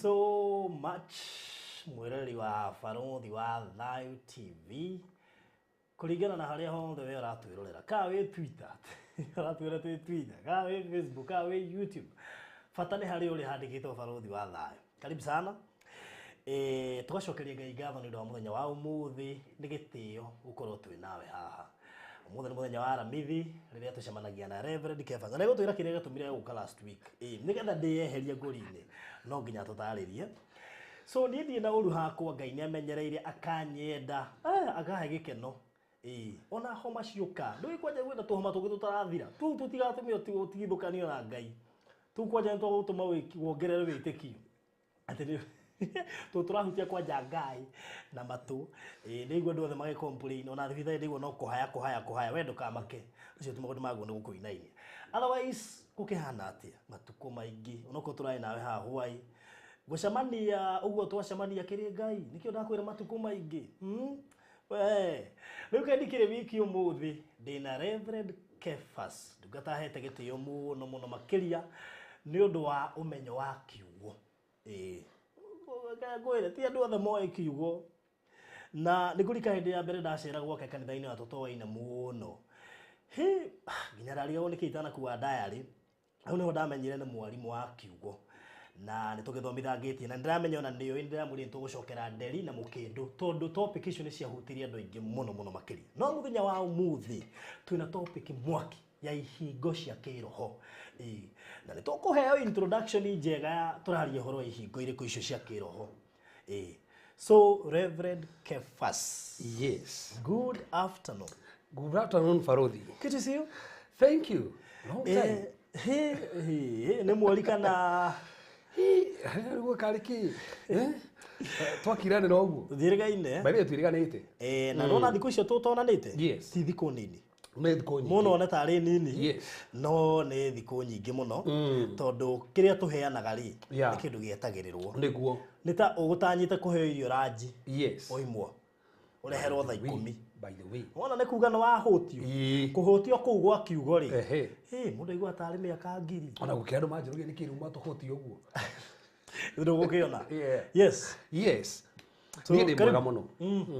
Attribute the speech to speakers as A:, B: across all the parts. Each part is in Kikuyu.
A: So much mwĩroreri wa Barũthi wa Thayu TV kũringana na harĩa hothe we ũratwĩrorera, kana wĩ Twitter, ũratwĩra twĩ Twitter, kana wĩ Facebook, kana wĩ YouTube, bata nĩ harĩa ũrĩ handĩkĩtwo Barũthi wa Thayu. Karibu sana. Tũgacokeria Ngai ngatho nĩ ũndũ wa mũthenya wa ũmũthĩ. Nĩ gĩtĩo gũkorwo twĩ nawe haha. Ũmũthĩ nĩ mũthenya wa Aramithi rĩrĩa tũcemanagia na Reverend Kefas, na nĩgũtwĩra kĩrĩa gĩatũmire gũka last week. Nĩgetha ndĩyeherie ngũri-inĩ no nginya tũtarĩrie. So niĩ ndirĩ na ũru hakwa, Ngai nĩ amenyereire akanyenda, akahe gĩkeno. Ona homa ciũka, ndũĩ kwanja kwĩna tũhoma tũngĩ tũtarathira, tũu tũtigatũme ũtigithũkanio na Ngai. Tũu kwanja nĩ twagũtũma wongerere wĩtĩkio. Atĩ nĩ tũ tũrahutia kwanja Ngai na matũ. Nĩigua andũ othe magĩ complain, ona thibitarĩ ndĩigua no kũhaya kũhaya kũhaya, we ndũkamake. Ũcio ti maũndũ maguo nĩ gũkũinainia. Otherwise gũkĩhana atĩa matukũ maingĩ onokorwo tũrarĩ nawe haha hwaĩ gũcemania ũguo twacemania kĩrĩ Ngai, nĩkĩo ndakwĩra matukũ maingĩ. We rĩu kendi kĩrĩ wiki ũmũthĩ ndĩna Reverend Kefas, ndungata hete gĩtĩo mũno mũno makĩria nĩ ũndũ wa ũmenyo wa kiugo. Ngwĩre ti andũ othe moĩ kiugo, na nĩ ngũrika hĩndĩ ya mbere ndacera gwake kanitha-inĩ wa tũtoaine mũno, he nginya ndarigagwo nĩkĩ itanakua diary. Hau nĩho ndamenyire nĩ mwarimũ wa kiugo na nĩ tũgĩthomithangĩtie, na nĩndĩramenya ona nĩũĩ nĩndĩramwĩrire nĩtũgũcokera nderi na mũkĩndũ tondũ topic icio nĩ ciahutirie andũ aingĩ mũno mũno makĩria. No mũthenya wa ũmũthĩ twĩna topic mwaki ya ihingo cia kĩroho. Na nĩ tũkũheo introduction njega ya tũraria ũhoro wa ihingo irĩkũ icio cia kĩroho. So Reverend Kefas.
B: Yes.
A: Good afternoon.
B: Good afternoon, Farodhi.
A: Good to see you.
B: Thank you. Long time.
A: He, he, nĩ mweri kana
B: Rĩu karĩ kĩ? Twakiranĩra ũguo.
A: Tũthiĩrĩgaine.
B: By the way, twĩrĩganĩte.
A: Na nona thikũ icio tũtonanĩte?
B: Yes.
A: Ti thikũ nini.
B: Nĩ thikũ nyingĩ.
A: Mũno one tarĩ nini.
B: Yes.
A: No nĩ thikũ nyingĩ mũno. Tondũ kĩrĩa tũheanaga rĩ, nĩ kĩndũ gĩetagĩrĩrwo.
B: Nĩguo.
A: Nĩ ta ũgũtanyĩte kũheo irio ranji.
B: Yes.
A: Oimwo. Ũreherwo thaa ikũmi.
B: By the way.
A: Wona nĩ kuga nĩ wahũtio. Kũhũtio kũu gwa kiugo rĩ.
B: Ehe.
A: Mũndũ aigua tarĩ mĩaka ngiri.
B: Ona gũkĩra andũ manjũragia nĩkĩ rĩu matũhũtio ũguo.
A: Ndũgũkĩona.
B: Yeah.
A: Yes.
B: Yes.
A: So,
B: Niĩ ndĩ mwega
A: karibu.
B: mũno.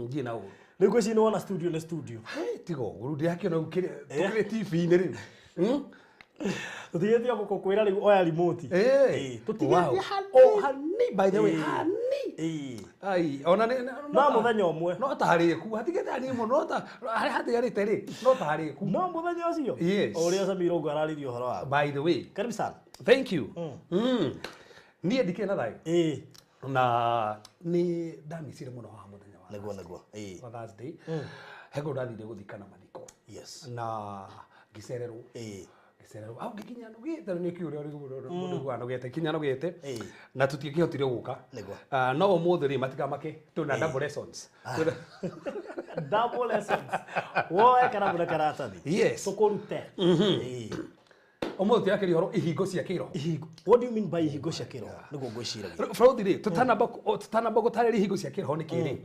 B: Ndirĩ na ũru.
A: Rĩu ngwĩciria nĩ wona studio nĩ studio.
B: Hey, tiga ũguo, rĩu ndĩrakĩona rĩu tũkĩrĩ TV-inĩ rĩu.
A: Tũtigĩtie gũkũkwĩra rĩu oya remote. Tũtigĩtie
B: Wow.
A: hani.
B: O hani, by the way, hani. Ai, ona nĩ-
A: No
B: no ta-
A: mũthenya ũmwe.
B: No ta harĩku, hatigĩte hanini mũno, no ta harĩa hatigarĩte rĩ, no ta harĩku.
A: No mũthenya ũcio?
B: Yes.
A: O ũrĩa Samir Ũngũ araririe ũhoro waku.
B: By the way.
A: Karibu sana.
B: Thank you. Niĩ ndikĩrĩ na thayũ. Na nĩ ndamicire mũno haha mũthenya wa
A: Nĩguo, nĩguo.
B: Wa Thursday. He kũndũ ndathire gũthikana mathiko.
A: Yes.
B: Na ngĩcererwo. Ngĩcererwo. Au ngĩkinya nugĩte, nĩ kĩũria ũrĩa mũndũ aiguaga nugĩte, nginya nugĩte. Na tũtiakĩhotire gũka.
A: Nĩguo.
B: No ũmũthĩ rĩ matikamake, twĩna double lessons.
A: Double lessons. Woe karamu na karatathi.
B: Yes.
A: Tũkũrute.
B: Ũmũthĩ tũrakĩria ũhoro ihingo cia kĩroho.
A: Ihingo. What do you mean by ihingo cia kĩroho? Nĩguo ngwĩciragia.
B: Fraudi rĩ, tũtanamba gũtarĩria ihingo cia kĩroho nĩ kĩ rĩ?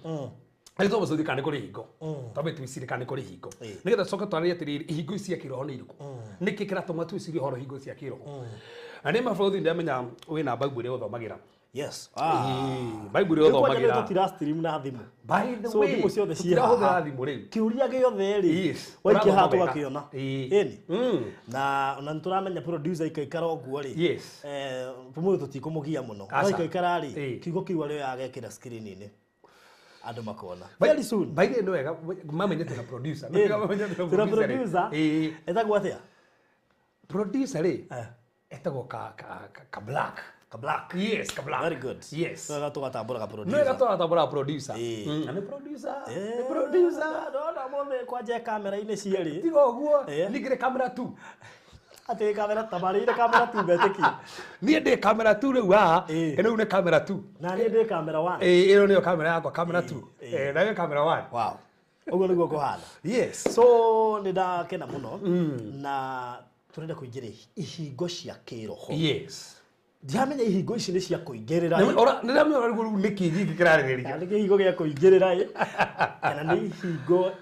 B: Rĩu twambe tũthiĩ kana nĩ kũrĩ ihingo. Twambe twĩcirie kana nĩ kũrĩ ihingo. Nĩgetha tũcoke twarĩrie atĩrĩrĩ, ihingo ici cia kĩroho nĩ irĩkũ? Nĩkĩ kĩratũma twĩcirie ũhoro ihingo cia kĩroho? Na nĩ ma Fraudi, ndĩramenya wĩna Bible ĩrĩa ũthomagĩra.
A: Yes.
B: Bible ĩrĩa
A: Rĩu kwanja
B: ũthomagĩra.
A: nĩ tũtira stream na thimũ.
B: By the
A: So
B: way,
A: thimũ ciothe ciĩ
B: tũtirahũthĩra
A: haha.
B: thimũ rĩu.
A: Kĩũria gĩothe rĩ,
B: Yes.
A: waikia haha
B: Ũrathoma wega.
A: tũgakĩona. Ĩni. Na ona nĩ tũramenya producer ikaikara ũguo rĩ.
B: Yes.
A: Ũmũthĩ tũtikũmũgia mũno.
B: Aca.
A: No ikaikara rĩ, kiugo kĩu arĩoya agekĩra screen-inĩ. Andũ makona.
B: By
A: Very soon.
B: By the way, nĩ wega mamenye twĩna producer.
A: Ĩni.
B: Mamenye twĩna
A: Twĩna
B: producer rĩ.
A: producer. Etagwo atĩa?
B: Producer rĩ, etagwo ka black.
A: Ka black.
B: Yes, ka black.
A: Very good.
B: Yes.
A: Wega tũgatambũraga producer.
B: Nĩ wega tũgatambũraga producer. Na nĩ producer. Nĩ producer.
A: Ndona mũthĩ kwanja kamera-inĩ cierĩ.
B: Tiga ũguo. Niĩ ngĩrĩ kamera tu.
A: Atĩ kamera tabarĩire kamera tu metĩkie.
B: Niĩ ndĩ kamera tu rĩu haha. Ĩno rĩu nĩ kamera tu.
A: Na niĩ ndĩ kamera 1.
B: Ĩno nĩyo kamera yakwa, kamera tu. Na nĩyo kamera 1.
A: Wow. Ũguo nĩguo kũhana.
B: Yes.
A: So nĩ ndakena mũno na tũrenda kũingĩra ihingo cia kĩroho.
B: Yes.
A: Ndiramenya ihingo ici nĩ cia kũingĩrĩra.
B: Nĩ ndamenya ũrĩa rĩu nĩ kĩ gĩkĩ kĩrarĩrĩria.
A: Nĩ kĩhingo gĩa kũingĩrĩra ĩ. Kana nĩ ihingo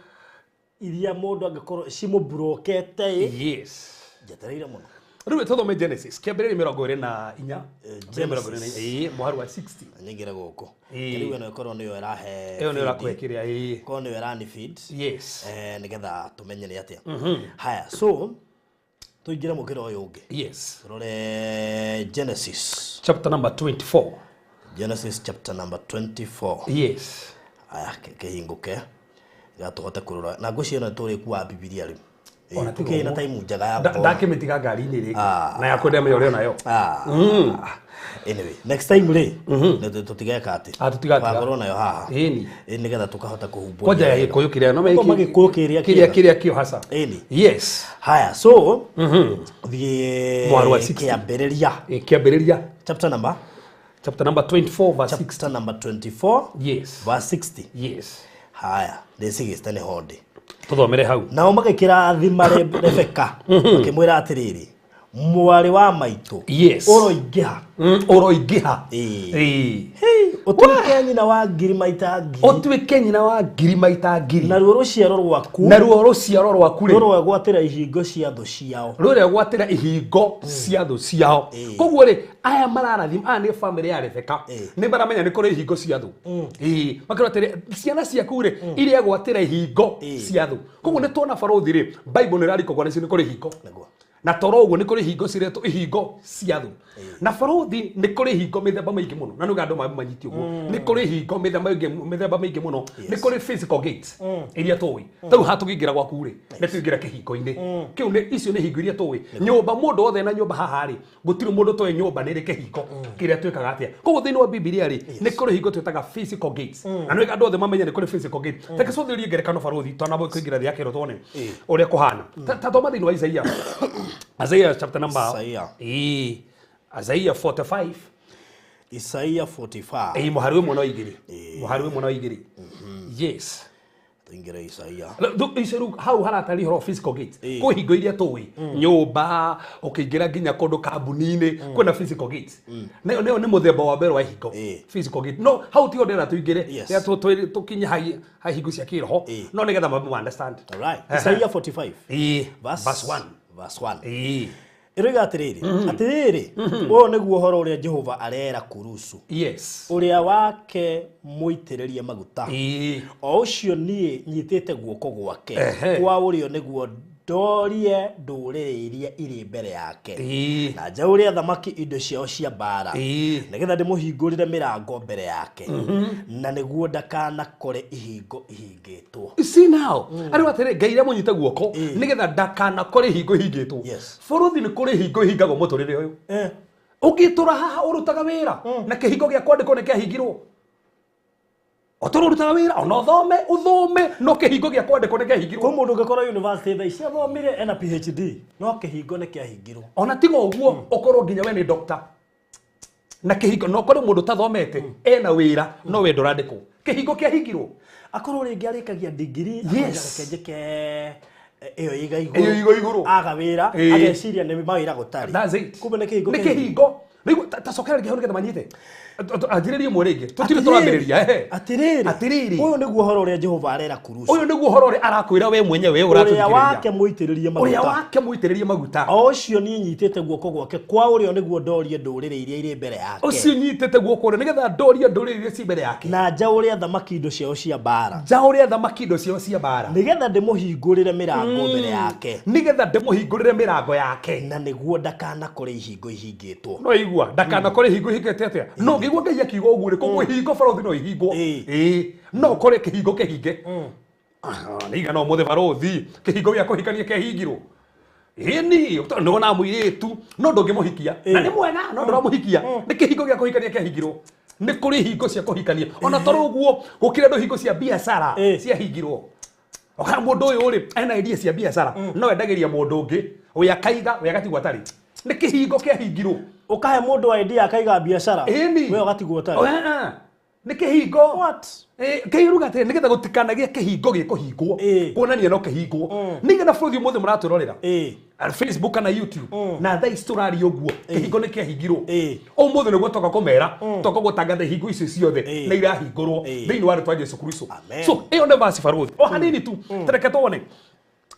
A: iria mũndũ angĩkorwo cimũburokete ĩ.
B: Yes.
A: Njetereire mũno.
B: Rĩu tũthome Genesis kĩambĩrĩria 24, 24, ĩĩ, mũhari wa 60.
A: Nyingĩre gũkũ.
B: Ĩĩ.
A: Rĩu ĩno ĩkorwo nĩyo ĩrahe
B: Ĩyo nĩyo
A: feed.
B: ĩrakũhe kĩrĩa, ĩĩ.
A: Ĩkorwo nĩyo ĩrani feed.
B: Yes.
A: Nĩgetha tũmenye nĩ atĩa. Haya, so tũingĩre mũkĩra ũyũ ũngĩ.
B: Yes.
A: Tũrore Genesis.
B: Chapter number 24.
A: Genesis chapter number 24.
B: Yes.
A: Aya, kĩhingũke nĩgetha tũhote kũrora na ngwĩciria ĩno tũrĩkua Bibilia rĩu.
B: Ona tiga
A: Tũkĩrĩ na
B: ũguo.
A: time njega ya gũthoma.
B: Ndakĩmĩtiga ngari-inĩ rĩngĩ na yakwenda menya ũrĩa nayo.
A: Anyway, next time rĩ nĩ tũtigeka atĩ.
B: Ah, tũtigatiga.
A: Tũgakorwo nayo haha.
B: Ĩni.
A: Ĩ, nĩgetha tũkahota kũhumbũria
B: Kwanja ya
A: wega.
B: gĩkũyũ kĩrĩa no
A: Thoma gĩkũyũ kĩrĩa
B: kĩrĩa
A: kĩega.
B: kĩrĩa kĩo hasa.
A: Ĩni.
B: Yes.
A: Haya, so thiĩ
B: Mwaro wa 60.
A: kĩambĩrĩria.
B: Ĩ, kĩambĩrĩria
A: Chapter number
B: chapter number 24 verse 6.
A: Chapter number 24
B: Yes.
A: verse 60.
B: Yes.
A: Haya, ndĩ 60 nĩho ndĩ.
B: Tũthomere hau.
A: Nao magĩkĩrathima Rebeka makĩmwĩra atĩrĩrĩ, mwarĩ wa maitũ,
B: Yes.
A: ũroingĩha.
B: Ũroingĩha.
A: Ĩĩ.
B: Ĩĩ.
A: Ũtuĩke nyina wa ngiri maita ngiri,
B: Ũtuĩke nyina wa ngiri maita ngiri.
A: Naruo rũciaro rwaku
B: Naruo rũciaro rwaku rĩ
A: rũrogwatĩra ihingo cia thũ ciao.
B: Rũregwatĩra ihingo cia thũ ciao. Koguo rĩ, aya mararathima aya nĩ bamĩrĩ ya Rebeka, nĩ maramenya nĩ kũrĩ ihingo cia thũ. Ĩĩ, makĩrwo atĩrĩ, ciana ciaku rĩ iregwatĩra ihingo cia thũ. Koguo nĩ tuona barũthi rĩ, Bible nĩ ĩrarikogwa nĩcio nĩ kũrĩ ihingo.
A: Nĩguo.
B: Na toro ũguo nĩ kũrĩ ihingo ciretwo ihingo cia thũ. Na barũthi nĩ kũrĩ ihingo mĩthemba mĩingĩ mũno, na nĩguo andũ manyite ũguo, nĩ kũrĩ ihingo mĩthemba mĩingĩ mũno. Nĩ kũrĩ physical gates iria tũĩ, ta rĩu haha tũkĩingĩra gwaku rĩ, nĩ tũingĩra kĩhingo-inĩ kĩu, nĩ icio nĩ ihingo iria tũĩ. Nyũmba, mũndũ wothe na nyũmba haha rĩ, gũtirĩ mũndũ toĩ nyũmba nĩ ĩrĩ kĩhingo kĩrĩa twĩkaga atĩa. Koguo thĩinĩ wa Bibilia rĩ, nĩ kũrĩ ihingo twĩtaga physical gates, na nĩ andũ othe mamenye nĩ kũrĩ physical gate. Reke cũthĩrĩrie ngerekano barũthi twanamba kũingĩra thĩ ya kĩro tuone ũrĩa kũhana. Ta thoma thĩinĩ wa Isaia, Isaiah chapter number
A: Isaiah.
B: Ĩĩ, Isaiah 45.
A: Isaia 45.
B: Ĩĩ, mũhari ũmwe na igĩrĩ, mũhari ũmwe na igĩrĩ, yes.
A: Tũingĩre Isaia.
B: Icio rĩu hau haratari ũhoro wa physical gate. Kwĩ hingo iria tũĩ, nyũmba ũkĩingĩra nginya kũndũ kambuni-inĩ kwĩna physical gates. Nayo nĩ mũthemba wa mbere wa ihingo, physical gate. No hau tiho ndĩrenda tũingĩre. Rĩrĩa tũkinye ha hingo cia kĩroho, no nĩgetha mambe ma understand.
A: Alright. Isaia 45.
B: Ĩĩ,
A: Verse,
B: verse 1.
A: Verse 1.
B: Ĩĩ.
A: Ĩroiga atĩrĩrĩ, atĩrĩrĩ, ũyũ nĩguo ũhoro ũrĩa Jehova arera Kurusu, ũrĩa wake mũitĩrĩrie maguta, o ũcio niĩ nyitĩte guoko gwake kwa ũrĩo nĩguo ndorie ndũrĩrĩ iria irĩ mbere yake, na njaũre athamaki indo ciao cia mbaara, nĩgetha ndĩmũhingũrĩre mĩrango mbere yake, na nĩguo ndakanakore ihingo ihingĩtwo.
B: See now, arĩ atĩrĩ, Ngai iria mũnyite guoko nĩgetha ndakanakore ihingo ihingĩtwo. Bũrũthi, nĩ kũrĩ ihingo ihingagwo mũtũrĩre ũyũ. Ũngĩtũra haha ũrutaga wĩra na kĩhingo gĩa kwandĩkwo nĩ kĩahingirwo, ũtũra ũrutaga wĩra ona ũthome ũthome, no kĩhingo gĩa kwandĩkwo nĩ kĩahingirwo.
A: Kwĩ mũndũ ũngĩkorwo university thaa ici athomire ena PhD, no kĩhingo nĩ kĩahingirwo.
B: Ona tiga ũguo, ũkorwo nginya we nĩ doctor na kĩhingo, no ũkorwo mũndũ ũtathomete ena wĩra, no we ndũrandĩkwo, kĩhingo kĩahingirwo.
A: Akorwo rĩngĩ arĩkagia degree, akoiga reke njĩke ĩyo ĩiga
B: Ĩyo ĩiga igũrũ.
A: Aga wĩra, ageciria nĩ mawĩra gũtarĩ.
B: That's it.
A: Kumbe nĩ kĩhingo.
B: Nĩ kĩhingo. Rĩu ta cokera rĩngĩ hau nĩgetha manyite. Anjĩrĩrie ĩmwe rĩngĩ, tũtirĩ tũrambĩrĩria, ehe.
A: Atĩrĩrĩ,
B: Atĩrĩrĩ.
A: ũyũ nĩguo ũhoro ũrĩa Jehova arera Kurusu,
B: Ũyũ nĩguo ũhoro ũrĩa arakwĩra we mwenyewe
A: ũrĩa
B: ũratũthikĩrĩria,
A: wake mũitĩrĩrie
B: ũrĩa
A: maguta,
B: wake mũitĩrĩrie maguta,
A: o ũcio niĩ nyitĩte guoko gwake kwa ũrĩo nĩguo ndorie ndũrĩrĩ iria irĩ mbere yake,
B: ũcio nyitĩte guoko ũrĩa nĩgetha ndorie ndũrĩrĩ iria ci mbere yake,
A: na njaũre athamaki indo ciao cia mbaara,
B: njaũre athamaki indo ciao cia mbaara,
A: nĩgetha ndĩmũhingũrĩre mĩrango mbere yake,
B: nĩgetha ndĩmũhingũrĩre mĩrango yake,
A: na nĩguo ndakanakore ihingo ihingĩtwo.
B: No igua ndakanakore ihingo ihingĩte atĩa? No ngĩigua Ngai akiuga ũguo rĩ, koguo ihingo barũthi no ihingwo. Ĩĩ, no ũkore kĩhingo kĩhinge. Nĩ igana ũmũthĩ barũthi kĩhingo gĩa kũhikania kĩahingirwo. Ĩni nĩwona mũirĩtu no ndũngĩmũhikia, na nĩ mwega no ndũramũhikia, nĩ kĩhingo gĩa kũhikania kĩahingirwo. Nĩ kũrĩ ihingo cia kũhikania, ona toro ũguo gũkĩrĩ andũ hingo cia biacara ciahingirwo. Okara mũndũ ũyũ rĩ, ena idea cia biacara, no endagĩria mũndũ ũngĩ, we akaiga, we agatigwo atarĩ, nĩ kĩhingo kĩahingirwo.
A: Ũkahe mũndũ idea akaiga biacara,
B: Ĩni.
A: we ũgatigwo ũtarĩ.
B: Nĩ kĩhingo.
A: What?
B: Kĩiruga atĩrĩ, nĩgetha gũtikanagĩe kĩhingo gĩkũhingwo, kuonania no kĩhingwo, nĩgetha bũrũri ũmũthĩ mũratwĩrorera Facebook kana YouTube, na thaa ici tũraria ũguo kĩhingo nĩ kĩahingirwo. Ũmũthĩ nĩguo toka kũmera, toka gũtangatha ihingo icio ciothe nĩ irahingũrwo thĩinĩ wa rĩtwa Jesu Kristo.
A: Amen.
B: So ĩyo nĩ verse barũthi o hanini tu, tareke tuone,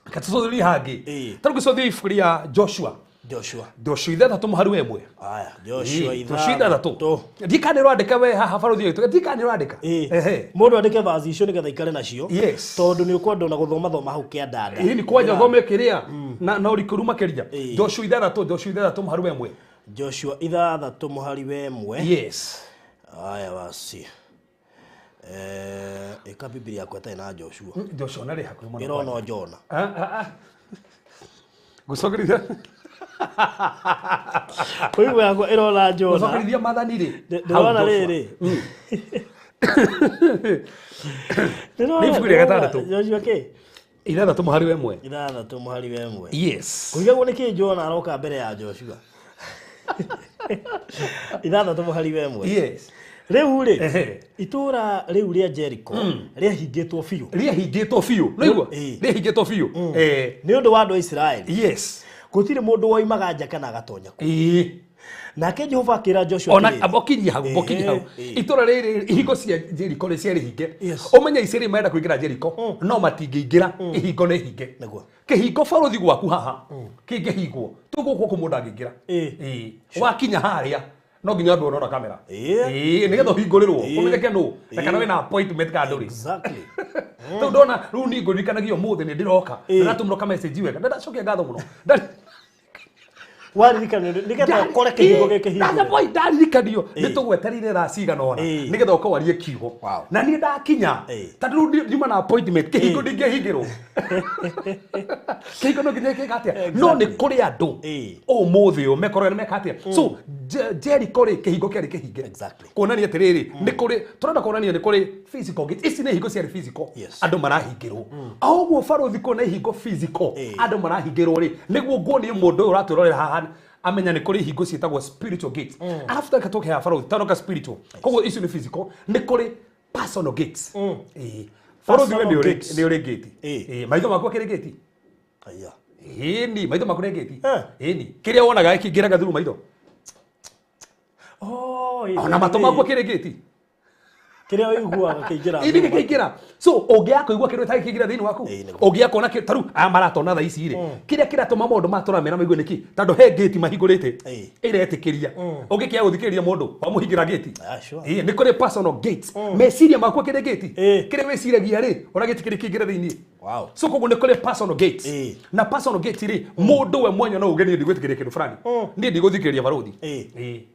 B: reke tũcũthĩrĩrie hangĩ. Ta rĩu gĩcũthĩrĩrie ibuku rĩa Joshua.
A: Joshua
B: Joshua 6 mũhari wa 1.
A: Aya, Joshua
B: 6. Ndikane rwandĩka we haha barothi witũ. Ndikane rwandĩka.
A: Ehe. Mũndũ andĩke verse icio nĩgetha ikare nacio.
B: Yes.
A: Tondũ nĩ ũkwenda ona gũthoma thoma hau kĩandanda.
B: Ĩĩ ni kwanja thome kĩrĩa na ũrikũru makĩria. Joshua 6, Joshua 6 mũhari wa 1.
A: Joshua 6 mũhari wa 1.
B: Yes.
A: Aya basi. Ĩka Biblia yakwa ĩtarĩ na Joshua.
B: Joshua narĩ hakuhĩ mũno.
A: Ĩrona Jona.
B: Gũcokerithia.
A: Kũigua yakwa ĩrona Jona.
B: Gũcokerithia maathani rĩ.
A: Ndĩrona rĩrĩ.
B: Nĩ ibuku rĩa gatandatũ.
A: Joshua kĩ?
B: 6 mũhari wa 1.
A: 6 mũhari wa 1.
B: Yes.
A: Kũigagwo nĩkĩ Jona aroka mbere ya Joshua. 6 mũhari wa 1.
B: Yes.
A: Rĩu rĩ, itũra rĩu rĩa Jericho rĩahingĩtwo biũ.
B: Rĩahingĩtwo biũ. Nĩguo? Rĩahingĩtwo biũ.
A: Nĩ ũndũ wa andũ a Isiraeli.
B: Yes.
A: Gũtirĩ mũndũ woimaga nja kana agatonya kuo. Nake Jehova akĩra Joshua
B: ona abokinyia hau, bokinyia hau. Itũra rĩrĩ ihingo cia Jericho nĩ ciarĩ hinge. Ũmenye Isiraeli marenda kũingĩra Jericho no matingĩingĩra, ihingo nĩ hinge.
A: Nĩguo.
B: Kĩhingo barothi gwaku haha kĩngĩhingwo tũgũkũ gũkũ mũndũ angĩingĩra. Wakinya harĩa no nginya andũ ona kamera. Nĩgetha ũhingũrĩrwo ũmenyeke nũ na kana wĩna appointment kana ndũrĩ.
A: Exactly.
B: Tondũ ndona rĩu niĩ ngũririkanagia ũmũthĩ nĩ ndĩroka na natũmĩrwo ka message wega ndacokia ngatho mũno.
A: Waririkana nĩgetha ũkore kĩhingo gĩkĩ
B: hingo. Boy ndaririkanio nĩ tũgweterire thaa cigana ũna nĩgetha ũka warie kiugo. Na niĩ ndakinya tondũ rĩu ndiuma na appointment kĩhingo ndingĩhingĩrwo. Kĩhingo no nginya gĩka atĩa? No nĩ kũrĩ andũ ũmũthĩ ũyũ mekoragwo nĩ meka atĩa? So Jericho rĩ kĩhingo kĩarĩ kĩhinge. Kuonania atĩrĩrĩ nĩ kũrĩ tũrenda kuonania nĩ kũrĩ physical gate. Ici nĩ ihingo ciarĩ physical andũ marahingĩrwo. O ũguo barothi kuona ihingo physical andũ marahingĩrwo rĩ nĩguo nguonie mũndũ ũyũ ũratwĩrorera haha amenya nĩ kũrĩ ihingo ciĩtagwo spiritual gates. After katoke ya barothi tanoka spiritual. Koguo icio nĩ physical nĩ kũrĩ personal gates. Barothi we nĩ ũrĩ gate. Maitho maku akĩrĩ gate.
A: Aya.
B: Ĩni maitho maku nĩ gate. Ĩni kĩrĩa wonaga gĩkĩingĩraga through maitho. Ona matũ maku akĩrĩ gate.
A: Kĩrĩa ũiguaga kĩingĩra.
B: Ĩni gĩkĩingĩra. So ũngĩaga kũigua kĩndũ gĩtarĩ kĩingĩra thĩinĩ waku. Ũngĩaga kuona ta rĩu aya maratona thaa ici rĩ. Kĩrĩa kĩratũma maũndũ maya tũramera maigue nĩkĩ? Tondũ he gate mahingũrĩte. Ĩretĩkĩria. Ũngĩkĩaga gũthikĩrĩria mũndũ wamũhingĩra gate. Nĩ kũrĩ personal gates. Meciria maku akĩrĩ gate. Kĩrĩa wĩciragia rĩ, ũragĩtĩkĩria kĩingĩre thĩinĩ. So koguo nĩ kũrĩ personal gates. Na personal gates rĩ, mũndũ we mwenye no uge niĩ ndigwĩtĩkĩria kĩndũ fulani. Niĩ ndigũthikĩrĩria barothi.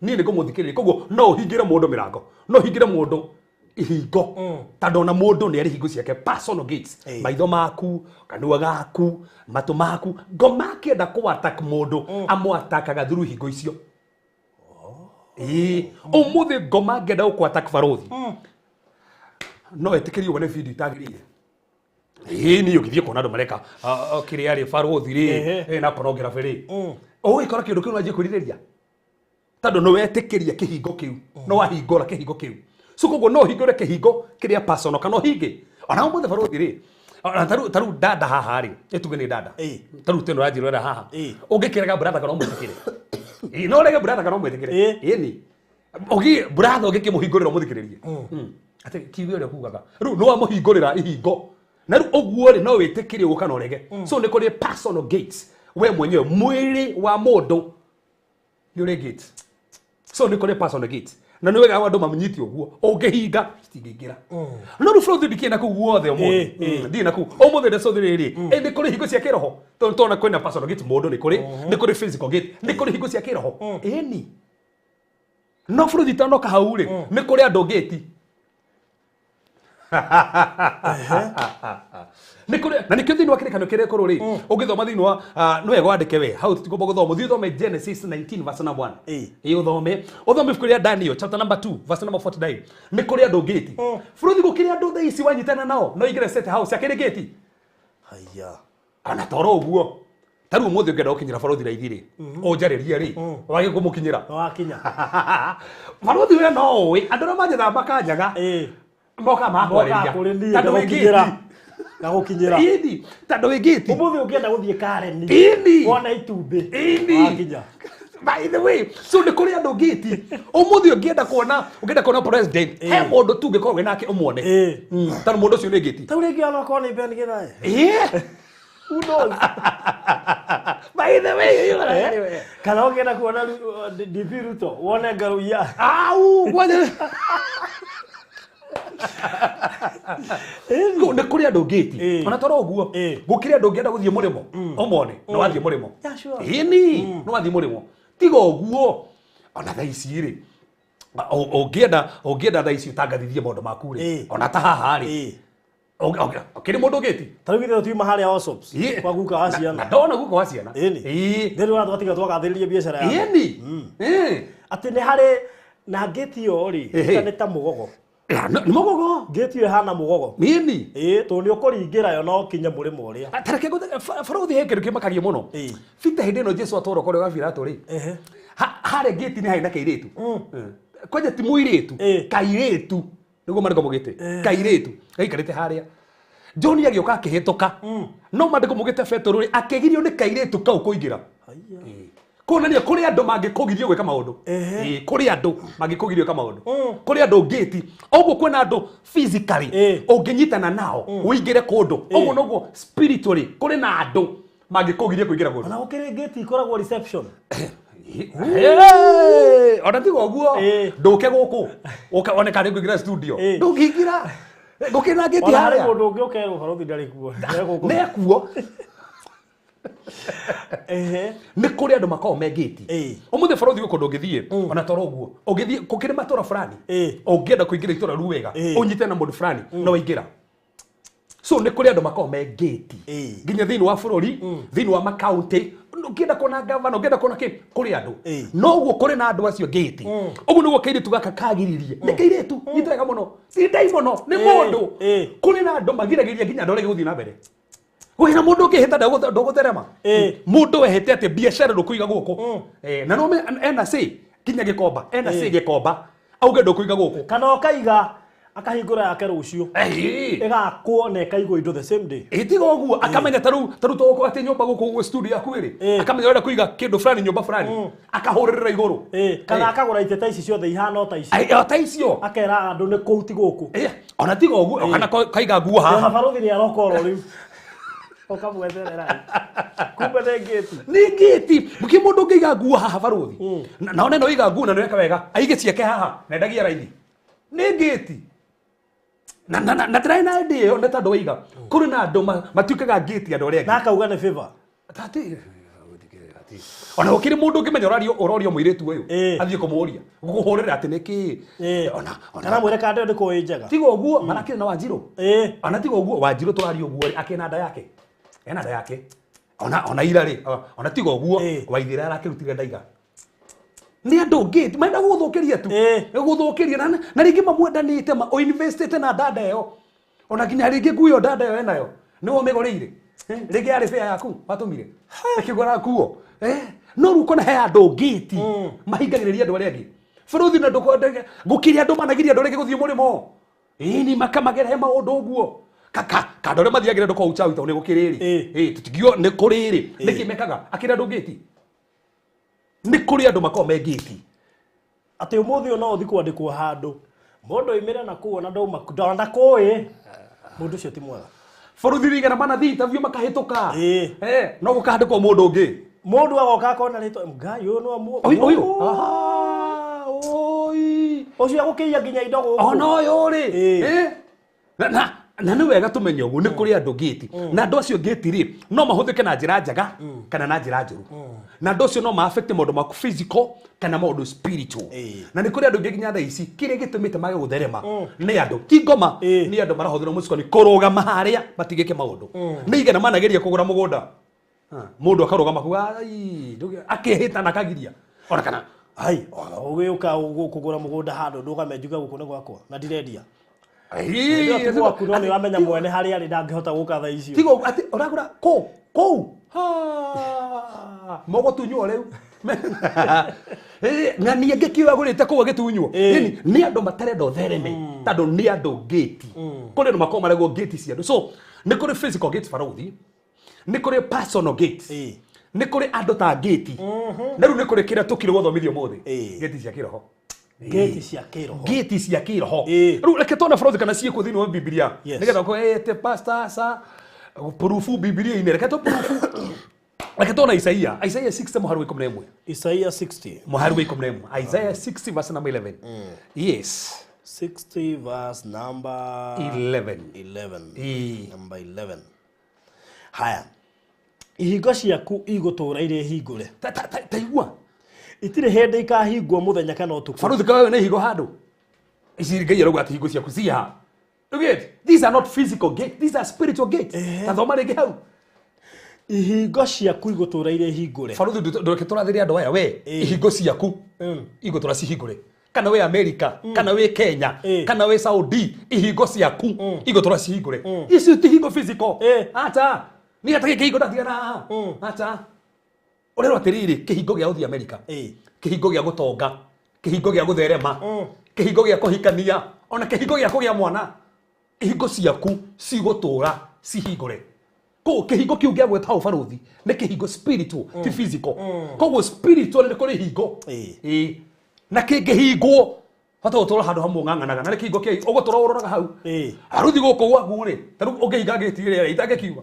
B: Niĩ nĩngũmũthikĩrĩria. Koguo no ũhingĩre mũndũ mĩrango. No ũhingĩre mũndũ ihingo. Tondũ ona mũndũ nĩ arĩ hingo ciake personal gates. Maitho maku, kanua gaku, matũ maku. Ngoma akĩenda kũ-attack mũndũ, amũ-attackaga through hingo icio. Ũmũthĩ ngoma angĩenda gũkũ-attack barothi. No etĩkĩrie wone video itagĩrĩire. Ĩĩ niĩ ũngĩthiĩ kuona andũ mareka kĩrĩa rĩ barothi rĩ na pornography rĩ. Ũgĩkora kĩndũ kĩu no wanjie kwĩrirĩria. Tondũ nĩ wetĩkĩria kĩhingo kĩu. No wahingũra kĩhingo kĩu. So koguo no ũhingũre kĩhingo kĩrĩa personal kana ũhinge. Ona ũmũthĩ barothi rĩ, ta rĩu dada haha rĩ, ĩtuge nĩ dada. Ta rĩu teno ũranjĩrorera haha. Ũngĩkĩrega brother kana ũmwĩtĩkĩre. No ũrege brother kana ũmwĩtĩkĩre. Ĩni. Ũngĩ brother ũngĩkĩmũhingũrĩra ũmũthikĩrĩrie. Atĩ kiuge ũrĩa kugaga. Rĩu nĩ wamũhingũrĩra ihingo. Na rĩu ũguo rĩ no wĩtĩkĩre ũguo kana ũrege. So nĩ kũrĩ personal gates. We mwenyewe mwĩrĩ wa mũndũ nĩ ũrĩ gates. So nĩ kũrĩ personal gates. Na nĩ wega andũ mamũnyite ũguo ũngĩhinga citingĩingĩra. No rĩu barothi ndikĩrĩ na kũu guothe ũmũthĩ. Ndirĩ na kũu ũmũthĩ ndecũthĩ rĩrĩ nĩ kũrĩ hingo cia kĩroho. Tondũ tona kwĩna personal gate mũndũ nĩ kũrĩ, nĩ kũrĩ physical gate, nĩ kũrĩ hingo cia kĩroho. Ĩni. No barothi tanoka hau rĩ, nĩ kũrĩ andũ gate. Nĩ kũrĩ na nĩkĩo thĩinĩ wa kĩrĩkanĩro kĩrĩa kũrũ rĩ, ũngĩthoma thĩinĩ wa nĩ wega wandĩke we hau tũtigomba gũthoma, ũthiĩ ũthome Genesis 19 verse number 1. Ĩĩ ũthome ibuku rĩa Daniel chapter number 2 verse number 49. Nĩ kũrĩ andũ gate. Bũrũri gũkĩrĩ andũ thaa ici wanyitana nao no ingĩre set house akĩrĩ gate.
A: Haya.
B: Ona toro ũguo. Ta rĩu ũmũthĩ ũngĩenda gũkinyĩra barothi raithi rĩ, ũnjarĩrie rĩ, wage kũmũkinyĩra.
A: Wakinya.
B: Barothi we no ũĩ, andũ arĩa manjethaga makanjaga. Moka makwarĩria.
A: Tondũ wĩ gate. Gagũkinyĩra.
B: Ĩni, tondũ wĩ gate.
A: Ũmũthĩ ũngĩenda gũthiĩ Karen.
B: Ĩni.
A: Wona itumbĩ.
B: Ĩni.
A: Wakinya.
B: By the way, so nĩ kũrĩ andũ gate. Ũmũthĩ ũngĩenda kuona president, he mũndũ tu ũngĩkorwo wĩ nake ũmuone. Tondũ mũndũ ũcio nĩ gate.
A: Tau rĩngĩ ona okorwo nĩ Ben Githae.
B: Ĩĩ.
A: Who knows?
B: By the way, you
A: Eh? Kana ũngĩenda kuona DP Ruto wone Ngaruiya.
B: Au, kwanja nä kå rä andå ngä
A: Ĩĩ.
B: ona toro å guo
A: Ĩĩ.
B: gå kä rä andå ngä enda gå thiä må rä mo å mone no wathiä må rä mo
A: Yeah, sure.
B: ĩni no wathiä må rä mo tiga å guo ona thaa ici rä å ngä enda thaa ici å tangathithie maå ndå maku rä
A: Ĩĩ.
B: ona ta haha rä
A: Ĩĩ.
B: kä rä må ndå ngä ti
A: Ta rĩu githĩ tuima harĩa Osops kwa guka wa
B: na
A: ciana.
B: ndona guka wa ciana
A: Ĩni.
B: Ĩĩ.
A: Thĩrĩ wa twatiga twagathĩrĩria biacara ya.
B: Ĩni. Ĩĩ.
A: Atĩ nĩ harĩ na ngĩti ĩyo rĩ,
B: Ĩhĩ.
A: nĩ ta mũgogo.
B: Ya, nĩ mũgogo.
A: Ngĩti ĩyo ĩhana mũgogo.
B: Ĩni.
A: Ĩĩ, tondũ nĩ ũkũringĩra yo no ũkinye mũrĩmo ũrĩa.
B: Tareke barothi he kĩndũ kĩmakagia mũno.
A: Ĩĩ.
B: Bita hĩndĩ ĩno Jesu atwarwo kũrĩa gwa Pilato rĩ.
A: Ehe.
B: Harĩa ngĩti-inĩ harĩ na kairĩtu. Kwanja ti mũirĩtu,
A: Ĩĩ.
B: kairĩtu. Nĩguo maandĩko maugĩte. Kairĩtu gaikarĩte harĩa. John agĩũka akĩhĩtũka. No maandĩko maugĩte Petero rĩ akĩgirio nĩ kairĩtu kau kũingĩra.
A: Haiya.
B: Kuonania kũrĩ andũ mangĩkũgirio gwĩka maũndũ.
A: Ehe.
B: Ĩĩ, kũrĩ andũ mangĩkũgirio gwĩka maũndũ. Kũrĩ andũ ngĩti. Ũguo kwĩna andũ physically
A: Ĩĩ.
B: ũngĩnyitana nao ũingĩre kũndũ. Ũguo noguo spiritually kũrĩ na andũ mangĩkũgiria kũingĩra kũndũ.
A: Ona gũkĩrĩ ngĩti ikoragwo reception.
B: Hey, ona tiga ũguo
A: Ĩĩ.
B: ndũke gũkũ ũke one kana nĩngũingĩra studio
A: Ĩĩ.
B: ndũngĩingĩra gũkĩrĩ na ngĩti
A: Ona harĩ
B: harĩa
A: mũndũ ũngĩ ũkerwo barothi ndarĩ kuo. Ndarĩ gũkũ.
B: nekuo
A: Ehe.
B: nĩ kũrĩ andũ makoragwo me ngĩti
A: Ĩĩ.
B: ũmũthĩ barothi gwĩ kũndũ ũngĩthiĩ ona toro ũguo ũngĩthiĩ gũkĩrĩ matũra fulani
A: Ĩĩ.
B: ũngĩenda kũingĩra itũra rĩu wega
A: Ĩĩ.
B: ũnyite na mũndũ fulani no waingĩra so nĩ kũrĩ andũ makoragwo me ngĩti
A: Ĩĩ.
B: nginya thĩinĩ wa bũrũri thĩinĩ wa makaũntĩ ũngĩenda kuona gavana ũngĩenda kuona kĩ kũrĩ andũ
A: Ĩĩ.
B: no ũguo kũrĩ na andũ acio ngĩti ũguo nĩguo kairĩtu gaka kagiririe nĩ kairĩtu nyita wega mũno ti ndaimono nĩ
A: Ĩĩ.
B: mũndũ
A: Ĩĩ.
B: kũrĩ na andũ magiragĩria nginya andũ arĩa gũthiĩ na mbere gwĩna mũndũ ũngĩhĩta ndũgũtherema
A: Ĩĩ.
B: mũndũ wehete atĩ biacara ndũkũiga gũkũ Eh, na no ena cĩ nginya gĩkomba ena cĩ gĩkomba auge ndũkũiga gũkũ
A: Kana ũkaiga akahingũra yake rũciũ.
B: Ĩĩ.
A: Ĩgakwo na ĩkaigwo indo the same day.
B: Ĩ, tiga ũguo akamenya ta rĩu ta rĩu tũgũkorwo atĩ nyũmba gũkũ ũguo studio yaku ĩrĩ
A: Ĩĩ.
B: akamenya ũrenda kũiga kĩndũ fulani nyũmba fulani akahũrĩrĩra igũrũ
A: Ĩĩ, kana akagũra itĩ ta ici ciothe ihana o ta ici.
B: Ai, o ta icio
A: Akera andũ nĩ kũu ti gũkũ.
B: Ĩ, ona tiga ũguo kana kaiga nguo
A: Ona
B: haha
A: barothi nĩ aroka oro rĩu. Ũkamweterera. Kumbe nĩ ngĩti.
B: nĩ ngĩti mũkĩ mũndũ ũngĩiga nguo haha barothi na one no iga nguo na nĩweka wega aige ciake haha na endagia raithi nĩ ngĩti na na na na ndĩrarĩ na ndĩ ĩyo nĩ tondũ waiga kũrĩ na andũ matuĩkaga ngĩti andũ arĩa angĩ
A: Na akauga nĩ favor.
B: Tati ona gũkĩrĩ mũndũ ũngĩmenya ũrario ũrorio mũirĩtu ũyũ
A: Ĩĩ.
B: athiĩ kũmũria gũkũhũrĩra atĩ nĩkĩ
A: Ĩĩ.
B: ona
A: Kana
B: ona
A: mwĩre kanda ĩyo ndĩkũĩ njega.
B: tiga ũguo marakĩrĩ na wanjirũ
A: Ĩĩ.
B: ona tiga ũguo wanjirũ tũraria ũguo rĩ akĩna nda yake ena nda yake ona ona ira rĩ ona tiga ũguo
A: Ĩĩ.
B: waithĩra arakĩrutire ndaiga nĩ andũ ngĩti marenda gũgũthũkĩria tu
A: Ĩĩ.
B: gũgũthũkĩria na na rĩngĩ mamwendanĩte ma ũinvestĩte na ndanda ĩyo ona nginya rĩngĩ nguo ĩyo ndanda ĩyo enayo nĩwe ũmĩgũrĩire Eh, rĩngĩ yarĩ bĩa yaku watũmire ĩkĩgũra nguo Eh, no rĩu ũkona he andũ ngĩti mahingagĩrĩria andũ arĩa angĩ bũrũthi na gũkĩrĩ andũ managiria andũ arĩa angĩ gũthiĩ mũrĩmo ĩni makamagera maũndũ ũguo kandũ arĩa mathiagĩra andũ kũu chawi tondũ nĩ gũkĩrĩ rĩ
A: Ĩĩ.
B: Ĩĩ, tũtigio nĩ kũrĩ rĩ nĩkĩ mekaga akĩrĩ andũ ngĩti nĩ kũrĩ andũ makoragwo me ngĩti
A: Atĩ ũmũthĩ ũyũ no ũthiĩ kwandĩkwo handũ. Mũndũ oimĩre na kũu ona ndauma ona ndakũĩ. Mũndũ ũcio ti mwega.
B: bũrũthi wigana manathiĩ interview makahĩtũka
A: Ĩĩ.
B: Eh, no gũkandĩkwo mũndũ ũngĩ
A: Mũndũ agoka akona rĩtwa Ngai ũyũ no amu.
B: ũyũ ũyũ Aha, oi
A: Ũcio agũkĩiya nginya indo gũkũ.
B: ona ũyũ rĩ
A: Ĩĩ.
B: Eh, na na na nĩ wega tũmenye ũguo nĩ kũrĩ andũ ngĩti na andũ acio ngĩti rĩ no mahũthĩke na njĩra njega kana na njĩra njũru na andũ acio no ma-affect maũndũ maku physical kana maũndũ spiritual
A: Ĩĩ.
B: na nĩ kũrĩ andũ angĩ nginya thaa ici kĩrĩa gĩtũmĩte mage gũtherema nĩ andũ ti ngoma
A: Ĩĩ.
B: nĩ andũ marahũthĩra mũcukani kũrũgama harĩa matigĩke maũndũ nĩ igana manageria kũgũra mũgũnda mũndũ akarũgama kuga "Ai, akĩhĩta na akagiria ona kana
A: Ai, ũgĩũka kũgũra mũgũnda handũ ndũgame njuge gũkũ nĩ gwakwa na ndirendia.
B: "Ai,
A: Ndio ti gwaku no nĩ ũramenya mwene harĩa arĩ ndangĩhota gũka thaa icio.
B: tiga ũguo, atĩ ũragũra kũ kũu Ha, mũgũtunywo rĩu Eh, na niĩ ngĩkiuga agũrĩte kũu agĩtunywo
A: Ĩĩ.
B: Yaani, nĩ andũ matarenda ũthereme tondũ nĩ andũ ngĩti kũrĩ andũ makoragwo maregwo ngĩti cia andũ so nĩ kũrĩ physical gates barũthi nĩ kũrĩ personal gates
A: Ĩĩ.
B: nĩ kũrĩ andũ ta ngĩti na rĩu nĩ kũrĩ kĩrĩa tũkire gũthomithio ũmũthĩ
A: Ĩĩ.
B: ngĩti cia kĩroho
A: Ngĩti cia kĩroho.
B: ngĩti cia kĩroho
A: Ĩĩ.
B: rĩu reke tuone barothi kana ciĩkuo thĩinĩ wa bibilia
A: Yes.
B: nĩgetha ũkorwo ĩte pastor sa Purufu Biblia-inĩ, reke tũpurufu. Reke tuone Isaia. Isaia 60 mũhari wa 11.
A: Isaia 60.
B: Mũhari wa 11. Isaiah 60 verse number 11. Yes.
A: 60 verse number
B: 11.
A: 11.
B: Ĩĩ.
A: Number 11. Haya. Ihingo ciaku igũtũũra irĩ hingũre.
B: Ta ta ta taigua.
A: Itirĩ hĩndĩ ikahingwo mũthenya kana ũtukũ.
B: Baruthi kawe nĩ ihingo handũ. Ici Ngai arauga atĩ ihingo ciaku ciĩ haha. Look at it. These are not physical gates. These are spiritual gates. Ta thoma rĩngĩ hau.
A: Ihingo ciaku igũtũũra irĩ hingũre.
B: Baruthi ndũreke tũrathĩre andũ aya we. Ihingo ciaku igũtũra cihingũre. Kana wĩ America, kana wĩ Kenya, kana wĩ Saudi, ihingo ciaku igũtũra cihingũre. Icio ti hingo physical. Acha. Niĩ ata kĩhingo ndatigana haha. Acha. Ũrerwo atĩrĩrĩ, kĩhingo gĩa gũthiĩ America. Kĩhingo gĩa gũtonga, kĩhingo gĩa gũtherema, kĩhingo gĩa kũhikania, ona kĩhingo gĩa kũgĩa mwana. Ihingo ciaku cigũtũra cihingũre. Koguo kĩhingo kĩu gĩa gwĩta hau baruthi nĩ kĩhingo spiritual, ti physical. Koguo spiritual nĩ kũrĩ hingo. Ĩĩ. Na kĩngĩhingwo bata ũtũra handũ hamwe ũng'ang'anaga na nĩ kĩhingo kĩa ũgũtũra ũroraga hau. Aruthi gũkũ gwaku rĩ, ta rĩu ũngĩhinga gĩti ĩrĩa itangĩkiuma.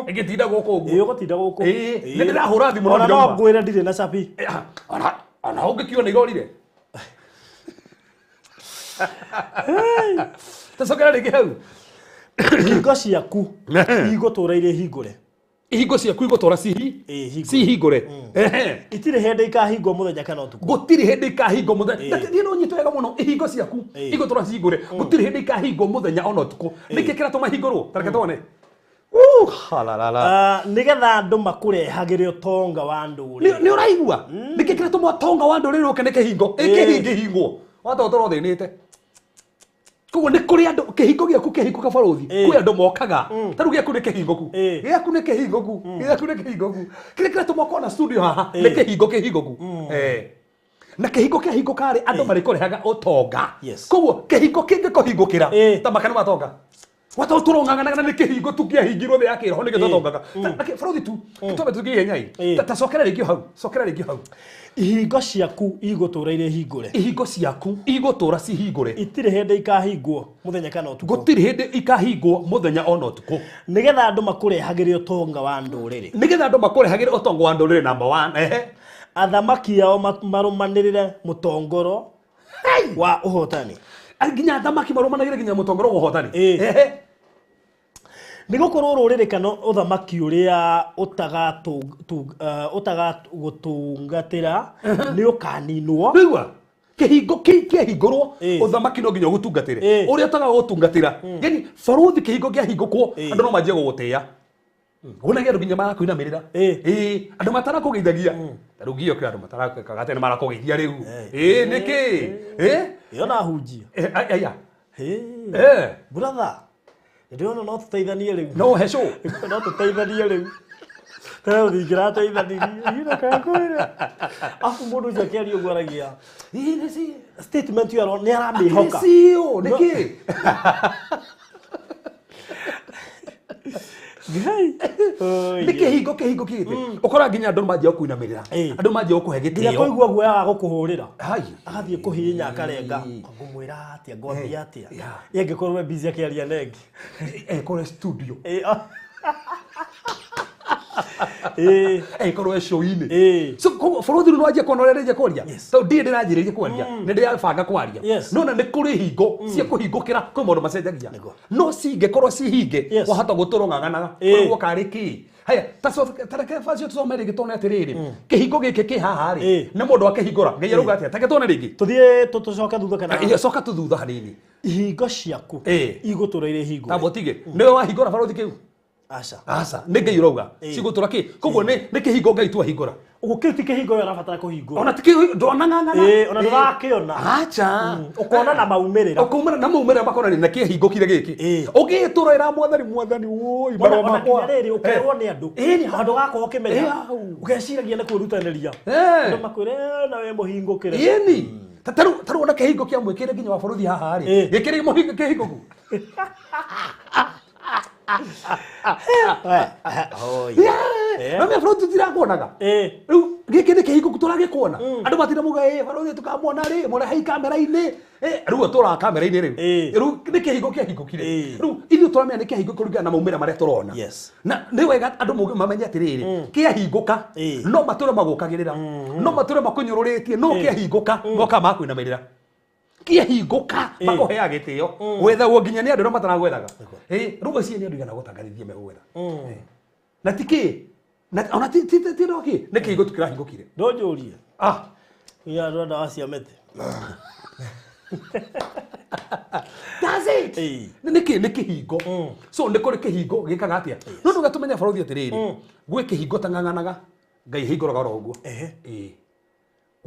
B: Ĩngĩtinda gũkũ
A: Ĩĩ
B: ũguo.
A: ũgũtinda gũkũ.
B: Ĩĩ, nĩ ndĩrahũra thimũ no
A: Ona no
B: ndirauma.
A: ngwĩre ndirĩ na cabi.
B: Ona ona ũngĩkiona nĩ irorire. Tacokera rĩngĩ hau.
A: Ihingo ciaku igũtũũra irĩ hingũre.
B: Ihingo ciaku igũtũra
A: Ĩĩ, hingũre.
B: cihingũre. Ehe.
A: Itirĩ hĩndĩ ikahingwo mũthenya kana ũtukũ.
B: Gũtirĩ hĩndĩ ikahingwo mũthenya. Na niĩ no nyite wega mũno ihingo ciaku igũtũra cihingũre. Gũtirĩ hĩndĩ ikahingwo mũthenya ona ũtukũ. Nĩkĩ kĩratũma hingũrwo? Ta reke tuone. Halalala.
A: Nĩgetha andũ makũrehagĩre ũtonga wa ndũrĩrĩ.
B: Nĩ ũraigua? Nĩkĩ kĩratũma ũtonga wa ndũrĩrĩ ũke nĩ kĩhingo? Ĩ kĩhingĩhingwo. Wata ũtũra ũthĩnĩte. Koguo nĩ kũrĩ andũ kĩhingo gĩaku kĩhingũka baruthi. Kwĩ andũ mokaga. Ta rĩu gĩaku nĩ kĩhingũku. Gĩaku nĩ kĩhingũku. Gĩaku nĩ kĩhingũku. Kĩrĩa kĩratũma ũkorwo na studio haha nĩ kĩhingo kĩhingũku. Na kĩhingo kĩahingũka rĩ andũ marĩkũrehaga ũtonga. Koguo kĩhingo kĩngĩkũhingũkĩra ta maka nĩ matonga. Wata ũtũrong'ang'anaga na nĩ kĩhingo tu kĩahingirwo thĩ ya kĩroho nĩkĩo tũtongaga. Baruthi tu twambe tũthiĩ ihenya ĩ. Ta cokera rĩngĩ hau. Cokera rĩngĩ hau.
A: Ihingo ciaku igũtũũra irĩ hingũre.
B: Ihingo ciaku igũtũũra cihingũre.
A: Itirĩ hĩndĩ ikahingwo mũthenya kana ũtukũ.
B: Gũtirĩ hĩndĩ ikahingwo mũthenya ona ũtukũ.
A: Nĩgetha andũ makũrehagĩre ũtonga wa ndũrĩrĩ.
B: Nĩgetha andũ makũrehagĩre ũtonga wa ndũrĩrĩ number 1. Ehe.
A: Athamaki ao marũmanĩrĩre mũtongoro wa ũhotani.
B: Nginya athamaki marũmanagĩrĩre nginya mũtongoro wa ũhotani. Ehe.
A: Nĩ gũkorwo rũrĩrĩ kana ũthamaki ũrĩa ũtagagũtungatĩra nĩ ũkaninwo.
B: Rĩu kĩhingo kĩu kĩahingũrwo ũthamaki no nginya ũgũtungatĩre. Ũrĩa ũtagagũtungatĩra. Yaani baruthi kĩhingo kĩahingũkwo andũ no manjie gũgũtĩĩa. Wonage andũ nginya marakũinamĩrĩra. Ĩĩ, andũ matarakũgeithagia. Ta rĩu ngio kĩrĩ andũ matarakũgekaga atĩ nĩ marakũgeithia rĩu. Ĩĩ, nĩkĩ? Ĩĩ?
A: Ĩyo na hunjia.
B: Aya.
A: Brother, ndĩrona no tũteithanie rĩu.
B: No he show.
A: No tũteithanie rĩu. Tena ũthingĩrateithanirie. Ira kakwĩra. Afu mũndũ ũcio akĩaria ũguo aragia. Statement ĩyo nĩ aramĩhoka.
B: Nĩcio, nĩkĩ?
A: Ngai.
B: Nĩ kĩhingo kĩhingũkĩte. Ũkora nginya andũ manjia gũkũinamĩrĩra. Andũ manjia gũkũhe gĩtĩo.
A: Nginya kũigua guoya wa gũkũhũrĩra. Agathiĩ kũhihinya akarenga. Ngũmwĩra atĩa, ngwambia atĩa. Ye angĩkorwo e busy akĩaria na ĩngĩ.
B: Ekorwo e studio. Ekorwo e show-inĩ. So koguo bũrũri rĩu nĩwanjia kuona ũrĩa ndĩranjia kwaria. Tondũ ndirĩ ndĩranjĩrĩria kwaria. Nĩ ndĩrabanga kwaria. Nona nĩ kũrĩ hingo cia kũhingũkĩra kwĩ maũndũ macenjagia. No cingĩkorwo cihinge wahota gũtũrwo ng'ang'anaga. Ũrigwo karĩ kĩ. Haya, ta reke bacio tũthome rĩngĩ tuone atĩrĩrĩ. Kĩhingo gĩkĩ kĩ haha rĩ, nĩ mũndũ akĩhingũra. Ngai arauga atĩa? Ta reke tuone rĩngĩ.
A: Tũthiĩ tũcoke thutha kana?
B: Ĩĩ, coka tũthutha hanini.
A: Ihingo ciaku igũtũra irĩ hingũre.
B: Tamba ũtige. Nĩwe wahingũra baruthi kĩu?
A: Aca.
B: Aca, nĩ Ngai ũrauga. Cigũtũra kĩ? Koguo nĩ kĩhingo Ngai tu ahingũra.
A: Ũguo kĩu ti kĩhingo we ũrabatara kũhingũra.
B: Ona ti kĩhingo, ndonang'ang'ana.
A: Ĩĩ, ona ndũrakĩona.
B: Aca.
A: Ũkona na maumĩrĩra.
B: Ũkaumĩra na maumĩrĩra makonania na kĩhingũkire gĩkĩ. Ũgĩtũra ĩra mwathani, mwathani, woi, marũa
A: Ona
B: makwa.
A: nginya rĩrĩ ũkerwo nĩ andũ. Handũ gakorwo ũkĩmenya. Ũgeciragia nĩ kwĩrutanĩria. Andũ makwĩre, na we mũhingũkĩre.
B: Ĩni. Ta rĩu ona kĩhingo kĩa mwĩkĩre nginya wa bũrũri haha rĩ. Gĩkĩrĩ mũhingo kĩhingũku. Na mĩa bũrũri tũtirakuonaga. Rĩu gĩkĩ nĩ kĩhingo tũragĩkuona. Andũ matinda muga ĩ bũrũri tũkamuona rĩ, mũrehei kamera-inĩ. Rĩu tũraga kamera-inĩ rĩu. Rĩu nĩ kĩhingo kĩahingũkire. Rĩu ithuĩ ithuĩ tũramenya nĩ kĩahingũka kũringana na maumĩrĩra marĩa tũrona.
A: Yes.
B: Na nĩ wega andũ mamenye atĩrĩrĩ, kĩahingũka no matũre magũkagĩrĩra, no matũre makũnyũrũrĩtie, no kĩahingũka moka makwinamĩrĩra. Kĩahingũka makũheaga gĩtĩo, wethagwo nginya nĩ andũ arĩa mataragwethaga. Rĩu ngwĩciria nĩ andũ igana gũtangathithia megũgwetha. Na ti kĩ? Na ona ti ti ti no kĩ? Nĩ kĩhingo tu kĩrahingũkire.
A: Ndũnjũrie.
B: Ah.
A: Iya andũ a ndawa cia mĩtĩ.
B: That's it. Nĩ kĩ? Nĩ kĩhingo. So nĩ kũrĩ kĩhingo gĩkaga atĩa? No ndũgatũmenye bũrũri atĩrĩrĩ, gwĩ kĩhingo tang'ang'anaga, Ngai hingũraga oro ũguo.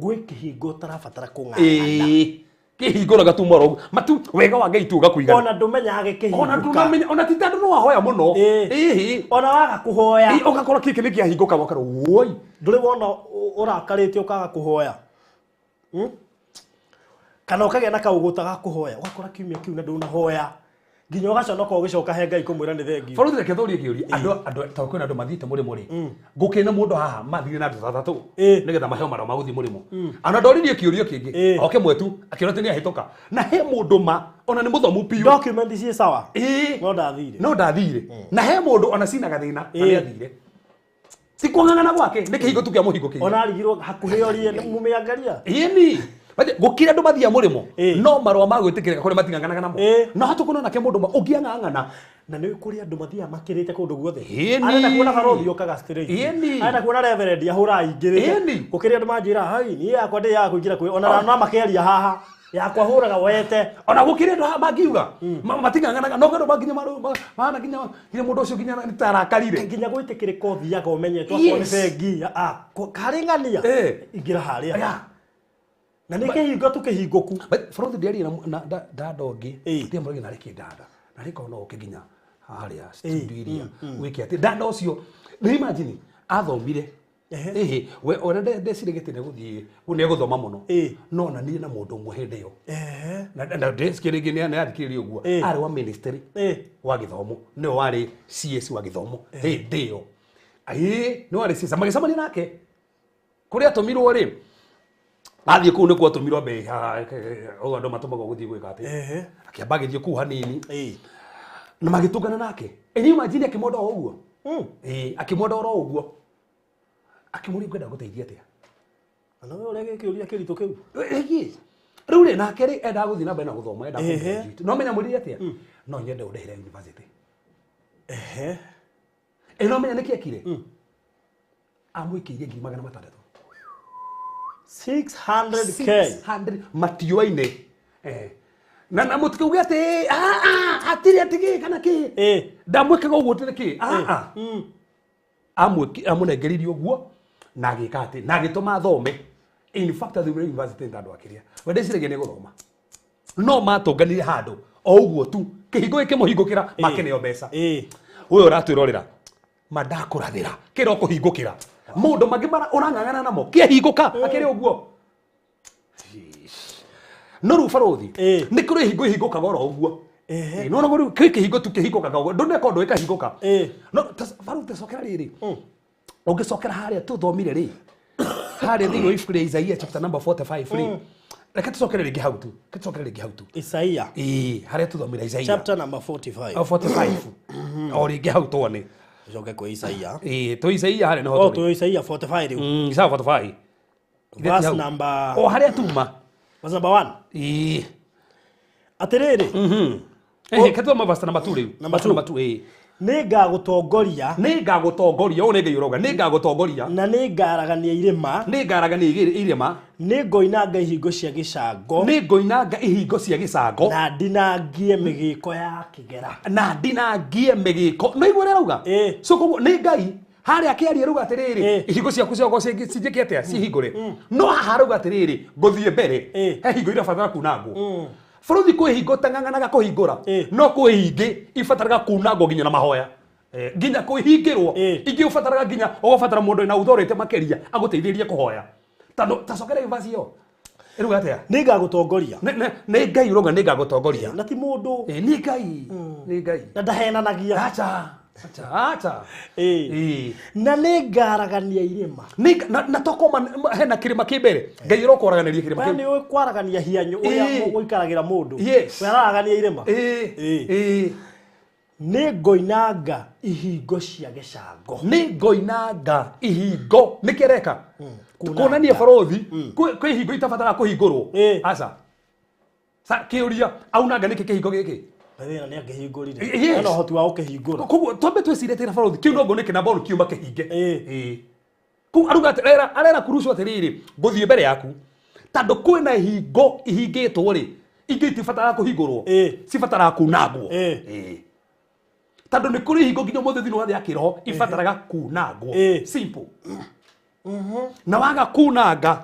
A: Gwĩ kĩhingo ũtarabatara kũng'ang'ana.
B: Kĩhingũraga tu moro ũguo. Matu wega wa Ngai tu ũgakũigana.
A: Ona ndũmenyaga gĩkĩhingũka.
B: Ona ndũnamenya, ona ti tondũ no wahoya mũno.
A: Ona waga kũhoya.
B: Ũgakora kĩkĩ nĩ kĩahingũka ũgakora woi.
A: Ndũrĩ wona ũrakarĩte ũkaga kũhoya. Kana ũkagĩa na kaũgũta ga kũhoya, ũgakora kiumia kĩu na ndũnahoya. Nginya ũgaconoka ũgĩcoka he Ngai kũmwĩra nĩ thengiũ.
B: Bũrũri reke tũrie kĩũria, andũ tondũ kwĩna andũ mathiĩte mũrĩmo rĩ, ngũkĩna mũndũ haha mathire na andũ atatũ nĩgetha maheo marũa ma gũthiĩ mũrĩmo. Ona ndoririe kĩũria kĩngĩ, oke mwetu akĩona atĩ nĩahĩtũka. Na he mũndũ ma ona nĩ mũthomu biũ.
A: Document ciĩ sawa. No ndathire.
B: No ndathire. Na he mũndũ ona cina gathĩna na nĩathire. Si kũng'ang'ana gwake nĩ kĩhingo tu kĩa mũhingũkĩire.
A: Ona arigirwo hakuhĩ orie mũmĩangaria.
B: Ĩni. Gũkĩra andũ mathiaga mũrĩmo no marũa ma gwĩtĩkĩrĩka kũrĩa mating'ang'anaga namo. No hatũkũna nake mũndũ ũngĩang'ang'ana.
A: Na nĩ kũrĩ andũ mathiaga makĩrĩte kũndũ guothe. Arenda kuona barothi okaga straight. Arenda kuona reverend ahũraga ingĩrĩte. Gũkĩrĩ andũ manjĩra hai niĩ yakwa ndĩyaga kũingĩra kwĩ ona no makeria haha. Yakwa hũraga wete.
B: Ona gũkĩrĩ andũ haha mangiuga mating'ang'anaga no andũ manginya mahana nginya mũndũ ũcio nginya nĩ ta arakarire.
A: Nginya gwĩtĩkĩrĩka ũthiaga ũmenyetwo akorwo nĩ bengi. Harĩ ng'ania. Ingĩra harĩa. Na nĩ kĩhingo tu kĩhingũku.
B: Bũrũri ndĩaria na dada ũngĩ, ndĩamũragia narĩ kĩ dada, narĩ korwo no ũke nginya harĩa studio iria wĩke atĩ dada ũcio nĩ imagine athomire. We ona ndeciragia atĩ nĩegũthiĩ nĩegũthoma mũno. No ona niĩ na mũndũ ũmwe hĩndĩ ĩyo. Na ndeciragia rĩngĩ nĩathikĩrĩria ũguo. Arĩ wa ministry wa gĩthomo, nĩwe warĩ CS wa gĩthomo hĩndĩ ĩyo. Nĩwe warĩ CS, magĩcemania nake kũrĩa atũmirwo rĩ, athiĩ kũu nĩkuo atũmirwo mbe andũ matũmagwo gũthiĩ gwĩka atĩ. Akĩamba agĩthiĩ kũu hanini. Na magĩtũngana nake. Ĩ imagine akĩmwenda o ũguo. Akĩmwenda oro ũguo. Akĩmũria ngwenda gũteithia atĩa.
A: Na we ũrĩa gĩkĩũria kĩritũ kĩu.
B: Rĩu rĩ nake rĩ endaga gũthiĩ na mbere na gũthoma, endaga kũ-graduate. No menya mwĩrire atĩa? No nyende ũndĩhĩre university. Ĩ no menya nĩkĩ ekire? Amwĩkĩirie 600,000.
A: 600K.
B: 600 matiũaine. Na na mũtikauge atĩ hatirĩ atĩ gĩ kana kĩ. Ndamwĩkaga ũguo atĩ kĩ. Amũnengereirie ũguo na agĩka atĩ na agĩtũma athome. In fact athomire university nĩ tondũ akĩrĩa. We ndeciragia nĩ gũthoma. No matũnganire handũ o ũguo tu kĩhingo gĩkĩmũhingũkĩra makĩneo mbeca. Ũyũ ũratwĩrorera mandakũrathĩra kĩro kũhingũkĩra. Mũndũ mangĩ ũrang'ang'ana namo kĩahingũka akĩrĩ ũguo. No rĩu barũthi nĩ kũrĩ hingo ihingũkaga oro ũguo. No no rĩu kĩ kĩhingo tu kĩhingũkaga ũguo ndũneka ũndũ gĩkahingũka. No barũthi tacokera rĩrĩ. Ũngĩcokera harĩa tũthomire rĩ, harĩa thĩinĩ wa ibuku rĩa Isaia chapter number 45 rĩ, reke tũcokere rĩngĩ hau tu, reke tũcokere rĩngĩ hau tu.
A: Isaia.
B: Harĩa tũthomire Isaia.
A: Chapter number 45.
B: O 45. O rĩngĩ hau tuone.
A: Tucoke kwĩ Isaia.
B: Twĩ Isaia harĩa nĩho tũrĩ.
A: Twĩ Isaia 45 rĩu.
B: Isaia 45.
A: Verse number
B: o harĩa tuma.
A: Verse number 1. Atĩrĩrĩ.
B: Reke tũthome verse number 2 rĩu.
A: Number
B: Verse number 2,
A: Nĩngagũtongoria.
B: Nĩngagũtongoria, ũũ nĩ Ngai ũrauga, nĩngagũtongoria.
A: Na nĩngaragania irĩma.
B: Nĩngaragania irĩma.
A: Nĩngoinanga ihingo cia gĩcango.
B: Nĩngoinanga ihingo cia gĩcango.
A: Na ndinangie mĩgĩko ya kĩgera.
B: Na ndinangie mĩgĩko. No igua ũrĩa arauga? So koguo nĩ Ngai harĩa akĩaria arauga atĩrĩrĩ, ihingo ciaku ciakorwo cinjĩke atĩa? Cihingũre. No haha arauga atĩrĩrĩ, ngũthiĩ mbere. He hingo irabatara kunangwo. Bũrũri kwĩ hingo tang'ang'anaga kũhingũra. No kwĩ hingĩ ibataraga kunangwo nginya na mahoya. Nginya kwĩhingĩrwo. Ingĩ ũbataraga nginya ũgabatara mũndũ wĩna authority makĩria agũteithĩrĩrie kũhoya. Tondũ tacokera verse ĩyo. Ĩruga atĩa?
A: Nĩngagũtongoria.
B: Nĩ Ngai ũrauga nĩngagũtongoria.
A: Na ti mũndũ.
B: Nĩ Ngai. Nĩ Ngai.
A: Na ndahenanagia.
B: Acha. Acha, acha.
A: Na nĩngaragania irĩma.
B: Na tokoma hena kĩrĩma kĩ mbere. Ngai ũrokũaraganĩria kĩrĩma kĩu.
A: Nĩ ũĩ kwaragania hianyũ ũrĩa ũikaragĩra mũndũ.
B: Yes.
A: We araragania irĩma. Nĩ ngoinanga ihingo cia gĩcango.
B: Nĩ ngoinanga ihingo. Nĩ kĩreka kuonania barothi kwĩ ihingo itabataraga kũhingũrwo. Aca kĩũria aunanga nĩkĩ kĩhingo gĩkĩ?
A: Thĩna nĩ angĩhingũrire. Ena ũhoti wa gũkĩhingũra.
B: Koguo twambe twĩcirie atĩ barothi kĩu no ngo nĩkĩ na bono kiuma kĩhinge. Kũu aruga atĩrĩra arera kurucu atĩrĩrĩ ngũthiĩ mbere yaku tondũ kwĩna ihingo ihingĩtwo rĩ ingĩ itibataraga kũhingũrwo cibataraga kunangwo. Tondũ nĩ kũrĩ ihingo nginya ũmũthĩ thĩinĩ wa thĩ ya kĩroho ibataraga kunangwo. Simple. Na waga kunanga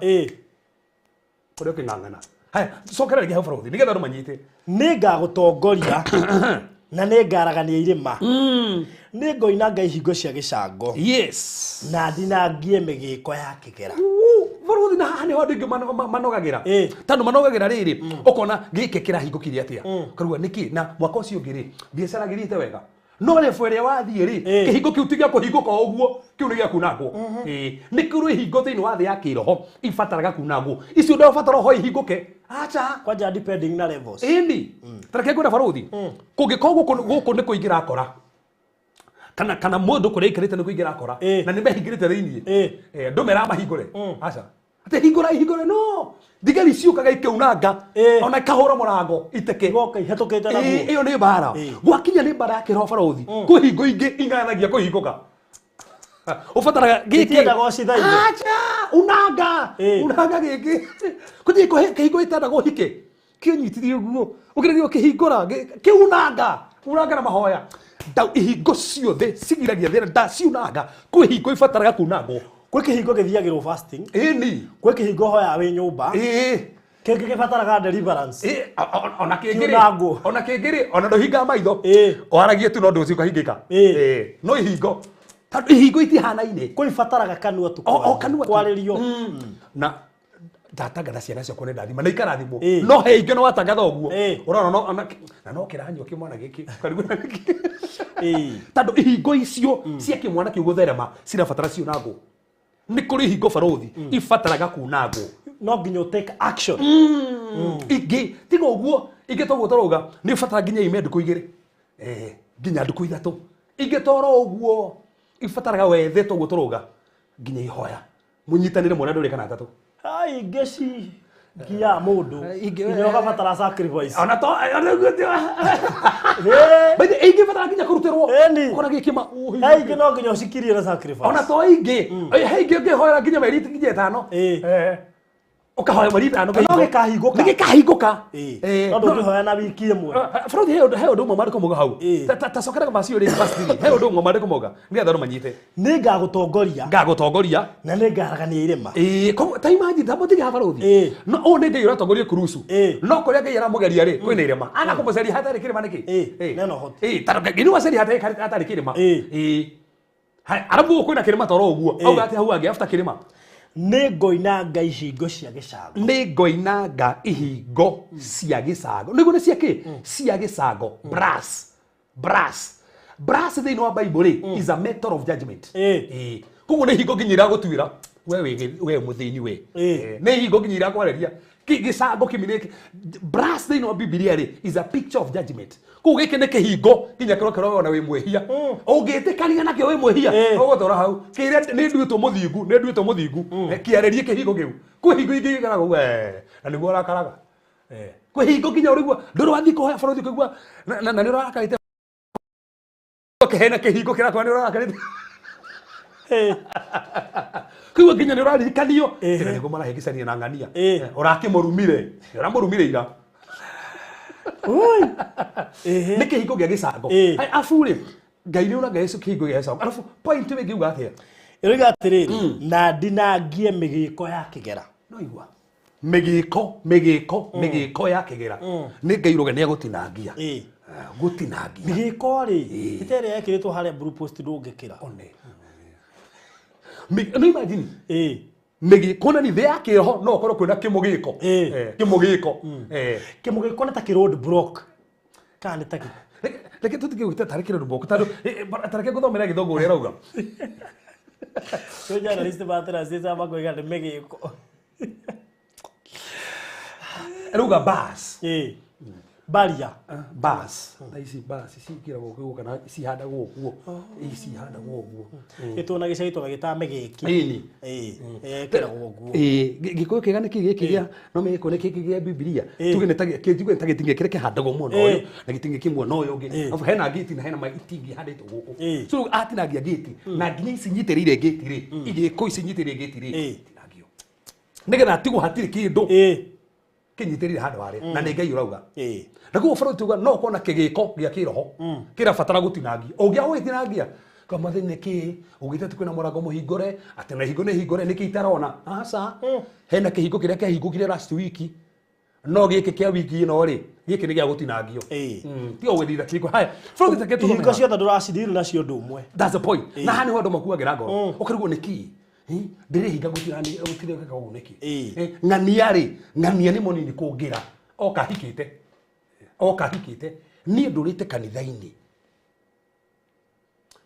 B: kũrĩa ũkĩng'ang'ana. Haya, cokera rĩngĩ hau barothi nĩgetha andũ manyite.
A: Nĩ ngagũtongoria na nĩ ngaragania irĩma. Nĩ ngoinanga ihingo cia gĩcango.
B: Yes.
A: Na ndinangie mĩgĩko ya kĩgera.
B: Barothi na haha nĩho andũ aingĩ manogagĩra. Tondũ manogagĩra rĩrĩ ũkona gĩkĩ kĩrahingũkire atĩa. Ũkaruga nĩkĩ na mwaka ũcio ũngĩ rĩ biacara gĩthiĩte wega. No level ĩrĩa wathiĩ rĩ kĩhingo kĩu ti gĩa kũhingũka o ũguo kĩu nĩ gĩa kunangwo. Nĩ kũrĩ ihingo thĩinĩ wa thĩ ya kĩroho ibataraga kunangwo. Icio ndũbatara ũhoe ihingũke. Acha.
A: Kwanja depending na levels.
B: Ĩni. Ta reke ngwĩre barothi. Kũngĩkorwo gũkũ nĩ kũingĩra akora. Kana mũndũ kũrĩa aikarĩte nĩ kũingĩra akora. Na nĩ mehingĩrĩte thĩinĩ. Andũ meramahingũre. Acha. Atĩ hingũra ihingũre no. Thigari ciũkaga ikĩunanga ona ikahũra mũrango iteke.
A: Igoka ihetũkĩte naguo.
B: Ĩyo nĩ mbara. Gwakinya nĩ mbara ya kĩroho barothi. Kwĩ hingo ingĩ ing'anagia kũhingũka. Ũbataraga gĩkĩ.
A: Itiendaga ũcithaithe.
B: Acha, unanga. Unanga gĩkĩ. Kũthiĩ kĩhingo gĩtendaga ũhike. Kĩnyitithie ũguo. Ũkĩrĩria ũkĩhingũra kĩunanga. Unanga na mahoya. Ndau ihingo ciothe cigiragia thĩna ndaciunanga. Kwĩ hingo ibataraga kunangwo.
A: Kwĩ kĩhingo gĩthiagĩrwo fasting.
B: Ĩni.
A: Kwĩ kĩhingo hoya wĩ nyũmba. Kĩngĩ kĩbataraga deliverance.
B: Ona kĩngĩ rĩ. Ona kĩngĩ rĩ ona ndũhingaga maitho. Waragie tu no ndũ ũcio ũkahingĩka. No ihingo. Tondũ ihingo itihanaine.
A: Kwĩ ibataraga kanua tu.
B: O kanua tu.
A: Kwarĩrio.
B: Na ndatangatha ciana ciakwa nĩ ndathima na ikarathimwo. No he ingĩ no watangatha ũguo. Ũrona no na no kĩranyua kĩmwana gĩkĩ. Ũkarigwo na gĩkĩ. Tondũ ihingo icio cia kĩmwana kĩu gũtherema cirabatara ciunangwo. Nĩ kũrĩ ihingo barothi ibataraga kunangwo.
A: No nginya take action.
B: Ingĩ tiga ũguo ingĩ toguo tũrauga nĩ ũbatara nginya ime ndukũ igĩrĩ. Nginya ndukũ ithatũ. Ingĩ toro ũguo ibataraga wethe toguo tũrauga nginya ihoya. Mũnyitanĩre mwana ndũrĩ kana atatũ.
A: Ai ingĩ ci nginya mũndũ. Nginya ũgabatara sacrifice.
B: Ona to By the ingĩ batara nginya kũrutĩrwo. Ũkona gĩkĩ ma.
A: Ingĩ no nginya ũcikirie na sacrifice.
B: Ona to ingĩ. He ingĩ ũngĩhoera nginya mĩeri nginya ĩtano. Ũkahoya mweri ĩtano
A: kĩhingo. No gĩkahingũka.
B: Nĩ gĩkahingũka.
A: No ndũngĩhoya na wiki ĩmwe.
B: Barothi he ũndũ ũmwe maandĩko mauga hau. Ta cokera verse ĩyo rĩngĩ verse 3. He ũndũ ũmwe maandĩko mauga nĩgetha andũ manyite.
A: Nĩ ngagũtongoria.
B: Ngagũtongoria.
A: Na nĩ ngaragania irĩma.
B: Ta imagine ta mũtige haha barothi. No ũũ nĩ Ngai ũratongoria kurucu. No kũrĩa Ngai aramũgeria rĩ kwĩna irĩma. Aga kũmũcaria hatarĩ kĩrĩma nĩkĩ?
A: Nena ũhoti.
B: Tondũ Ngai nĩ wacaria hatarĩ kĩrĩma. Arabu kwĩna kĩrĩma toro ũguo. Auga atĩ hau angĩ after kĩrĩma.
A: Nĩ ngoinanga ihingo cia gĩcango.
B: Nĩ ngoinanga ihingo cia gĩcango. Nĩguo nĩ cia kĩ? Cia gĩcango. Brass. Brass. Brass thĩinĩ wa Bible rĩ is a method of judgment. Koguo nĩ ihingo nginya iragũtuĩra. We we mũthĩni we. Nĩ ihingo nginya irakwarĩria. Gĩcango kĩminĩke. Brass thĩinĩ wa Bibilia rĩ is a picture of judgment. Koguo gĩkĩ nĩ kĩhingo nginya kĩrĩa kĩroona wĩ mwĩhia. Ũngĩtĩkania nakĩo wĩ mwĩhia ũgũtũra hau. Kĩrĩa nĩ nduĩtwo mũthingu, nĩ nduĩtwo mũthingu. Kĩarĩrie kĩhingo kĩu. Kwĩ hingo ingĩ gĩkaraga we na nĩguo ũrakaraga. Kwĩ hingo nginya ũrĩgua ndũrĩ wathiĩ kũhoya barothi ũkaigua na nĩ ũrakarĩte. Ũkĩhena kĩhingo kĩrakora nĩ ũrakarĩte. Kĩu nginya nĩ ũraririkanio. Tena nĩguo marahĩngĩcania na ng'ania. Ũrakĩmũrumire. Ũramũrumire ira. Nĩ kĩhingo gĩa gĩcango. Arabu rĩ Ngai nĩ ũraga Yesu kĩhingo gĩa gĩcango. Arabu point ĩyo ĩngiuga atĩa?
A: Ĩroiga atĩrĩrĩ na ndinangie mĩgĩko ya kĩgera.
B: No igua. Mĩgĩko mĩgĩko mĩgĩko ya kĩgera. Nĩ Ngai ũroga nĩ egũtinangia. Gũtinangia.
A: Mĩgĩko rĩ ĩte ĩrĩa yekĩrĩtwo harĩa blue post ndũngĩkĩra.
B: One. No imagine. Mĩgĩko na thĩ ya kĩroho no ũkorwo kwĩna kĩmũgĩko. Kĩmũgĩko.
A: Kĩmũgĩko nĩ ta kĩ road block. Kana nĩ ta kĩ?
B: Reke tũtige gwĩta tarĩ kĩ road block tondũ tareke ngũthomera gĩthũngũ ũrĩa ĩrauga.
A: Kwĩ journalist matranslate makoiga nĩ mĩgĩko.
B: Ĩrauga bars.
A: Baria
B: bas na ici bas ciĩkĩragwo ũguo kana cihandagwo ũguo ici cihandagwo ũguo
A: ĩtũna gĩcagi tũgagĩta mĩgĩki
B: ĩni
A: ĩkĩragwo ũguo
B: gĩkũyũ kĩega nĩ kĩ gĩkĩ gĩa no mĩgĩkũ nĩ kĩngĩ gĩa Bibilia tuge nĩ ta kĩnjuge nĩ ta gĩtingĩ kĩrĩa kĩhandagwo mwena ũyũ na gĩtingĩ kĩ mwena ũyũ ũngĩ arabu hena ngĩti na hena itingĩ ihandĩtwo gũkũ so atinangia ngĩti na nginya ici nyitĩrĩire ngĩti rĩ igĩkũ ici nyitĩrĩire ngĩti rĩ tinangio nĩgetha atigwo hatirĩ kĩndũ kinyitĩrĩire handũ harĩa na nĩ Ngai ũrauga na koguo bũrũri tuga no ũkorwo na kĩgĩko gĩa kĩroho kĩrabatara gũtinangia ũngĩaga gũgĩtinangia kamathĩ nĩ kĩ ũgĩte atĩ kwĩna mũrango mũhingũre atĩ na ihingo nĩ hingũre nĩkĩ itarona aca hena kĩhingo kĩrĩa kĩahingũkire last week no gĩkĩ kĩa wiki ĩno rĩ gĩkĩ nĩ gĩa gũtinangio tiga gwĩthitha kĩhingo haya bũrũri take tũthome
A: ihingo ciothe ndũracideal nacio ũndũ ũmwe.
B: That's the point. Na haha nĩho andũ makuagĩra ngoro ũkarigwo nĩ kĩ ndĩrĩhinga gũtirĩka ũguo nĩkĩ ng'ania rĩ ng'ania nĩ mũnini kũngĩra oka hikĩte niĩ ndũrĩte kanitha-inĩ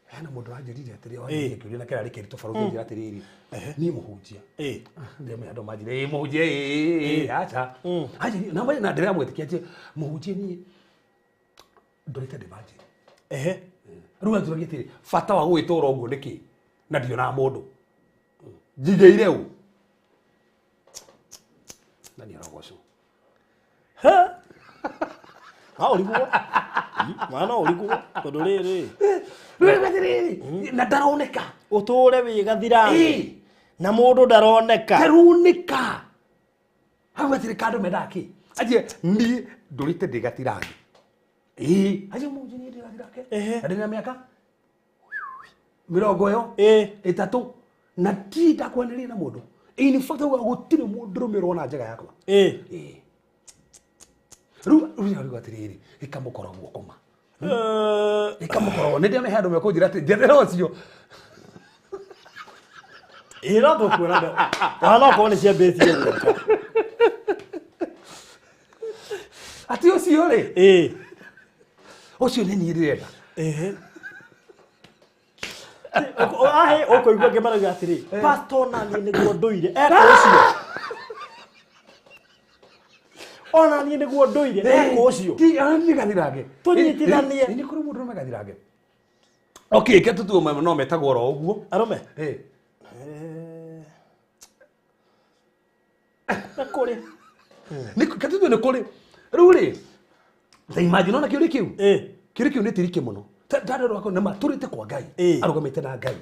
B: hena mũndũ wanjĩrire atĩrĩ wanjĩrire kĩũria na kĩrarĩ kĩritũ barũthi anjĩra atĩrĩrĩ niĩ mũhunjia ndĩramenya andũ manjĩre ĩ mũhunjia ĩ aca anjĩrire na ndĩramwĩtĩkia anjĩre mũhunjia niĩ ndũrĩte ndĩ manjĩre rĩu anjũragia atĩrĩ bata wa gũgĩtũra ũguo nĩkĩ na ndionaga mũndũ njigĩire ũ na nĩ arogocwo
A: no ũrigwo mwana ũrigwo tondũ rĩrĩ
B: rĩrĩ na ndaroneka
A: ũtũre wĩ gathirange na mũndũ ndaroneka
B: taroneka hau atĩrĩ kandũ mendaga kĩ anjie niĩ ndũrĩte ndĩ gathirange anjie mũnjĩ niĩ ndĩ gathirange na ndĩna mĩaka mĩrongo ĩyo ĩtatũ na ti ndakwanĩria na mũndũ in fact gũtirĩ mũndũrũme ũrona njega yakwa rĩu rĩu atĩrĩrĩ ĩkamũkora guoko ma ĩkamũkora nĩ ndĩamenya andũ mekũnjĩra atĩ njethera ũcio
A: ĩ no tũkuona ona no korwo nĩ ciambĩtie gũka
B: atĩ ũcio rĩ ũcio nĩ niĩ ndĩrenda
A: ahe ũkũigua angĩ marauga atĩrĩ pastor ona niĩ nĩguo ndũire eka ũcio ona niĩ nĩguo ndũire eka ũcio
B: ti niĩ gathirange
A: tũnyitithanie
B: nĩ kũrĩ mũndũ ũrũme gathirange okay ke tũtuo no metagwo oro ũguo
A: arũme nĩ kũrĩ
B: ke tũtuo nĩ kũrĩ rĩu rĩ ta imagine ona kĩũria kĩu kĩũria kĩu nĩ tiriki mũno ndarora wako nĩ matũrĩte kwa Ngai arũgamĩte na Ngai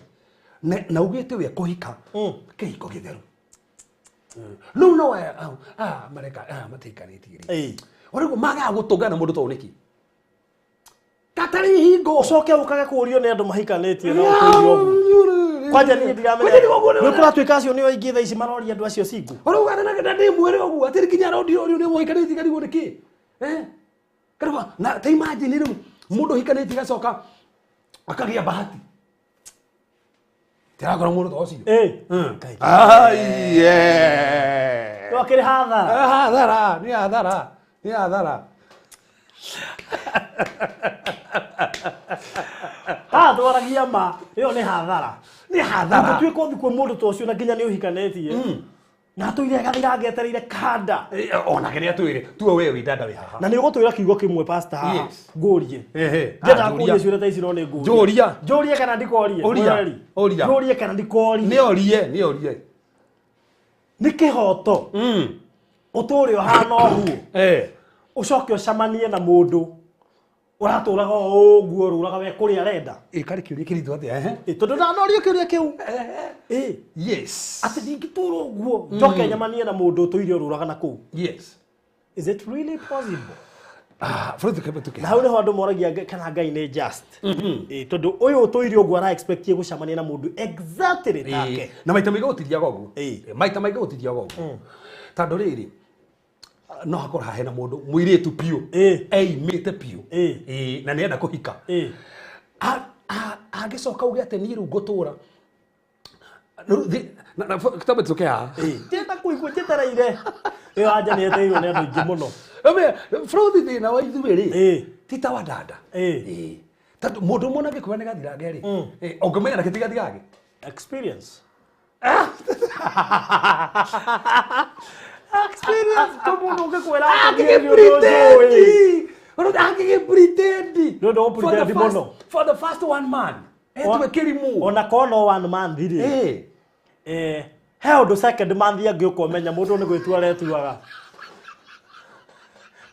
B: na ugĩte we kũhika kĩhiko gĩtheru no no mareka matihikanĩtie rĩ ũrĩguo magaga gũtũngana mũndũ ta ũyũ nĩkĩ gatarĩ hingo
A: ũcoke ũkage kũũrio nĩ andũ mahikanĩtie na ũkũrio ũguo kwanja niĩ ndiramenya nĩ kũratuĩka acio nĩo aingĩ thaa ici maroria andũ acio single
B: ũrauga na ndĩ mwĩrĩ ũguo atĩ nginya arondio ũrĩa nĩ mũhikanĩtie karigwo nĩkĩ karigwo na ta imagine rĩu mũndũ ũhikanĩtie gacoka akagĩa bahati tirakora mũndũ ta ũcio
A: no akĩrĩ hathara
B: hathara nĩ hathara nĩ hathara
A: haha twaragia ma ĩyo nĩ hathara
B: nĩ hathara
A: ũngĩtuĩka ũthiĩ kwĩ mũndũ ta ũcio na nginya nĩ ũhikanĩtie na atũire gathirange etereire kanda
B: onake nĩ atwĩre tuo we wĩ dada wĩ haha
A: na nĩ ũgũtwĩra kiugo kĩmwe pastor haha ngũrie ngĩendaga kũria ciũria ta ici no nĩ ngũrie
B: njũria
A: njũrie kana ndikorie
B: ũria
A: njũrie kana ndikorie
B: nĩ orie nĩ orie
A: nĩ kĩhoto ũtũre ũhana ũguo ũcoke ũcemanie na mũndũ ũratũraga o ũguo ũrũraga we kũrĩa arenda
B: karĩ kĩũria kĩritũ atĩa
A: tondũ ndanorio kĩũria kĩu
B: yes
A: atĩ ndingĩtũra ũguo njoke nyamanie na mũndũ ũtũire ũrũraga na kũu
B: yes
A: is it really possible
B: bũrũri kĩmwe tũkĩ
A: na hau nĩho andũ moragia kana Ngai nĩ just tondũ ũyũ ũtũire ũguo ara expect gũcemania na mũndũ exactly take
B: na maita maingĩ gũtithiaga ũguo maita maingĩ gũtithiaga ũguo tondũ rĩrĩ no hakorwo haha hena mũndũ mũirĩtu biũ eimĩte biũ na nĩenda kũhika angĩcoka uge atĩ niĩ rĩu ngũtũra tambe tũke haha
A: ndĩrenda kũigua njetereire ĩyo anja nĩ yetereirwo nĩ andũ aingĩ mũno
B: bũrũri thĩna wa ithuĩ rĩ ti ta wa dada tondũ mũndũ ũmwe angĩkwĩra nĩ gathirange rĩ ũngĩmenya nakĩ ti gathirange
A: experience Experience to mũndũ ũngĩkwĩra
B: Angĩgĩ pretend.
A: Nĩ ũndũ
B: For the
A: ũpretend
B: first-
A: mũno.
B: For the first one man. Etwe kĩrimũ.
A: Ona korwo no one month rĩ.
B: Eh.
A: Eh, he ũndũ second month angĩũka ũmenya mũndũ nĩ gwĩtua aretuaga.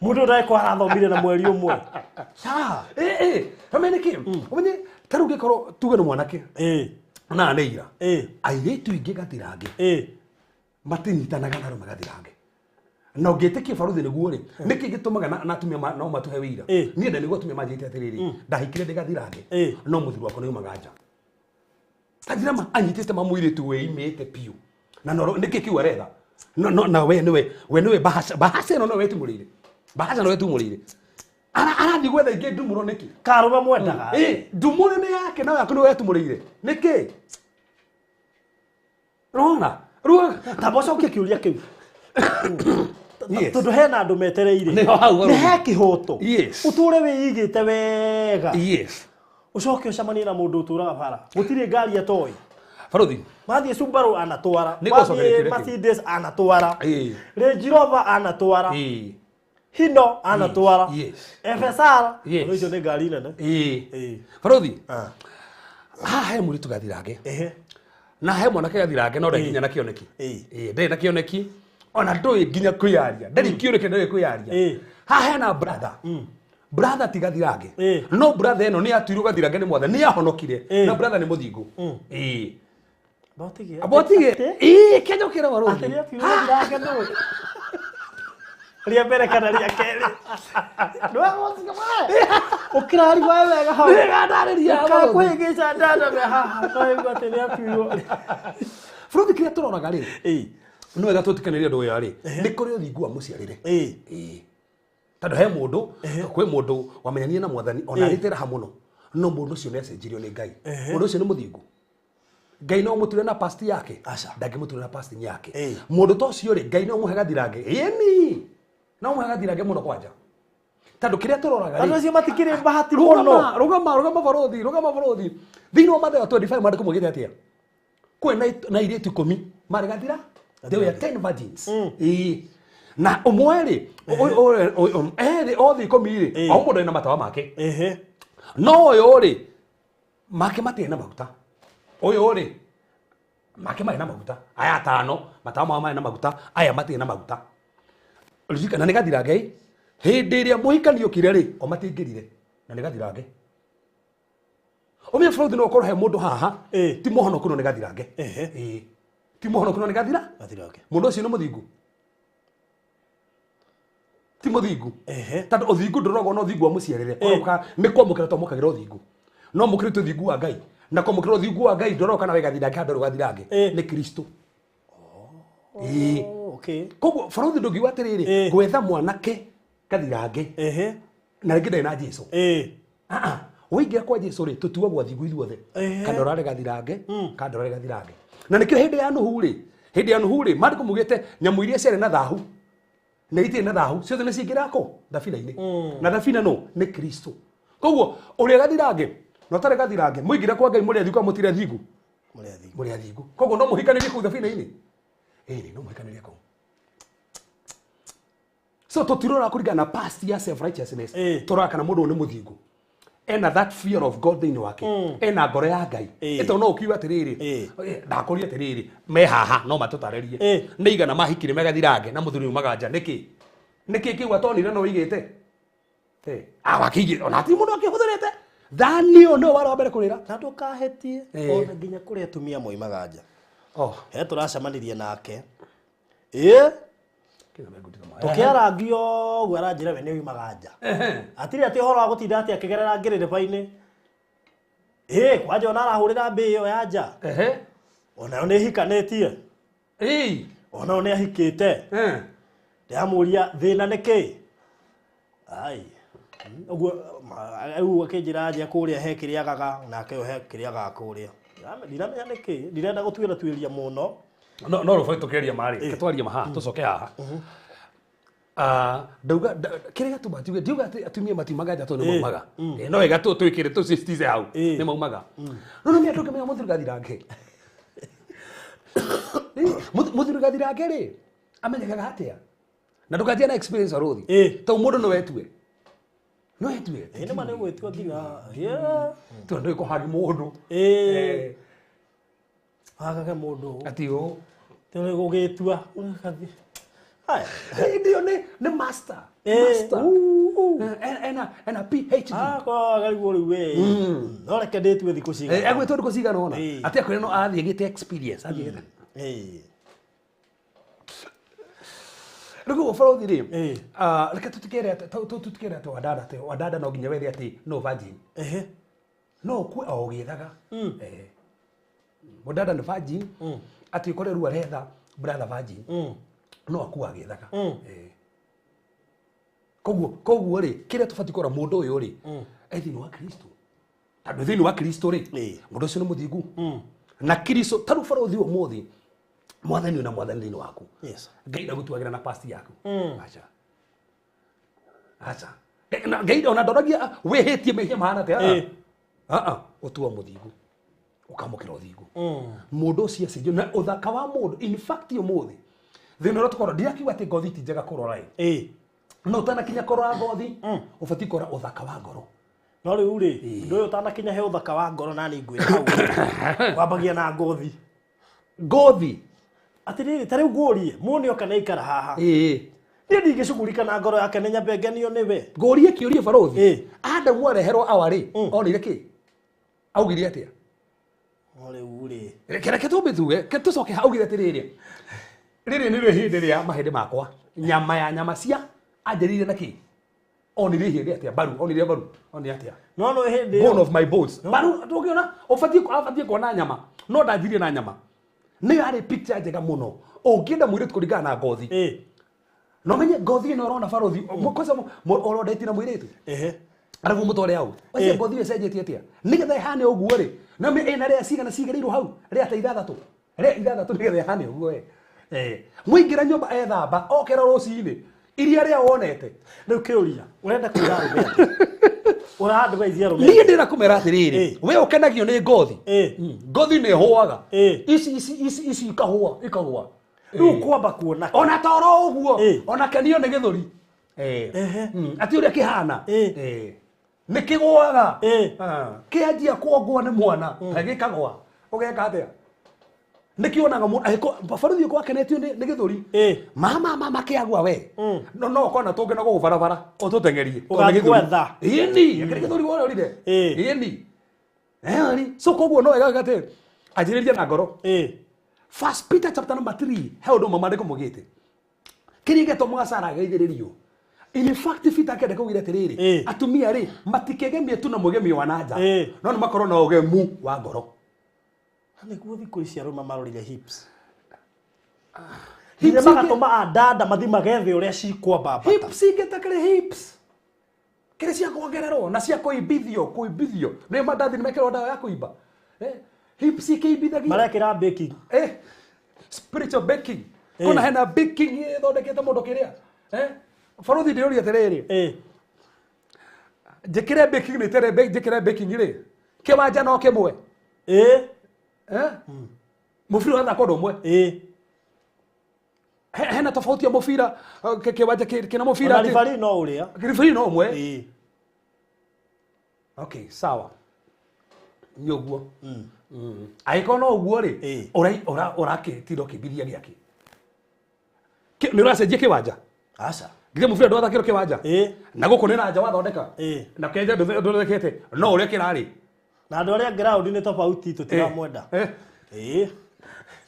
A: Mũndũ ndagĩkorwo arathomire na mweri ũmwe. Sawa.
B: Eh eh. Ũmenye kĩ? Ũmenye ta rĩu ũngĩkorwo tuge nĩ mwanake. Na nĩ ira. Airĩtu ingĩ gathirange. Matinyitanaga na arũme gathirange. Na ũngĩtĩkia baruthi nĩguo rĩ, nĩkĩ gĩtũmaga na atumia no matũhe wĩira? Niĩ nda nĩguo atumia manjĩte atĩrĩrĩ, ndahikire ndĩ gathirange, no mũthuri wakwa nĩ aumaga nja. Tanjĩra ma anyitĩte ma mũirĩtu wĩimĩte biũ. Na no nĩkĩ kĩu aretha? No no na we nĩwe we nĩwe bahasha bahasha ĩno nĩwe wetumũrĩire. Bahasha nĩwe wetumũrĩire. Arathiĩ gwetha ingĩ ndumũro nĩkĩ?
A: Karũme mwendaga.
B: Ndumũro nĩ yake na yaku nĩwe wetumũrĩire. Nĩkĩ? Rona. Rũa.
A: Tamba ũcokie kĩũria kĩu.
B: Yes.
A: Tondũ hena andũ metereire.
B: Nĩho hau
A: Nĩ he kĩhoto.
B: Yes.
A: Ũtũre wĩigĩte wega.
B: Yes.
A: Ũcoke ũcemanie na mũndũ ũtũraga bara. Gũtirĩ ngari atoĩ.
B: Baruthi.
A: Mathiĩ Subaru anatwara.
B: Nĩ gũcokeria
A: Mathiĩ
B: kĩũria kĩu.
A: Mercedes anatwara. Range Rover anatwara. Hino anatwara.
B: Yes.
A: FSR.
B: Yes.
A: Ũndũ ũcio nĩ ngari nene.
B: Baruthi. Haha he mũirĩtu gathirange. Na he mwanake gathirange no ndarĩ nginya na kĩoneki. Ndarĩ na kĩoneki. Ona ndũĩ nginya kwĩyaria. Ndarĩ kĩoneki ndarĩ kwĩyaria. Haha hena brother. Brother ti gathirange. No brother ĩno nĩ atuirwo gathirange nĩ mwathani, nĩ ahonokire. Na brother nĩ mũthingu.
A: Botige.
B: Abotige. Kĩnjũkĩre baruthi.
A: Atĩ nĩ atuirwo gathirange nũ? Rĩa mbere kana rĩa kerĩ? Ũkĩrari wae wega hau.
B: Nĩngandarĩria
A: Ũkae kũhĩngĩca ndanda me haha. Twaigua atĩ nĩ atuirwo.
B: Baruthi kĩrĩa tũroraga rĩ. Nĩ wega tũtikanĩrie ũndũ ũyũ rĩ. Nĩ kũrĩ ũthingu wa mũciarĩre. Tondũ he mũndũ, kwĩ mũndũ wamenyanire na mwathani ona arĩte raha mũno. No mũndũ ũcio nĩ acenjirio nĩ Ngai. Mũndũ ũcio nĩ mũthingu. Ngai no mũture na past yake. Ndangĩmũture na past yake. Mũndũ ta ũcio rĩ, Ngai no mũhe gathirange. Ĩni. No mũhe gathirange mũno kwanja. Tondũ kĩrĩa tũroraga rĩ.
A: Andũ acio matikĩrĩ bahati mũno.
B: Rũgama rũgama baruthi, rũgama baruthi. Thĩinĩ wa Mathayo 25 maandĩko maugĩte atĩa? Kwĩ na airĩtu 10 marĩ gathira. They were 10 virgins. Na ũmwe rĩ, erĩ othe 10 rĩ, o mũndũ ena matawa make. No ũyũ rĩ, make matirĩ na maguta. Ũyũ rĩ, make marĩ na maguta. Aya atano, matawa mao marĩ na maguta, aya matirĩ na maguta. Ririkana nĩ gathirange. Hĩndĩ ĩrĩa mũhikani okire rĩ, o matingĩrire. Na nĩ gathirange. Ũmenye baruthi no ũkorwo he mũndũ haha, ti mũhonoku no nĩ gathirange. Ti mũhonoku no nĩ gathira?
A: Gathirange.
B: Mũndũ ũcio nĩ mũthingu. Ti mũthingu. Tondũ ũthingu ndũroragwo na ũthingu wa mũciarĩre. Nĩ kwamũkĩra twamũkagĩra ũthingu. No mũkĩrĩte ũthingu wa Ngai. Na kwamũkĩra ũthingu wa Ngai ndũroragwo kana wĩ gathirange kana ndũrĩ gathirange. Nĩ Kristo. Koguo baruthi ndũngiuga atĩrĩrĩ, gwetha mwanake gathirange. Na rĩngĩ ndarĩ na Jesũ. Waingĩra kwa Jesũ rĩ, tũtuagwo athingu ithuothe. Kana ũrarĩ gathirange, kana ndũrarĩ gathirange. Na nĩkĩo hĩndĩ ya Nuhu rĩ, hĩndĩ ya Nuhu rĩ, maandĩko maugĩte nyamũ iria ciarĩ na thahu na itirĩ na thahu ciothe nĩ ciaingĩraga kũ? Thabina-inĩ. Na thabina nũ? Nĩ Kristo. Koguo ũrĩa gathirange na ũtarĩ gathirange, mũingĩra kwa Ngai mũrĩ athingu kana mũtirĩ athingu? Mũrĩ athingu. Koguo no mũhikanĩrie kũu thabina-inĩ. No mũhikanĩrie kũu. So tũtirora kũringana na past ya self righteousness. Tũroraga kana mũndũ ũyũ nĩ mũthingu. Ena that fear of God thĩinĩ wake. Ena ngoro ya Ngai. Ĩtondũ no ũkiuga atĩrĩrĩ, ndakũria atĩrĩrĩ, me haha no matũtarĩrie. Nĩ igana mahikire megathirange na mũthuri umaga nja nĩkĩ? Nĩkĩ kĩu atonire no wĩigĩte? Wakĩigĩte ona hatirĩ mũndũ akĩhũthĩrĩte. Thani ũyũ nĩwe warĩ wa mbere kũrĩra.
A: Na ndũkahetie ona nginya kũrĩ atumia moimaga nja. He tũracemanirie nake. Tũkĩarangio ũguo aranjĩra we nĩ uimaga nja. Hatirĩ atĩ ũhoro wa gũtinda atĩ akĩgerera ngĩrĩrĩba-inĩ. Kwanja ona arahũrĩra mbĩ ĩyo ya nja. Onayo nĩ ĩhikanĩtie. Onayo nĩ ahikĩte. Ndĩramũria thĩna nĩ kĩ? Ai. Ũguo rĩu akĩnjĩra nja kũrĩa he kĩrĩa agaga nake he kĩrĩa agaga kũrĩa. Ndiramenya nĩ kĩ, ndirenda gũtuĩra tuĩria mũno.
B: No no rũbari tũkĩaria marĩ, twarie maha, tũcoke haha. Ndauga kĩrĩa gĩatũma njuge, ndiuga atĩ atumia matiumaga nja tondũ nĩ maumaga. No wega twĩkĩre tũsisitize hau, nĩ maumaga. No nĩ andũ ngĩmenya mũthuri gathirange. Mũthuri gathirange rĩ, Amenyekaga atia? Na ndukanjie na experience arothi. To mundu no wetue. No wetue.
A: Ĩ nĩ ma nĩ gwĩtua nginya. Yeah.
B: To ndu ikuhagi mundu.
A: Ĩ. Agage mundu.
B: Ati o.
A: Tĩ gũgĩtua. Ũgathiĩ. Haya.
B: Ndio ni master. Master. Ena PhD.
A: Ah, kwa gariguo rĩu we. No reke ndĩtue thikũ cigana.
B: Egwĩtwo thikũ cigana ũna. Atĩ akwĩra no athiĩ gĩte experience, athiĩ gĩte. Rĩu ũborothi rĩ, reke tũtikere tũtikere atĩ wadada atĩ wadada no nginya wethe atĩ no virgin. No ũkue o ũgĩethaga. Mũdada nĩ virgin, atĩ ũkore rĩu aretha brother virgin. No akue agĩethaga. Koguo rĩ, kĩrĩa tũbatiĩ kũrora mũndũ ũyũ rĩ, e thĩinĩ wa Kristo. Tondũ thĩinĩ wa Kristo rĩ, mũndũ ũcio nĩ mũthingu. Na Kristo, ta rĩu barũthi ũmũthĩ, mwathani na mwathani thĩinĩ waku.
A: Yes.
B: Ngai ndagũtuagĩra na past yaku. Acha. Acha. Ngai ona ndoragia wĩhĩtie mehia mahana atĩa. Ũtua mũthingu. Ũkamũkĩra ũthingu. Mũndũ ũcio acenjio na ũthaka wa mũndũ. In fact ũmũthĩ, thĩna ũrĩa tũkorwo, ndirakiuga atĩ ngothi ti njega kũrora ĩ. No ũtanakinya kũrora ngothi, ũbatiĩ kũrora ũthaka wa ngoro.
A: No rĩu rĩ, ũndũ ũyũ ũtanakinya he ũthaka wa ngoro na nĩ ngwĩra hau. Wambagia na ngothi.
B: Ngothi.
A: Atĩrĩrĩ, ta rĩu ngũrie, mũndũ nĩoka nĩ aikara haha. Niĩ ndingĩcugurika na ngoro yake nĩ nyambe ngenio nĩwe.
B: Ngũrie kĩũria barũthi. Adamu areherwo awa rĩ, onire kĩ? Augire atĩa?
A: No rĩu rĩ.
B: Reke tũmbe tuge, ke tũcoke augire atĩrĩrĩ. Rĩrĩ nĩrĩo ihĩndĩ rĩa mahĩndĩ makwa. Nyama ya nyama cia anjĩrĩire na kĩ? Onire ihĩndĩ atĩa? Mbaru, onire mbaru, onire atĩa?
A: No no ihĩndĩ.
B: Bone of my bones. Mbaru ndũngĩona, ũbatiĩ kuona nyama. No ndanjirie na nyama. Nĩ yarĩ picture njega mũno. Ũngĩenda mũirĩtu kũringana na ngothi. No menye ngothi ĩno ũrona barũthi, kwanza ũrondeti na mũirĩtu. Arabu mũtware hau. Wacia ngothi ĩyo ĩcenjetie atĩa? Nĩgetha ĩhane ũguo rĩ. No ĩna rĩa cigana cigĩrĩirwo hau? Rĩa ta ithathatũ. Rĩa ithathatũ nĩgetha ĩhane ũguo we. Mũingĩra nyũmba ethamba, okera rũcinĩ. Iria rĩa wonete.
A: Rĩu kĩũria, ũrenda kuuga arũme atĩa? Ũra-advise arũme?
B: Niĩ ndĩra kũmera atĩrĩrĩ, we ũkenagio nĩ ngothi. Ngothi nĩ ĩhũaga. Ici ikahũa, ikahũa.
A: Rĩu kwamba kuona.
B: Ona toro ũguo, ona kenio nĩ gĩthũri. Atĩ ũrĩa kĩhana. Nĩ kĩgũaga. Kĩanjia kuongwo nĩ mwana, gĩkagũa. Ũgeka atĩa? Nĩkĩonaga barũthi ũkwa akenetio nĩ gĩthũri. Mama kĩagwa we. No no ũkona tũngĩ na gũkũ barabara, ũtũteng'erie.
A: Ũgathiĩ gwetha.
B: Ĩni, akĩrĩ gĩthũri wororire. Ĩni. So koguo no wega atĩ anjĩrĩria na ngoro. First Peter chapter number 3, he ũndũ ũmwe maandĩko maugĩte. Kĩrĩa gĩatũmaga Sara ageithĩrĩrio. In fact, Peter akĩenda kuugire atĩrĩrĩ, atumia rĩ, matikegemie tu na mũgemio wa na nja, no nĩ makorwo na ũgemu wa ngoro.
A: Nĩguo thikũ ici arũme marorire hips. Hips magatũma andanda mathi magethe ũrĩa cikwambambata.
B: Hips ingĩta kĩrĩ hips. Kĩrĩ cia kuongererwo na cia kũimbithio, kũimbithio. Nĩ mandathi nĩmekĩrwo ndawa ya kũimba. Hips ikĩimbithagia.
A: Marekĩra baking.
B: Spiritual baking. Kuna hena baking ĩthondekete mũndũ kĩrĩa. Barũthi ndĩrũria atĩrĩrĩ. Njĩkĩre baking nĩ tere njĩkĩre baking rĩ. Kĩwanja no kĩmwe. Mũbira ũrathaka ũndũ ũmwe. Hena tofauti ya mũbira kĩwanja kĩna mũbira.
A: Ona ribari no ũrĩa.
B: Ribari no ũmwe. Okay, sawa. Nĩ ũguo. Angĩkorwo no ũguo rĩ, ũrakĩtinda ũkĩmbithia gĩakĩ. Nĩ ũracenjia kĩwanja?
A: Aca.
B: Githĩ mũbira ndwathakĩrwo kĩwanja? Na gũkũ nĩ na nja wathondeka. Na kĩwanja ndũthondekete. No ũrĩa kĩrarĩ.
A: Na andũ arĩa ground nĩ tofauti tũtiramwenda.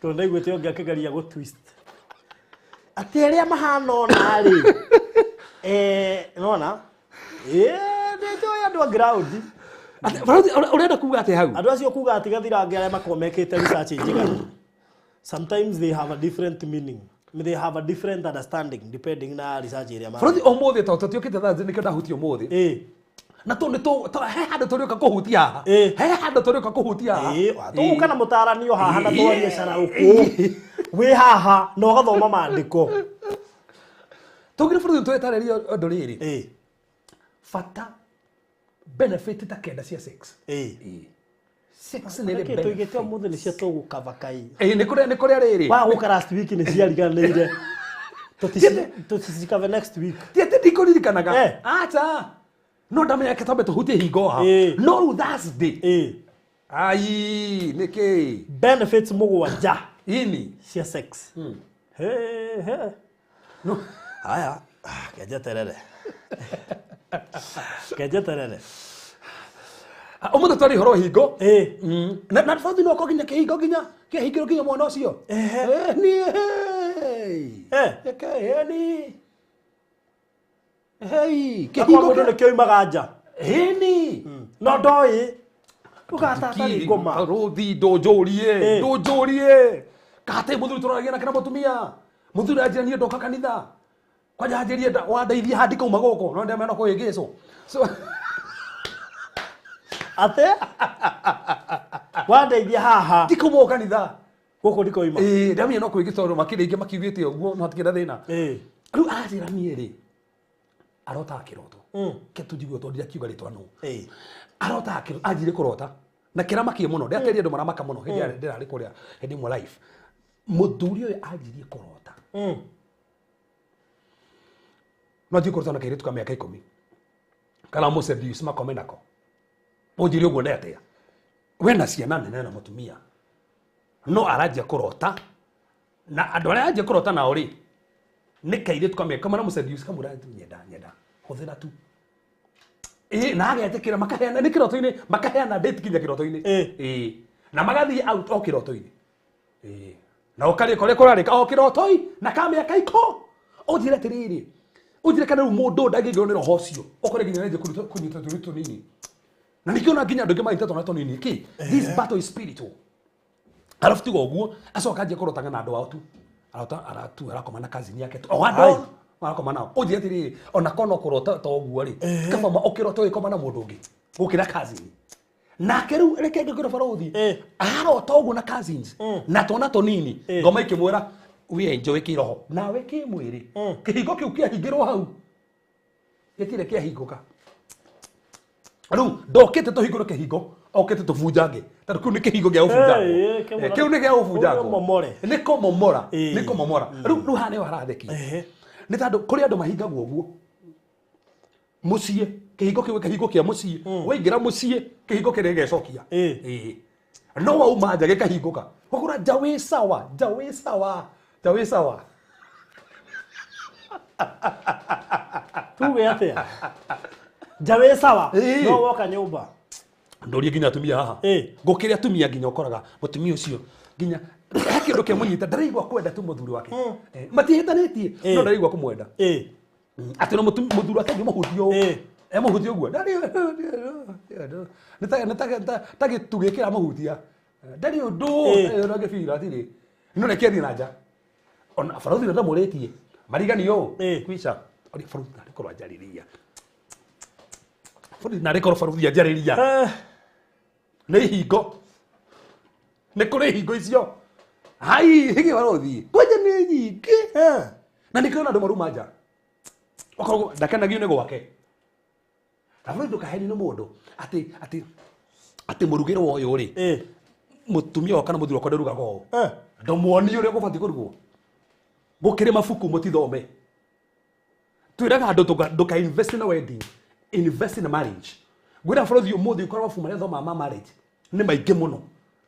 A: Tondũ ndaiguĩte ũngĩ akĩgeria gũ twist. Atĩ arĩa mahana ona rĩ. Nona? Nĩnjũĩ andũ a ground.
B: Ũrenda kuuga atĩa hau?
A: Andũ acio kuuga atĩ gathirange arĩa makoragwo mekĩte research njega. Sometimes they have a different meaning. They have a different understanding depending na research ĩrĩa ma.
B: Barũthi ũmũthĩ tondũ tũtiũkĩte thaa nĩkĩo ndahutia ũmũthĩ. Na tũ nĩ tũ he handũ tũrĩũka kũhutia haha. He handũ tũrĩũka kũhutia haha.
A: Tũgũka na mũtaranio haha na twarie cara ũkũ. Wĩ haha na ũgathoma maandĩko.
B: Tũngĩrĩ bũrũri tũretarĩria ũndũ rĩrĩ. Bata benefit ta kenda cia sex. Sex nĩ
A: benefit. Tũigĩte ũmũthĩ nĩcio tũgũkava kai.
B: Nĩ kũrĩa rĩrĩ.
A: Wa gũka last week nĩ ciariganĩire. Tũticikave next week.
B: Ti atĩ ndikũririkanaga. Acha. No ndamenya ke twambe tũhutie hingo ha. No rĩu Thursday. Ai, nĩkĩ?
A: Benefits mũgwanja.
B: Ini.
A: Cia sex. He he.
B: No.
A: Haya, kenjeterere. Kenjeterere.
B: Ũmũthĩ twarĩ ũhoro hingo. Na bathi no nginya kĩhingo nginya kĩhingĩro nginya mwana ũcio. Ni. Ni. Hey,
A: kĩhingo mũndũ nĩkĩoimaga nja.
B: Ni.
A: No ndoĩ. Ũgatatari ngoma.
B: Rũthi ndũnjũrie, ndũnjũrie. Kate mũthuri tũraragia nake na mũtumia. Mũthuri anjĩra niĩ ndoka kanitha. Kwanja anjĩrie wandeithia handi kauma gũkũ. No ndemena kũhĩngĩcwo. So
A: ate wandeithia haha
B: ndikauma kanitha
A: gũkũ ndikoima.
B: Ndamenya no kũhĩngĩcwo tondũ makĩrĩ aingĩ makiugĩte ũguo no hatikĩrĩ na thĩna. Rĩu aranjĩra niĩ rĩ arotaga kĩroto. Ke tũnjigue tondũ ndirakiuga rĩtwa nũ. Arotaga kĩroto, anjire kũrota. Na kĩramakie mũno, ndĩrateria andũ maramaka mũno hĩndĩ ĩrĩa ndĩrarĩ kũrĩa hĩndĩ ĩmwe live. Mũthuri ũyũ anjirie kũrota. No anjie kũrota na kairĩtu ka mĩaka 10. Kana mũseduce makome nako. Ũnjĩre ũguo nĩ atĩa? We na ciana nene na mũtumia. No aranjia kũrota. Na andũ arĩa aranjia kũrota nao rĩ, nĩ kairĩtu ka mĩaka kamwe na mũseduce kamwĩra nyenda nyenda. Hũthĩra tu. Na agetĩkĩra makaheana nĩ kĩroto-inĩ, makaheana date nginya kĩroto-inĩ. Na magathiĩ out o kĩroto-inĩ. Na ũkarĩka ũrĩa kũrarĩka o kĩrotoi na ka mĩaka iko. Ũnjĩre atĩrĩrĩ, ũnjĩre kana rĩu mũndũ ndangĩingĩrwo nĩ roho ũcio, ũkore nginya nĩanjia kũnyita tũirĩtu tũnini. Na nĩkĩo ona nginya andũ aingĩ manyita twana tũnini. Kĩ? This battle is spiritual. Arabu tiga ũguo, acoka anjia kũrotaga na andũ ao tu. Arota aratu arakoma na cousin yake tu. O andũ arakoma nao. Ũnjĩre atĩrĩrĩ, ona korwo no kũrota ta ũguo rĩ, kaba ma ũkĩrota ũgĩkoma na mũndũ ũngĩ gũkĩra cousin. Nake rĩu reke ngĩkwĩre barothi, arota ũguo na cousins na twana tũnini, ngoma ikĩmwĩra we enjoy kĩroho nawe kĩmwĩrĩ. Kĩhingo kĩu kĩahingĩrwo hau gĩtirĩ kĩahingũka. Rĩu ndokĩte tũhingũre kĩhingo, okĩte tũbunjange. Tondũ kĩu nĩ kĩhingo gĩa gũbunjangwo. Kĩu nĩ gĩa gũbunjangwo. Nĩ kũmomora, nĩ kũmomora. Rĩu haha nĩho harathekia. Nĩ tondũ kũrĩ andũ mahingagwo ũguo. Mũciĩ, kĩhingo kĩu kĩhingo kĩa mũciĩ. Waingĩra mũciĩ, kĩhingo kĩrĩa gĩgecokia. No wauma nja gĩkahingũka. Ũgakora nja wĩ sawa, nja wĩ sawa, nja wĩ sawa.
A: Tuge atĩa? Nja wĩ sawa, no woka nyũmba.
B: Ndorie nginya atumia haha. Gũkĩrĩ atumia nginya ũkoraga mũtumia ũcio nginya he kĩndũ kĩamũnyita ndaraigua kwenda tu mũthuri wake. Matihĩtanĩtie, no ndaraigua kũmwenda. Atĩ no mũthuri wake angĩmũhutia ũũ. Emũhutia ũguo. Nĩ ta gĩtugĩ kĩramũhutia. Ndarĩ ũndũ, ndarĩ ũndũ angĩbira atirĩ. No reke athiĩ na nja. Ona barothi ũrĩa ndamũrĩtie, marigani ũũ, kwica. Ũrĩa barothi narĩ korwo anjarĩria. Barothi narĩ korwo barothi anjarĩria. Nĩ ihingo. Nĩ kũrĩ ihingo icio. Hai, hĩgĩ barothi. Kwanja nĩ nyingĩ. Na nĩkĩo ona andũ maruma nja. Okorwo ndakenagio nĩ gwake. Na barothi ndũkahenio nĩ mũndũ atĩ atĩ atĩ mũrugĩre wa ũyũ rĩ. Mũtumia wakwa kana mũthuri wakwa ndarugaga ũũ. Ndũmuonie ũrĩa gũbatiĩ kũrugwo. Gũkĩrĩ mabuku mũtithome. Twĩraga andũ ndũka invest in a wedding, invest in a marriage. Ngwĩra barothi ũmũthĩ ũkorwo mabuku marĩa thomaga ma marriage nĩ maingĩ mũno.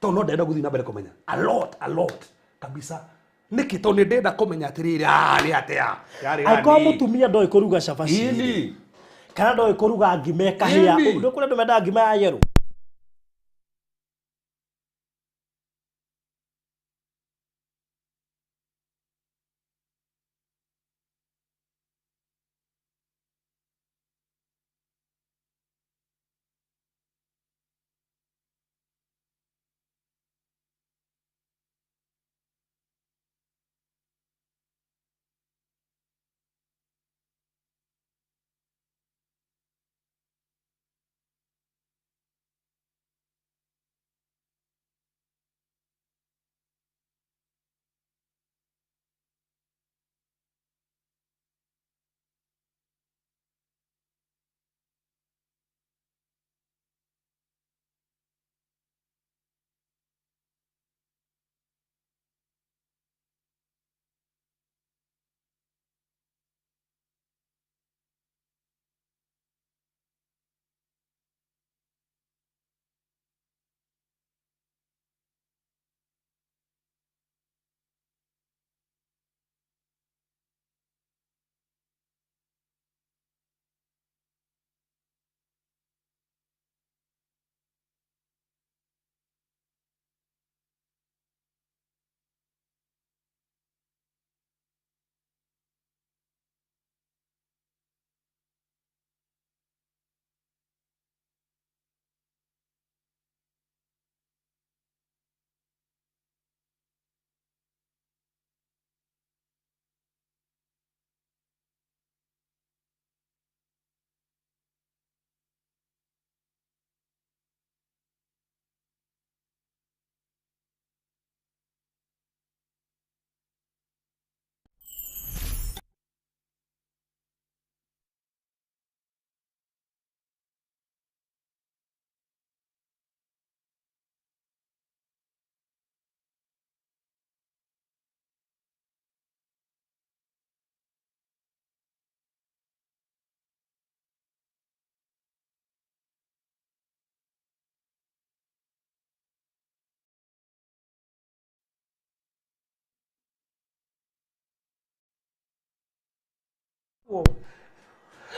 B: Tondũ no ndĩrenda gũthiĩ na mbere kũmenya. A lot, a lot kabisa. Nĩkĩ? Tondũ nĩ ndĩrenda kũmenya atĩrĩrĩ, nĩ atĩa? Yarĩ
A: Angĩkorwo
B: gani?
A: mũtumia ndoĩ kũruga cabaci. Kana ndoĩ kũruga ngima ĩkahĩa. Ũndũ kũrĩa andũ mendaga ngima ya yerũ.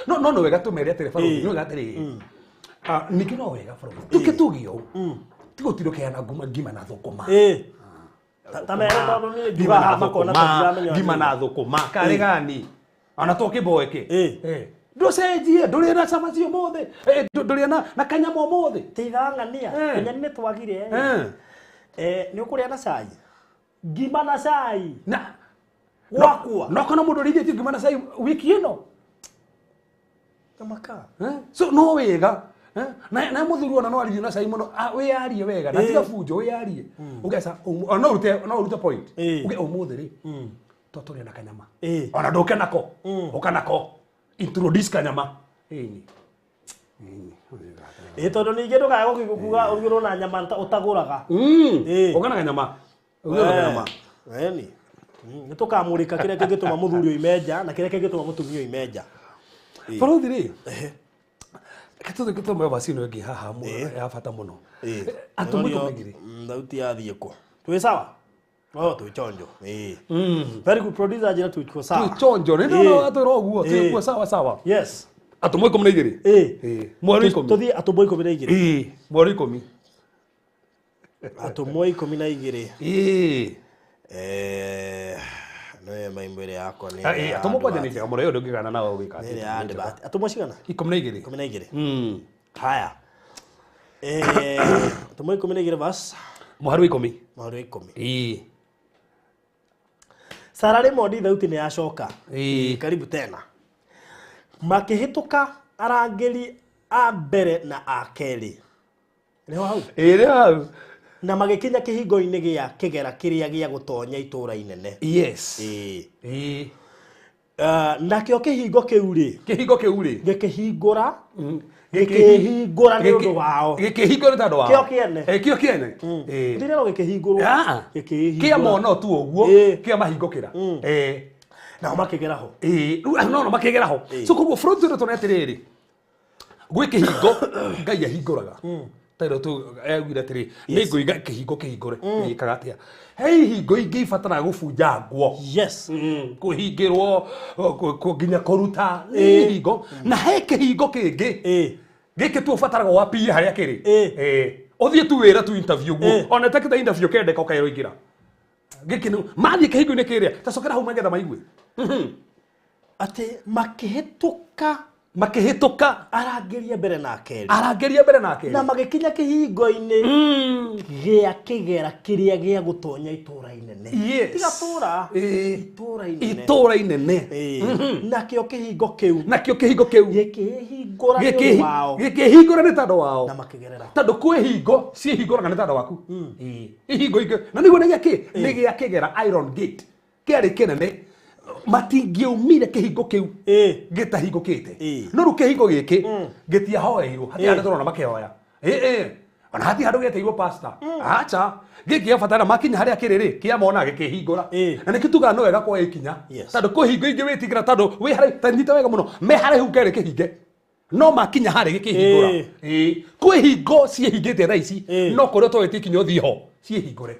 B: No no no wega tumere atĩrĩ barũthi,
A: Ĩĩ.
B: nĩ wega atĩrĩ. Ah, ningĩ no wega barũthi. Tũkĩtugio ũũ. Tigũtirĩ ũkĩheana nguma ngima na thũkũma.
A: Ĩĩ. Ta mere tondũ niĩ
B: Ngima
A: njugaga
B: na
A: haha makona ta
B: thũkũma,
A: ndiramenya
B: ngima na thũkũma karĩ gani ona to kĩmboeke.
A: Ĩĩ.
B: Ndũcenjie, ndũrĩe na cabaci ũmũthĩ. Ndũrĩe na kanyama ũmũthĩ.
A: Teitha ng'ania
B: Eh.
A: kenya nĩ twagire.
B: Eh.
A: Nĩ ũkũrĩa na cai, ngima na cai
B: Na
A: gwakwa.
B: No kana mũndũ ũrĩithĩtie ngima na cai wiki ĩno.
A: Kamaka.
B: Eh? So no wega. Eh? Na mũthuri ona no arithio na cai mũno. Ah, wĩyarie wega na
A: Ĩĩ.
B: tiga bunjo, wĩyarie. Ugeca no ũrute point.
A: Ĩĩ.
B: Uge ũmũthĩ rĩ, to tũrĩe na kanyama.
A: Ĩĩ.
B: Ona ndũke nako, ũka nako, introduce kanyama. Ĩni. Ĩni.
A: Ĩĩ, tondũ ningĩ ndũkae gũkiuga ũrugĩrwo na nyama ũtagũraga. Ĩĩ.
B: Ũka na kanyama, ũgĩrwo na kanyama.
A: Eni. Nĩ tũkamũrĩka kĩrĩa kĩngĩtũma mũthuri oime nja na kĩrĩa kĩngĩtũma mũtumia oime nja.
B: Barũthi rĩ, reke tũthume vaci ĩno ĩngĩ haha ya bata mũno. Atũmwo 12.
A: Thauti yathiĩ kũ? Twĩ sawa? Oh, twĩ chonjo. Ĩĩ. Very good, producer njĩra twĩ sawa.
B: Twĩ chonjo nĩ ndona atwĩra ũguo, twĩ kuo sawa sawa.
A: Yes.
B: Atũmwo 12.
A: Ĩĩ.
B: Ĩĩ. Mweri 10.
A: Tũthiĩ atũmwo 12.
B: Ĩĩ, mweri 10.
A: Atũmwo 12.
B: Ĩĩ.
A: Nĩwe maimbo ĩrĩa yakwa nĩ
B: Ah, ĩĩ, atũmwo kwanja nĩ njega mũno, ĩyo ndũngĩgana nao gwĩka
A: nĩ
B: atĩ.
A: ĩrĩa ya debate. Atũmwo cigana?
B: 12.
A: 12. Haya. Atũmwo 12 verse
B: Mũhari wa 10.
A: Mũhari wa 10.
B: Ĩĩ.
A: Sara Raymond, thauti nĩ yacoka.
B: Ĩĩ.
A: Karibu tena. Makĩhĩtũka arangĩri a mbere na a kerĩ. Nĩho hau.
B: Ĩĩ, rĩ hau.
A: Na magĩkinya kĩhingo-inĩ gĩa kĩgera kĩrĩa gĩa gũtonya itũũra inene.
B: Yes.
A: Ĩĩ.
B: Ĩĩ.
A: Nakĩo kĩhingo kĩu rĩ,
B: Kĩhingo kĩu rĩ,
A: gĩkĩhingũra gĩkĩhingũra nĩ ũndũ wao.
B: Gĩkĩhingũra nĩ tondũ wao.
A: Kĩo kĩene.
B: Ĩ, kĩo kĩene. Ĩĩ.
A: Ndĩrerwo gĩkĩhingũrwo.
B: Ah.
A: Gĩkĩhingũra.
B: Kĩa mona tu ũguo,
A: Ĩĩ.
B: kĩa mahingũkĩra. Ĩĩ.
A: Nao makĩgera ho.
B: Ĩĩ, rĩu no no makĩgera ho. So koguo front ĩno tũrona atĩrĩrĩ, gwĩ kĩhingo Ngai ahingũraga tairo tu augire atĩrĩ, nĩ ngũiga kĩhingo kĩhingũre, gĩkaga atĩa? He ihingo ingĩ ibataraga gũbunjangwo. Kũhingĩrwo nginya kũruta nĩ ihingo, na he kĩhingo kĩngĩ gĩkĩ tu ũbataraga wapie harĩa kĩrĩ.
A: Ĩĩ.
B: Ũthiĩ tu wĩra tu interview guo, ona ĩtakĩte interview kendeka ũkaĩrwo ingĩra. Gĩkĩ nĩ mathiĩ kĩhingo-inĩ kĩrĩa, tacokera hau magetha maigue.
A: Atĩ makĩhĩtũka
B: Makĩhĩtũka
A: arangĩria mbere na kerĩ
B: arangĩria mbere na kerĩ
A: na magĩkinya kĩhingo-inĩ gĩa kĩgera kĩrĩa gĩa gũtonya itũũra inene.
B: Yes.
A: Tiga tũra.
B: Ĩĩ.
A: Itũũra inene.
B: Itũũra inene.
A: Ĩĩ. Nakĩo kĩhingo kĩu
B: Nakĩo kĩhingo kĩu
A: gĩkĩhingũra nĩ ũndũ wao
B: gĩkĩhingũra nĩ tondũ wao.
A: Na makĩgerera ho.
B: Tondũ kwĩ hingo ciĩhingũraga nĩ tondũ waku. Ĩĩ. Ihingo ingĩ na nĩguo nĩ gĩakĩ, nĩ gĩa kĩgera, iron gate, kĩarĩ kĩnene, matingĩaumire kĩhingo kĩu gĩtahingũkĩte. No rĩu kĩhingo gĩkĩ gĩtiahoeirwo, hatirĩ handũ tũrona makĩhoya. Ĩĩ, ona hatirĩ handũ gĩetĩirwo pastor, acha gĩkĩ gĩabatara makinya harĩa kĩrĩ rĩ, kĩamona gĩkĩhingũra. Na nĩkĩo tugaga no wega kuoya ikinya, tondũ kwĩ hingo ingĩ wĩtigĩra tondũ wĩ haraihu. Ta nyita wega mũno, me haraihu kerĩ kĩhinge, no makinya harĩ gĩkĩhingũra. Ĩĩ. Kwĩ hingo ciĩhingĩte thaa ici, no kũrĩa ũtoetie ikinya ũthiĩ ho ciĩhingũre.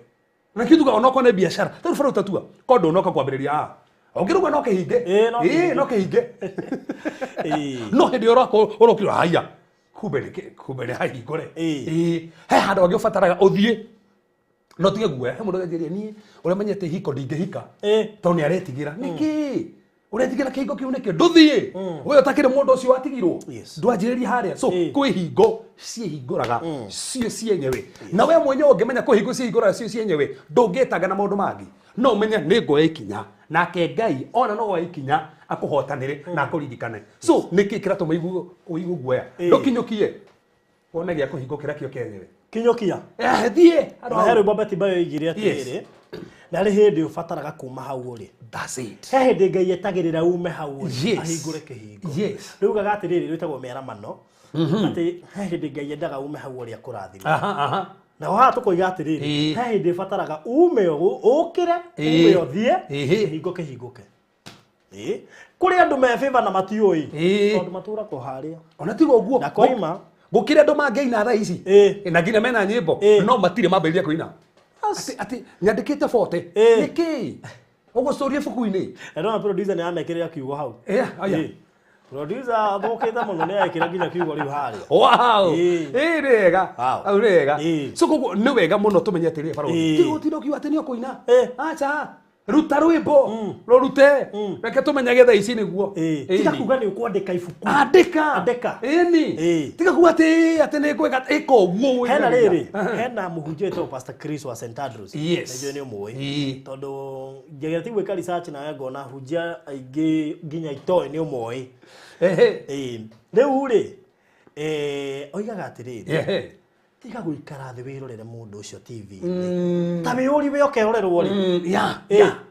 B: Na kĩo tugaga onokorwo nĩ biacara, tarĩu bara ũtatua ko ndũnoka kwambĩrĩria haha ũngĩrauga no kĩhinge.
A: Ĩĩ, no
B: Ĩĩ,
A: kĩhinge.
B: no kĩhinge. No hĩndĩ ĩrĩa ũroka ũrokire, haya, kumbe kumbe nĩ hahingũre.
A: Ĩĩ.
B: Ĩĩ, he handũ hangĩ ũbataraga ũthiĩ no tige guoya. He mũndũ anjĩrire niĩ ũrĩa menyete hiko ndingĩhika tondũ nĩ aretigĩra. Nĩkĩ ũretigĩra kĩhingo kĩu? Nĩkĩ ndũthiĩ we ũtakĩrĩ mũndũ ũcio watigirwo? Ndwanjĩrĩria harĩa. So kwĩ hingo ciĩhingũraga cio cienyewe, na we mwenyewe ũngĩmenya kwĩ hingo ciĩhingũraga cio cienyewe, ndũngĩtanga na maũndũ mangĩ, no ũmenye nĩ ngoya ikinya, nake Ngai ona no woe ikinya akũhotanĩre na akũririkane. So nĩkĩ kĩratũma ũigue guoya? Ndũkinyũkie wone gĩa kũhingũkĩra kĩo kĩenyewe.
A: Kinyũkia.
B: Eh, thiĩ handũ
A: Na he
B: hau.
A: rwĩmbo Betty Bayo oigire atĩrĩrĩ, na rĩ hĩndĩ ũbataraga kuma hau ũrĩ.
B: That's it.
A: He hĩndĩ Ngai etagĩrĩra ume hau ũrĩ ahingũre kĩhingo. Rĩugaga atĩrĩrĩ, rwĩtagwo mĩaramano, atĩ he hĩndĩ Ngai endaga ume hau ũrĩ akũrathime.
B: Aha, aha.
A: Na haha tũkoiga atĩrĩrĩ, he hĩndĩ ĩbataraga ume ũkĩre, ume ũthiĩ kĩhingo kĩhingũke. Ĩĩ. Kũrĩ andũ me favor na matiũĩ tondũ matũraga o harĩa.
B: Ona tiga ũguo,
A: Na koima.
B: gũkĩrĩ andũ mangĩina thaa ici na nginya mena nyĩmbo, no matirĩ mambĩrĩria kũina, atĩ nyandĩkĩte 40. Nĩkĩ? Ũgũcũrie ibuku-inĩ.
A: Ndona producer nĩ amekĩrĩra kiugo hau.
B: Aya.
A: Producer athũkĩte mũno nĩ ekĩra nginya kiugo rĩu harĩa.
B: Wow. Ĩ wega. Au wega. So koguo nĩ wega mũno tũmenye atĩrĩrĩ barũthi. Ti gũtinda ũkiuga atĩ nĩ ũkũina. Acha. Ruta rwĩmbo. Rũrute. Reke tũmenyage thaa ici nĩguo.
A: Tiga kuga nĩ ũkwandĩka ibuku.
B: Andĩka.
A: Andĩka.
B: Ĩni. Tiga kuga atĩ atĩ nĩ ngwĩka ĩka ũguo.
A: Hena rĩrĩ, hena mũhunjia wĩtagwo Pastor Chris wa St Andrews.
B: Yes.
A: Nĩnjũĩ nĩ ũmũĩ. Tondũ ngegeretie gwĩka research nawe ngona hunjia aingĩ nginya itoĩ nĩ ũmoĩ. Rĩu rĩ, oigaga atĩrĩrĩ. Tiga gũikara thĩ wĩrorere mũndũ ũcio TV-inĩ. Ta wĩyũrie we ũkerorerwo rĩ.
B: Yeah.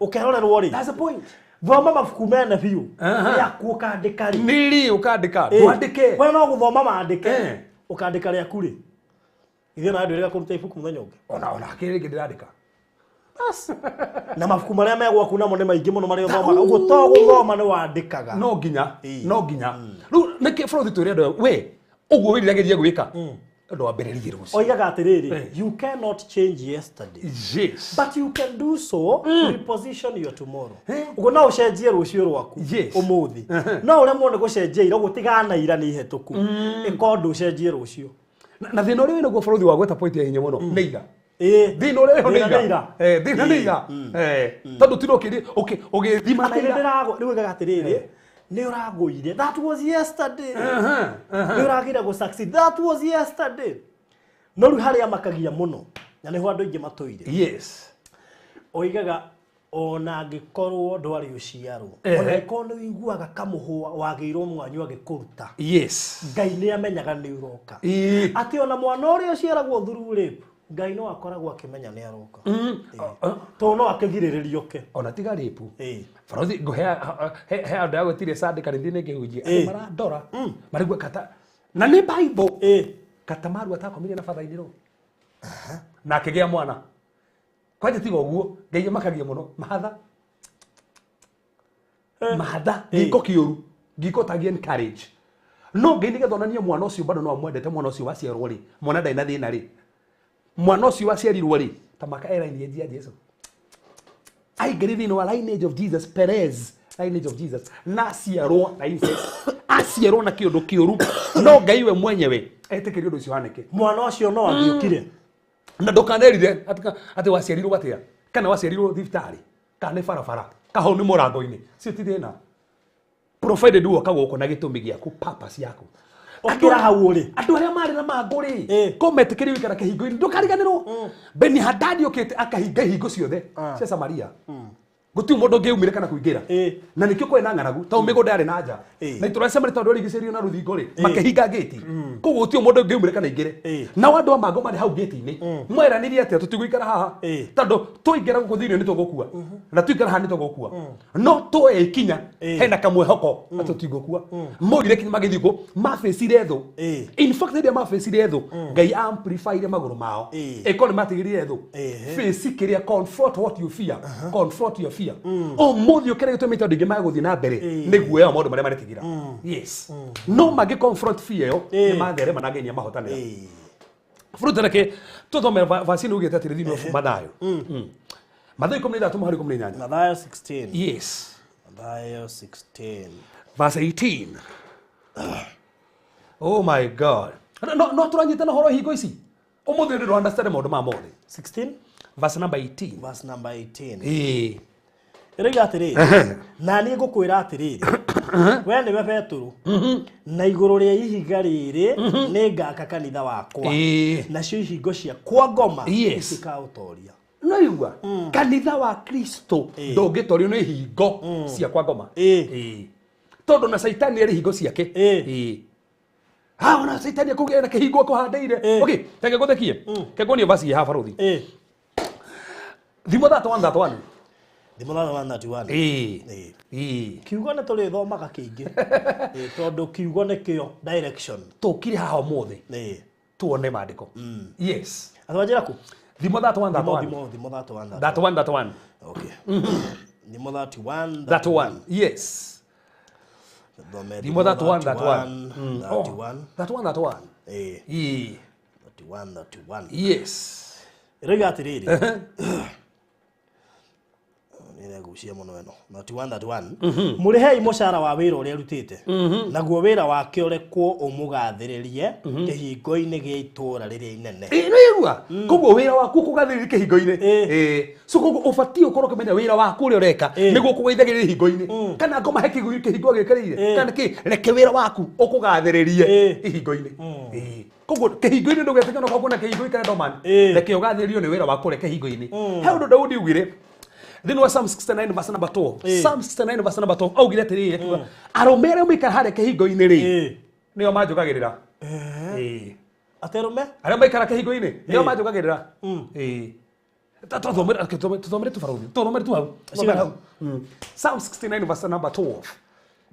A: Ũkerorerwo rĩ.
B: That's the point.
A: Thoma mabuku mene biũ. Rĩaku ũkandĩka rĩ.
B: Nĩ rĩ ũkandĩka. Ndwandĩke.
A: We no gũthoma mandĩke. Ũkandĩka rĩaku rĩ. Ithuĩ na ndwĩrĩga kũruta ibuku mũthenya ũngĩ.
B: Ona kĩrĩ rĩngĩ ndĩrandĩka.
A: Na mabuku marĩa me gwaku namo nĩ maingĩ mũno marĩa ũthomaga. Ũguo to gũthoma nĩ wandĩkaga.
B: No nginya. No nginya. Rĩu nĩkĩ bũrũri twĩre andũ we ũguo wĩriragĩria gwĩka. Ndũ wambĩrĩrie rũciũ.
A: Oigaga atĩrĩrĩ, you cannot change yesterday.
B: Yes.
A: But you can do so to reposition your tomorrow. Ũguo no ũcenjie rũciũ rwaku ũmũthĩ. No ũremwo nĩ gũcenjia ira, ũguo tigana ira nĩ ihĩtũku. Ĩka ũndũ ũcenjie rũciũ.
B: Na thĩna ũrĩa wĩnaguo bũrũri wa gweta point ya hinya mũno nĩ ira. Thĩna ũrĩa wĩho nĩ ira. Thĩna nĩ ira. Tondũ tira ũgĩthima na ira.
A: Rĩu oigaga atĩrĩrĩ, nĩ ũragũire. That was yesterday. Nĩ ũragire gũ succeed. That was yesterday. No rĩu harĩa makagia mũno na nĩho andũ aingĩ matũire.
B: Yes.
A: Oigaga ona angĩkorwo ndwarĩ ũciarwo, ona angĩkorwo nĩ ũiguaga kamũhũa wagĩirwo mwanyu agĩkũruta.
B: Yes.
A: Ngai nĩ amenyaga nĩ ũroka. Atĩ ona mwana ũrĩa ũciaragwo through rape, Ngai no akoragwo akĩmenya nĩ aroka. Tondũ no akĩgirĩrĩrie oke.
B: Ona tiga rape. Barothi ngũhe he andũ a gwĩtiria Sunday kanitha-inĩ ngĩhunjia. Andũ marandora. Marigua kata. Na nĩ Bible. Kata Maru atakomire na batha-inĩ rũ. Na akĩgĩa mwana. Kwanja tiga ũguo, Ngai amakagia mũno. Mahatha. Mahatha. Gĩko kĩũru. Gĩko tagi encourage. No Ngai nĩgetha onanie mwana ũcio bado no amwendete mwana ũcio waciarwo rĩ. Mwana ndarĩ na thĩna rĩ. Mwana ũcio waciarirwo rĩ, ta maka era lineage ya Jesu. Aingĩrire thĩinĩ wa lineage of Jesus, Perez, lineage of Jesus. Na aciarwo na incest. Aciarwo na kĩũndũ kĩũru. No Ngai we mwenyewe etĩkĩrie ũndũ ũcio ũhanĩke.
A: Mwana ũcio no angĩũkire.
B: Na ndũkanerire atĩ waciarirwo atĩa, kana waciarirwo thibitarĩ, kana nĩ barabara, kahau nĩ mũrango-inĩ. Cio ti thĩna. Provided woka gũkũ na gĩtũmi gĩaku, purpose yaku.
A: Ũkĩra hau ũrĩ.
B: Andũ arĩa marĩ na mangũ rĩ, ko metĩkĩrie gũikara kĩhingo-inĩ, ndũkariganĩrwo. Beni-Hadadi okĩte akahinga ihingo ciothe cia Samaria. Gũtirĩ mũndũ ũngĩumire kana kũingĩra. Na nĩkĩo kwarĩ na ng'aragu, tondũ mĩgũnda yarĩ na nja. Na itũũra rĩa Samaria tondũ rĩarigicĩirio na rũthingo rĩ, makĩhinga ngĩti. Koguo gũtirĩ mũndũ ũngĩumire kana aingĩre. Nao andũ a mangũ marĩ hau ngĩti-inĩ, meranĩire atĩa tũtigũikara haha. Tondũ twaingĩra gũkũ thĩinĩ nĩ tũgũkua. Na twaingĩra haha nĩ tũgũkua. No tuoya ikinya, hena kamwĩhoko atĩ tũtigũkua. Moire ikinya magĩthiĩ kũ, mabĩcire thũ. In fact, rĩrĩa mabĩcire thũ, Ngai amplifyire magũrũ mao. Ĩkorwo nĩ matigĩrire thũ. Face kĩrĩa, confront what you fear. Confront your fear. Ũmũthĩ ũkĩrĩa gĩtũmĩte andũ aingĩ mage gũthiĩ na mbere nĩ guoya wa maũndũ marĩa maretigĩra. Yes. No mangĩ confront fear ĩyo, nĩ matherema na Ngai nĩ amahotanĩra. Bũrũri reke tũthome verse ĩno ugĩte atĩrĩ thĩinĩ wa Mathayo. Mathayo 13 mũhari 18.
A: Mathayo 16.
B: Yes.
A: Mathayo 16.
B: Verse 18. Oh my God. No tũranyitana ũhoro hingo ici. Ũmũthĩ ndũ understand maũndũ ma mothe.
A: 16
B: Verse number 18.
A: Verse number 18. Ĩroiga atĩrĩrĩ, na niĩ ngũkwĩra atĩrĩrĩ, we nĩwe Petero, na igũrũ rĩa ihiga rĩrĩ nĩ ngaka kanitha wakwa, nacio ihingo cia kwa ngoma itikaũtoria.
B: No igua, kanitha wa Kristo ndũngĩtorio nĩ ihingo cia kwa ngoma. Tondũ na Caitani arĩ ihingo ciake. Ha, ona Caitani akũgĩa na kĩhingo akũhandĩire. Okay, reke ngũthekie. Reke nguonie verse ĩ haha barũthi. Thimo 31:31.
A: Thimo 31:31. Kiugo nĩ tũrĩthomaga kĩingĩ. Tondũ kiugo nĩkĩo direction.
B: Tũkire haha ũmũthĩ. Tuone maandĩko. Yes.
A: Atwanjĩra kũ?
B: Thimo 31:31.
A: Thimo 31.
B: 31:31.
A: Okay. Thimo 31.
B: 31. Yes. Thimo 31:31.
A: 31.
B: 31:31.
A: 31:31.
B: Yes.
A: Ĩroiga atĩrĩrĩ. Ndĩramĩgucia mũno ĩno. 31:31. Mũrĩhei mũcara wa wĩra ũrĩa arutĩte. Naguo wĩra wake ũrekwo ũmũgathĩrĩrie kĩhingo-inĩ gĩa itũũra rĩrĩa inene.
B: Ĩ nĩigua koguo wĩra waku kũgathĩrĩria kĩhingo-inĩ. Ĩ so koguo ũbatiĩ ũkorwo ũkĩmenya wĩra waku ũrĩa ũreka nĩguo kũgaithagĩrĩria ihingo-inĩ kana ngoma he kĩhingo gĩkĩrĩire kana kĩ reke wĩra waku ũkũgathĩrĩrie ihingo-inĩ. Ĩ koguo kĩhingo-inĩ ndũgetĩkana ũkorwo na kĩhingo ikare dormant, reke ũgathĩrĩrio nĩ wĩra waku ũrĩa kĩhingo-inĩ. He ũndũ Daudi augire thĩinĩ wa Psalm 69 verse number 2. Psalm 69 verse number 2 augire atĩrĩrĩ, akiuga arũme arĩa maikara harĩa kĩhingo-inĩ rĩ nĩo manjũkagĩrĩra. Ĩ
A: Atĩ arũme
B: arĩa maikara kĩhingo-inĩ nĩo manjũkagĩrĩra. Ĩ tũthomere tu barũthi, tũthomere tu hau.
A: Cigana?
B: Hau. Psalm 69 verse number 12.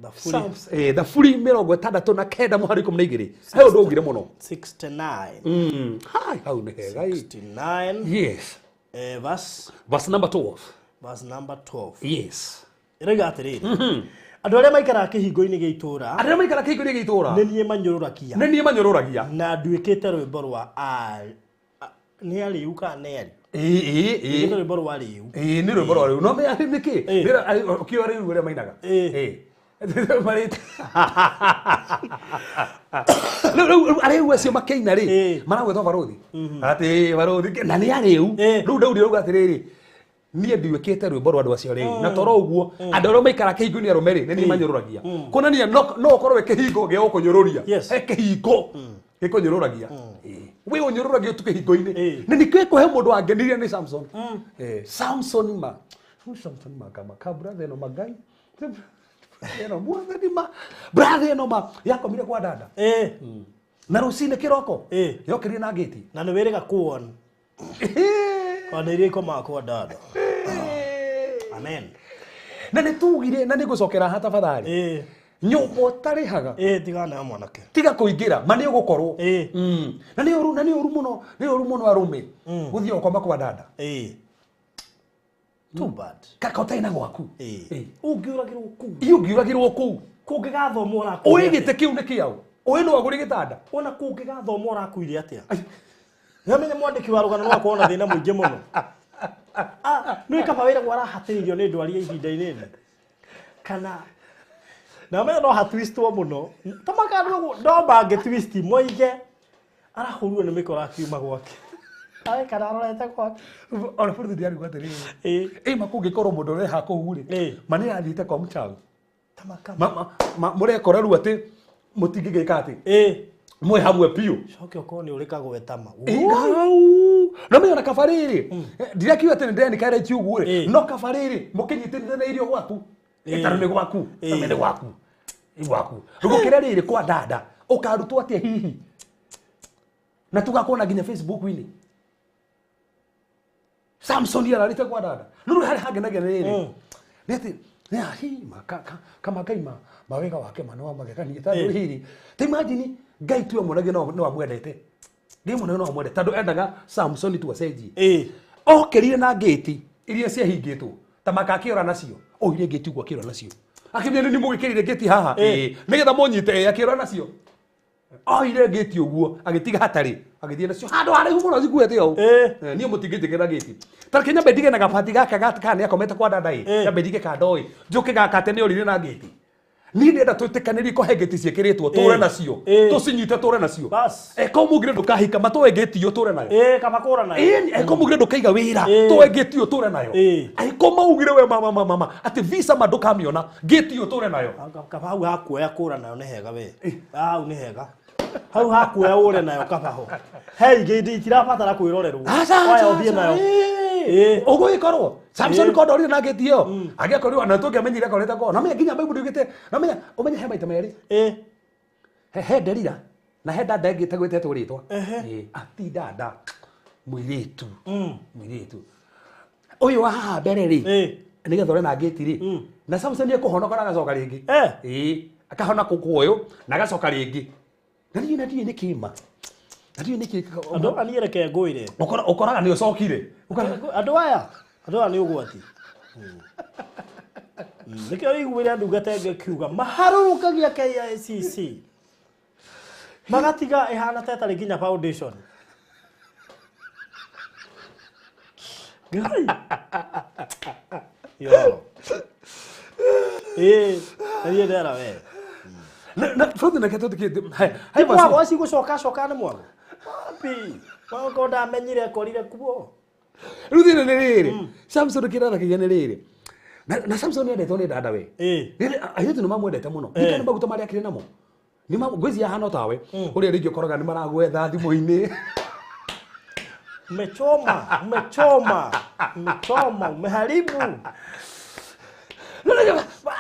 A: Thaburi
B: Psalms, Thaburi 69 mũhari 12. He ũndũ augire mũno.
A: 69.
B: Hai, hau nĩ hega. Ĩ.
A: 69
B: Yes.
A: Verse
B: Verse number 12.
A: Verse number 12.
B: Yes.
A: Ĩroiga atĩrĩrĩ, andũ arĩa maikaraga kĩhingo-inĩ gĩa itũũra
B: Arĩa maikara kĩhingo-inĩ gĩa itũũra
A: nĩ niĩ manyũrũragia
B: nĩ niĩ manyũrũragia.
A: na nduĩkĩte rwĩmbo rwa nĩ arĩu kana nĩ ariũ?
B: Ĩ ĩ ĩ.
A: Nduĩkĩte rwĩmbo rwa rĩu.
B: Ĩ nĩ rwĩmbo rwa rĩu. No menya nĩ kĩ? Ũkĩoa rĩu ũrĩa mainaga.
A: Ĩ.
B: Ĩ. Marĩte. Rĩu arĩu acio makĩina rĩ maragwetwo barũthi. Atĩ barũthi na nĩ arĩu. Rĩu Daudi arauga atĩrĩrĩ, niĩ nduĩkĩte rwĩmbo rwa andũ acio rĩu na toro ũguo andũ arĩa maikara kĩhingo-inĩ arũme rĩ nĩ niĩ manyũrũragia. Kuonania no ũkorwo wĩ kĩhingo gĩa gũkũnyũrũria.
A: Yes.
B: He kĩhingo gĩkũnyũrũragia. Wĩ ũnyũrũragio tu kĩhingo-inĩ.
A: Ĩ.
B: Na nĩkĩo kũhe mũndũ wangenirie nĩ Samson. Samson ma Samson ma kama ka brother ĩno magai ĩno mwathani ma brother ĩno ma yakomire kwa dada na rũcinĩ kĩroko yokĩrire na ngĩti.
A: Na nĩ wĩrĩga kuon ona iria ikomaga kwa dada. Amen.
B: Na nĩ tugire na nĩ ngũcokera haha tafadhali. Nyũmba ũtarĩhaga
A: Ĩ tigana na mwanake.
B: Tiga kũingĩra ma nĩ ũgũkorwo.
A: Ĩ.
B: Na nĩ ũru, na nĩ ũru mũno, nĩ ũru mũno arũme gũthiĩ gũkoma kwa dada.
A: Ĩ. Too bad.
B: Kaka ũtarĩ na gwaku.
A: Ĩ.
B: Ĩ.
A: Ũngĩũragĩrwo kũu.
B: Ĩ ũngĩũragĩrwo kũu.
A: Kũngĩgathomwo ũrakuire
B: Ũĩ gĩtĩ kĩu nĩ kĩaũ? Ũĩ no agũre gĩtanda?
A: Ona kũngĩgathomwo ũrakuire atĩa? Nĩũramenya mwandĩki wa rũgano no akorwo na thĩna mũingĩ mũno. Nĩ kaba wĩra arahatĩrĩirio nĩ ndwari ya ihinda inini. Kana na menya no hatwistwo mũno. Ta makandu no mangĩ twist moige arahũrirwo nĩ mĩkora akiuma gwake. Ae kana arorete gwake.
B: Ona bũrũri ndĩrarigwo atĩrĩrĩ.
A: Ĩ.
B: Ĩ ma kũngĩkorwo mũndũ ũreha kũu rĩ
A: Ĩ.
B: ma nĩ athiĩte kwa mũchawi.
A: Ta makama.
B: Mũrekora rĩu atĩ mũtingĩgĩka atĩ
A: Ĩ.
B: mwĩ hamwe biũ.
A: Coke ũkorwo nĩ ũrĩkagwo tama.
B: Hau. No menya ona kaba rĩrĩ ndirakiuga atĩ nĩ ndĩrenikarenji ũguo rĩ
A: Ĩ.
B: no kaba rĩrĩ mũkĩnyitĩrĩre na irio gwaku
A: Ĩ.
B: ĩtarĩ nĩ gwaku
A: Ĩ.
B: nĩ gwaku nĩ gwaku rũgũkĩra rĩrĩ kwa dada ũkarutwo atĩa hihi na tugakuona nginya Facebook-inĩ Samson ararĩte kwa dada no rĩu harĩa hangenagia nĩ rĩrĩ nĩ atĩ nĩ hi ma kama Ngai ma mawega wake ma nĩ wa magegania tondũ rĩrĩ ta imagine Ngai tu amuonagia no amwendete Ngai amuonagia no amwendete tondũ endaga Samson tu acenjie.
A: Ĩ.
B: Okĩrire na ngĩti iria ciahingĩtwo ta makakĩora nacio oire ngĩti ũguo akĩora nacio akĩmenya nĩ mũgĩkĩrire ngĩti haha
A: Ĩ.
B: nĩgetha mũnyite ĩ akĩora nacio oire ngĩti ũguo agĩtiga hatarĩ agĩthiĩ nacio handũ haraihu mũno cikuĩte ũũ.
A: Ĩ.
B: Niĩ mũtingĩnjĩkĩra ngĩti ta reke nyambe ndige na gabati gaka kana nĩ akomete kwa dada ĩ
A: Ĩ.
B: nyambe ndige kando ĩ njũke gaka atĩ nĩ orire na ngĩti niĩ ndĩrenda twĩtĩkanĩrie ko he ngĩti ciĩkĩrĩtwo tũre nacio tũcinyite tũre nacio.
A: Bas.
B: Eko mugire ndũkahika matũe ngĩti ĩyo tũre nayo.
A: Ĩ kaba kũra nayo.
B: Ĩni eko mugire ndũkaiga wĩra
A: Ĩ.
B: tũe ngĩti ĩyo tũre nayo.
A: Ĩ.
B: Aiko maugire we mama mama mama atĩ visa ma ndũkamĩona ngĩti ĩyo tũre nayo.
A: Kaba hau hakuoya kũra nayo nĩ hega we. Hau nĩ hega. Hau hakuoya ũre nayo kaba ho. He ingĩ itirabatara kwĩrorerwo.
B: Aca,
A: Oya
B: aca,
A: ũthiĩ
B: aca,
A: nayo.
B: ĩ.
A: Ĩ.
B: Ũguo gĩkorwo Samson
A: Ĩ.
B: ko ndorire na ngĩti ĩyo angĩakorirwo na tũngĩamenyire akorete ko na menya nginya Bible ndugĩte na menya ũmenye he maita merĩ
A: Ĩ.
B: he Delila na he dada ĩngĩ ĩtagwĩtetwo rĩtwa.
A: Ehe.
B: Ĩ, ati dada mũirĩtu mũirĩtu ũyũ wa haha mbere rĩ
A: Ĩ.
B: nĩgetha ũre na ngĩti rĩ na Samson nĩekũhonoka na agacoka rĩngĩ.
A: Eh.
B: Ĩ akahona kũkũ ũyũ na agacoka rĩngĩ na niĩ na ndiũĩ nĩ kĩma na ndiũĩ nĩ kĩ
A: Andũ aya niĩ reke ngwĩre.
B: Ũkoraga nĩ ũcokire.
A: Andũ aya nĩ ũgwati. Nĩkĩo ũiguire ndungata ĩngĩ ĩkiuga maharũrũkagia KICC magatiga ĩhana ta ĩtarĩ nginya foundation. Ngai. Yo. Ĩĩ, na niĩ ndera we.
B: Na bũrũthi nake tũtikĩ
A: Ti mwago aci gũcoka coka nĩ mwago. Wapi? Mwago ndamenyire akorire kuo.
B: Rĩu thĩna nĩ rĩrĩ, Samson kĩrĩa nĩ rĩrĩ, na Samson endetwo nĩ dada we. Rĩrĩ airĩtu nĩ mamwendete mũno. Nĩ maguta marĩa akĩrĩ namo. Nĩ ngwĩciria ahana tawe ũrĩa rĩngĩ ũkoraga nĩ maragwetha thimũ-inĩ.
A: Umechoma, umechoma, umechoma, umeharibu.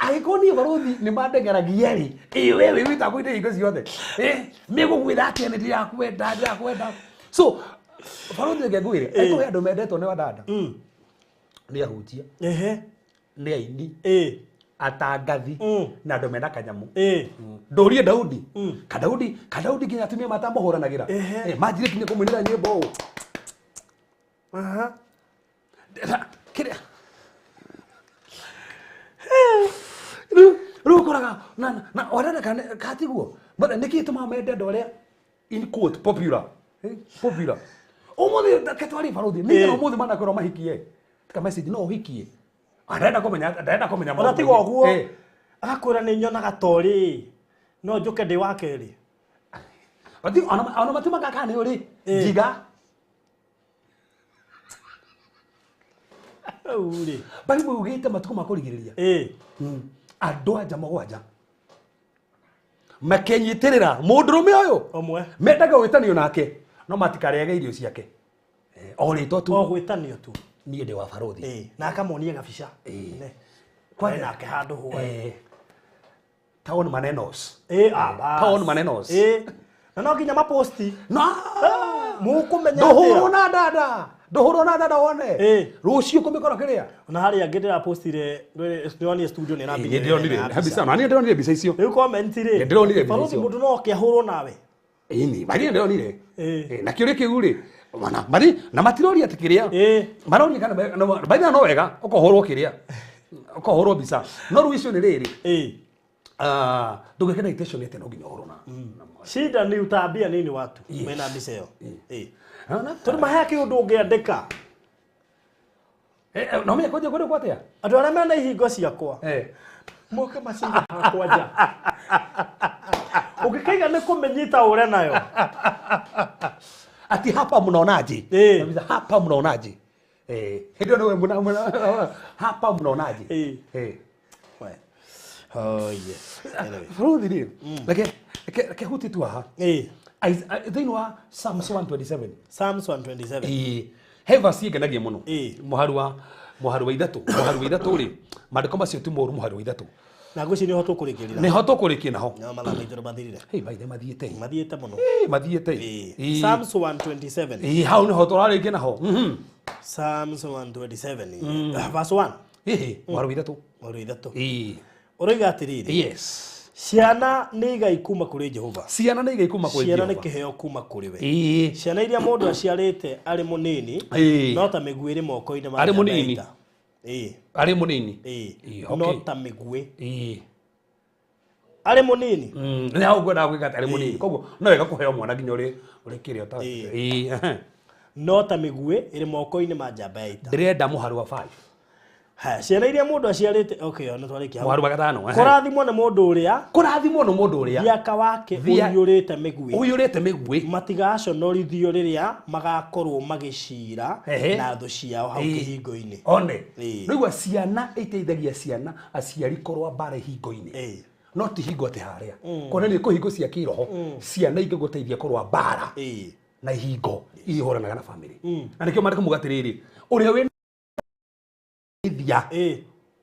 B: Angĩkorwo niĩ barũthi nĩ mandeng'eragia rĩ, ĩ we wĩ wĩtangũ-inĩ hingo ciothe, mĩgũgwĩra atĩa nĩ ndĩrakwenda ndĩrakwenda. So barũthi reke ngwĩre, angĩkorwo he andũ mendetwo nĩ wadada, nĩ ahunjia, nĩ aini, atangathi, na andũ mena kanyamũ. Ndũrie Daudi, Kadaudi, Kadaudi nginya atumia matamũhũranagĩra, manjire nginya kũmũinĩra nyĩmbo ũũ. Kĩrĩa rĩu ũkoraga na wadada katiguo nĩkĩ gĩtũmaga mende andũ arĩa in quote popular, popular ũmũthĩ reke twarie barũthi nĩ ũmũthĩ manakwĩrwo mahikie tika message no ũhikie, arenda kũmenya, ndarenda kũmenya
A: Ona tiga ũguo agakwĩra nĩ nyonaga torĩ no njũke ndĩ wa kerĩ.
B: Ona matiumaga kana nĩ ũrĩ njiga.
A: Rĩu-rĩ.
B: Bible ugĩte matukũ ma kũrigĩrĩria. Andũ anja mũgwanja makenyitĩrĩra mũndũrũme ũyũ
A: ũmwe
B: mendaga gwĩtanio nake no matikarĩage irio ciake, o rĩtwa tu,
A: o gwĩtanio tu,
B: niĩ ndĩ wa barũthi.
A: Na akamonia gabica
B: Kwani
A: nake handũ hwaĩ
B: town manenos.
A: Town
B: manenos.
A: Na no nginya maposti
B: no
A: mũkũmenya
B: ndũhũrwo na dada, ndũhũrwo na dada wone rũciũ kũmĩkora kĩrĩa.
A: Ona harĩa angĩ ndĩrapostire ndĩronire studio nĩ
B: ĩrambirie. Ndĩronire mbica, na niĩ ndĩronire mbica icio.
A: Rĩu comment rĩ,
B: ndĩronire mbica icio.
A: Mũndũ no oke ahũrwo nawe.
B: Ĩni, marĩa ndĩronire. Na kĩũria kĩu rĩ, mana mari na matiroria atĩ kĩrĩa. Maroria kana baina no wega ũkohũrwo kĩrĩa. Ũkohũrwo mbica. No rĩu icio nĩ rĩrĩ. Ndũgĩke na intention atĩ no nginya ũhũrwo na.
A: Shida ni utaambia nini watu mena mbica ĩyo. Tondũ mahe kĩũndũ ũngĩandĩka.
B: No menye kwanjia kũndũ kwa atĩa?
A: Andũ arĩa mena ihingo ciakwa. Moke macinda hakwa nja. Ũngĩkaiga nĩ kũmĩnyita ũre nayo.
B: Ati hapa mnaonaje? Hapa mnaonaje? Hĩndĩ ĩyo nĩwe mna hapa mnaonaje?
A: Oh yes. Anyway.
B: Bũrũthi rĩ, reke huti tu haha. Thĩinĩ wa Psalms 127.
A: Psalms 127.
B: He verse ĩngenagia mũno. Mũhari wa ithatũ, mũhari wa ithatũ rĩ, maandĩko macio ti moru, mũhari wa ithatũ.
A: Na ngwĩciria nĩho tũkũrĩkĩrĩra.
B: Nĩho tũkũrĩkia naho.
A: No mathaa maitũ nĩ mathirire.
B: Hey, maithe mathiĩte.
A: Mathiĩte mũno.
B: Mathiĩte.
A: Psalms 127.
B: Hau nĩho tũrarĩkia naho.
A: Psalms 127. Verse 1.
B: Mũhari wa ithatũ.
A: Mũhari wa ithatũ. Ũroiga atĩrĩrĩ.
B: Yes.
A: Ciana nĩ igai kuma kũrĩ Jehova.
B: Ciana nĩ igai kuma kũrĩ Jehova.
A: Ciana nĩ kĩheo kuma kũrĩ we. Ciana iria mũndũ aciarĩte arĩ mũnini no ta mĩguĩ ĩrĩ moko-inĩ ma
B: arĩ mũnini. Arĩ mũnini.
A: No ta mĩguĩ. Arĩ mũnini.
B: Nĩ hau ngwendaga gwĩka atĩ arĩ mũnini. Koguo no wega kũheo mwana nginya ũrĩ kĩrĩa ũta.
A: No ta mĩguĩ ĩrĩ moko-inĩ ma njamba ya ita.
B: Ndĩrenda mũhari wa 5.
A: Haya, ciana iria mũndũ aciarĩte, okay, ona twarĩkia hau.
B: Mũhari wa gatano.
A: Kũrathimwo nĩ mũndũ ũrĩa,
B: kũrathimwo nĩ mũndũ ũrĩa
A: thiaka wake ũiyũrĩte mĩguĩ.
B: Ũiyũrĩte mĩguĩ.
A: Matigaconorithio rĩrĩa magakorwo magĩcira na thũ ciao hau kĩhingo-inĩ.
B: One. Rĩu ciana iteithagia ciana aciari kũrũa mbara ihingo-inĩ. No ti hingo atĩ harĩa. Kuonania kũ hingo cia kĩroho, ciana ingĩgũteithia kũrũa mbara na ihingo ihũranaga na family. Na nĩkĩo maandĩko mauga atĩrĩrĩ, ũrĩa wĩ thia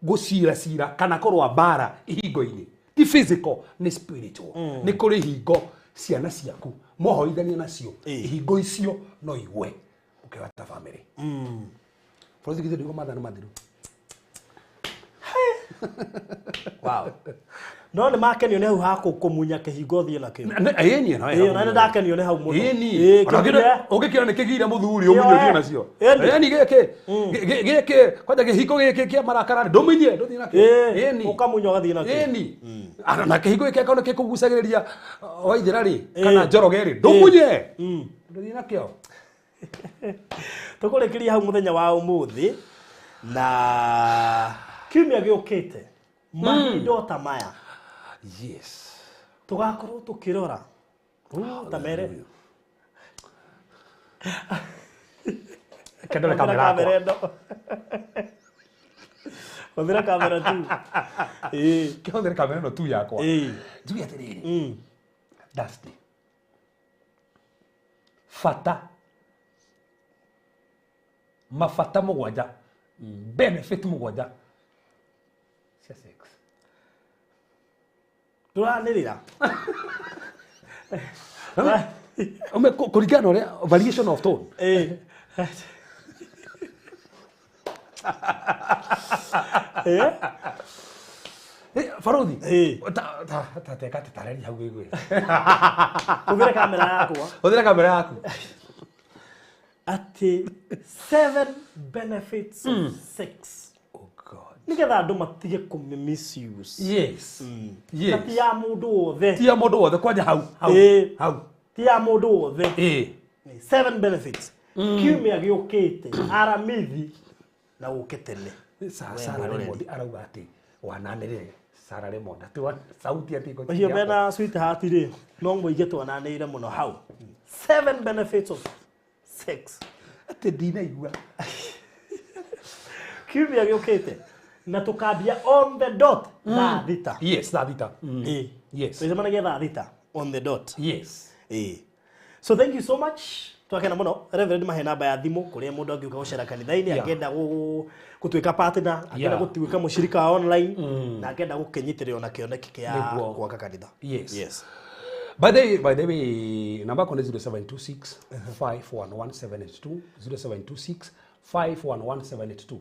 B: gũcira cira kana kũrũa mbara ihingo-inĩ ti physical, nĩ spiritual. Nĩ kũrĩ ihingo ciana ciaku mwahoithania nacio, ihingo icio no igwe ũkĩhota family. Bũrũri githĩ ndũigua mathani mathiru.
A: Wow. No nĩ makenio nĩ hau ha kũmunya kĩhingo ũthiĩ nakĩo.
B: Ĩni no.
A: Na nĩ ndakenio nĩ hau mũno.
B: Ĩni. Ũngĩkĩona nĩ kĩgire mũthuri ũmunye ũthiĩ nacio. Ĩni gĩkĩ. Gĩkĩ kwanja kĩhingo gĩkĩ kĩa marakara ndũmunye ndũthiĩ nakĩo. Ĩni.
A: Ũkamunya ũgathiĩ nakĩo.
B: Ĩni. Na kĩhingo gĩkĩ akona gĩkũgucagĩrĩria Waithera rĩ kana Njoroge rĩ ndũmunye. Ndũthiĩ nakĩo.
A: Tũkũrĩkĩria hau mũthenya wa ũmũthĩ na kiumia gĩũkĩte. Mahinda ta maya.
B: Yes.
A: Tugakorwo tukirora. Ta mere.
B: Kendore kamera yakwa.
A: Hũthĩra kamera tu. Ĩĩ.
B: Kĩhũthĩre kamera ĩno tu yakwa.
A: Ĩĩ.
B: Njuge atĩrĩrĩ. Dusty. Fata. Mabata mũgwanja. Benefit mũgwanja. Cia sex.
A: Tũranĩrĩra.
B: Ume kũringana na ũrĩa variation of tone.
A: Ĩĩ.
B: Farodhi.
A: Ĩĩ.
B: Ta teka tareri hau gĩgwĩra.
A: Hũthĩra kamera yakwa.
B: Hũthĩra kamera yaku.
A: Atĩ 7 benefits of sex.
B: Oh God.
A: Nĩgetha andũ matige kũmĩ misuse.
B: Yes.
A: Na
B: Yes.
A: ti ya mũndũ wothe.
B: Ti ya mũndũ wothe kwanja hau. Hau.
A: Ĩĩ.
B: Hau.
A: Ti ya mũndũ wothe.
B: Ĩĩ.
A: 7 benefits. Kiumia gĩũkĩte aramithi na ũke tene.
B: Sarah Raymond arauga atĩ wananĩrĩre Sarah Raymond atĩ sauti atĩ iko
A: Ũcio mena sweetheart rĩ no mũige twananĩire mũno hau. 7 benefits of sex.
B: Atĩ ndinaigua.
A: Kiumia gĩũkĩte na tũkambia on the dot thaa thita.
B: Yes, thaa thita.
A: Ĩĩ.
B: Yes.
A: Twĩcemanagia thaa thita on the dot.
B: Yes.
A: Ĩĩ. So thank you so much. Twakena mũno. Reverend mahe namba ya thimũ kũrĩa mũndũ angĩũka gũcera kanitha-inĩ, angĩenda gũtuĩka partner, angĩenda gũtuĩka mũshirika wa online, na angĩenda gũkĩnyitĩrĩrwo na kĩoneki kĩa gwaka kanitha.
B: Yes.
A: Yes.
B: By the way, namba yakwa nĩ 0726 511782 0726 511782.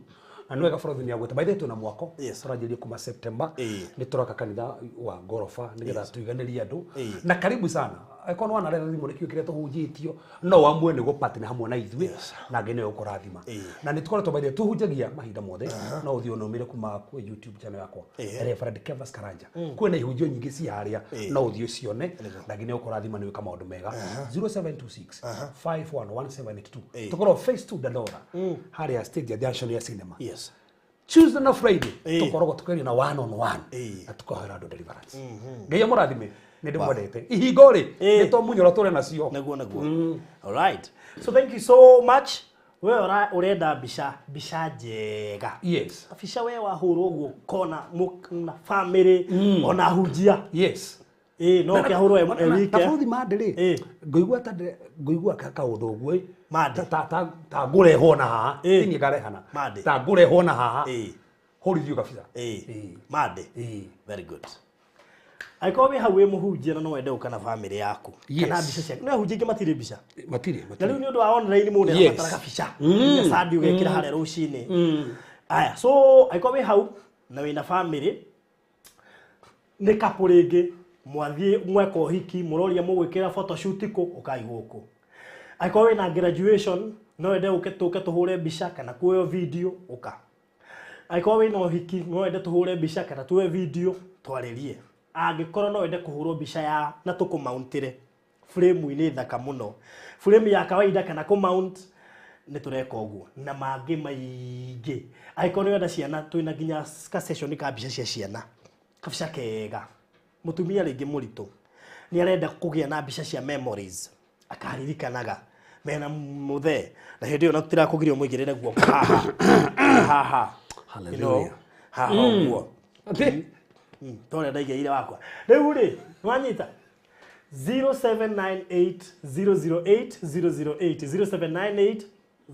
B: Na nĩ wega Farodhi nĩ agwĩta. By the way, twĩna mwako.
A: Yes.
B: Tũranjĩrĩria kuma September. Nĩ tũraka kanitha wa ngoroba nĩgetha tũiganĩrie andũ. Na karibu sana. Angĩkorwo nĩ wanarera thimũ nĩ kĩo kĩrĩa tũhunjĩtio no wamue nĩ gũpartner hamwe na ithuĩ na Ngai nĩwe ũkũrathima. Na nĩ tũkoretwo by the way tũhunjagia mahinda mothe no ũthiĩ ũnũmĩre kuma kwĩ YouTube channel yakwa Reverend Kevas Karanja. Kwĩna ihunjio nyingĩ cia harĩa no ũthiĩ ũcione na Ngai nĩwe ũkũrathima nĩ gwĩka maũndũ mega. 0726 511782. Tũkorwo phase 2 Dandora harĩa stage ya Junction ya cinema.
A: Yes.
B: Tuesday na Friday tũkoragwo tũkĩaria na one on one na tũkahoera andũ deliverance. Ngai amũrathime. Nĩ ndĩmwendete. Ihingo rĩ nĩ twamunyora tũrĩ nacio.
A: Naguo naguo. All right. So thank you so much. We ũrenda mbica mbica njega.
B: Yes.
A: Mbica we wahũrwo ũguo kona na family ona hunjia.
B: Yes.
A: Ĩĩ no kĩahũrwo e wike.
B: Na bũrũri mande rĩ ngũigua ta ngũigua kaũndũ ũguo
A: Mande.
B: Ta ngũrehwo na haha. Ti niĩ ngarehana. Ta ngũrehwo na haha. Hũrithio kabisa.
A: Ĩĩ. Mande. Very good. Angĩkorwo wĩ hau wĩ mũhunjia na no wende gũka na family yaku kana mbica ciaku. No ahunjia aingĩ matirĩ mbica.
B: Matirĩ.
A: Na rĩu nĩ ũndũ wa online mũndũ nĩarabatara kabica. Nginya Sunday ũgekĩra harĩa rũcinĩ. Aya, so angĩkorwo wĩ hau na wĩna family nĩ couple rĩngĩ mwathiĩ mweka ũhiki mũroria mũgwĩkĩra photoshoot kũ ũkai gũkũ. Angĩkorwo wĩna graduation no wende ũke tũke tũhũre mbica kana kuoyo video ũka. Angĩkorwo wĩna ũhiki no wende tũhũre mbica kana tuoe video twarĩrie. Angĩkorwo no wende kũhũrwo mbica ya na tũkũmountĩre frame-inĩ thaka mũno. Frame ya kawaida kana kũmount nĩ tũreka ũguo na mangĩ maingĩ. Angĩkorwo nĩ wenda ciana twĩna nginya ka session ka mbica cia ciana. Kabica kega. Mũtumia rĩngĩ mũritũ nĩ arenda kũgĩa na mbica cia memories akaririkanaga mena mũthee na hĩndĩ ĩyo na tũtirakũgiria ũmũigĩrĩre guoko haha haha.
B: Hallelujah.
A: Haha ũguo.
B: Atĩ
A: Tondũ ndaigĩrĩire wakwa. Rĩu rĩ nĩwanyita 0798 008 008 0798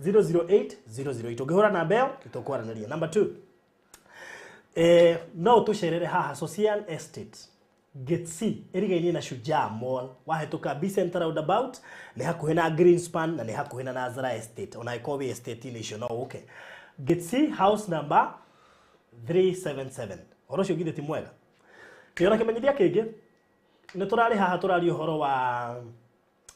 A: 008 008. Ũngĩhũra namba ĩyo nĩtũkwaranĩria. Number 2. No ũtũcerere haha Social Estate Gate C ĩrigainie na Shujaa Mall wahĩtũka B Center roundabout nĩ hakuhĩ na Greenspan na nĩ hakuhĩ na Nazara Estate ona ĩkorwo wĩ estate-inĩ icio no ũke. Gate C house number 377. Ũhoro ũcio githĩ ti mwega. Kĩona kĩmenyithia kĩngĩ nĩ tũrarĩ haha tũraria ũhoro wa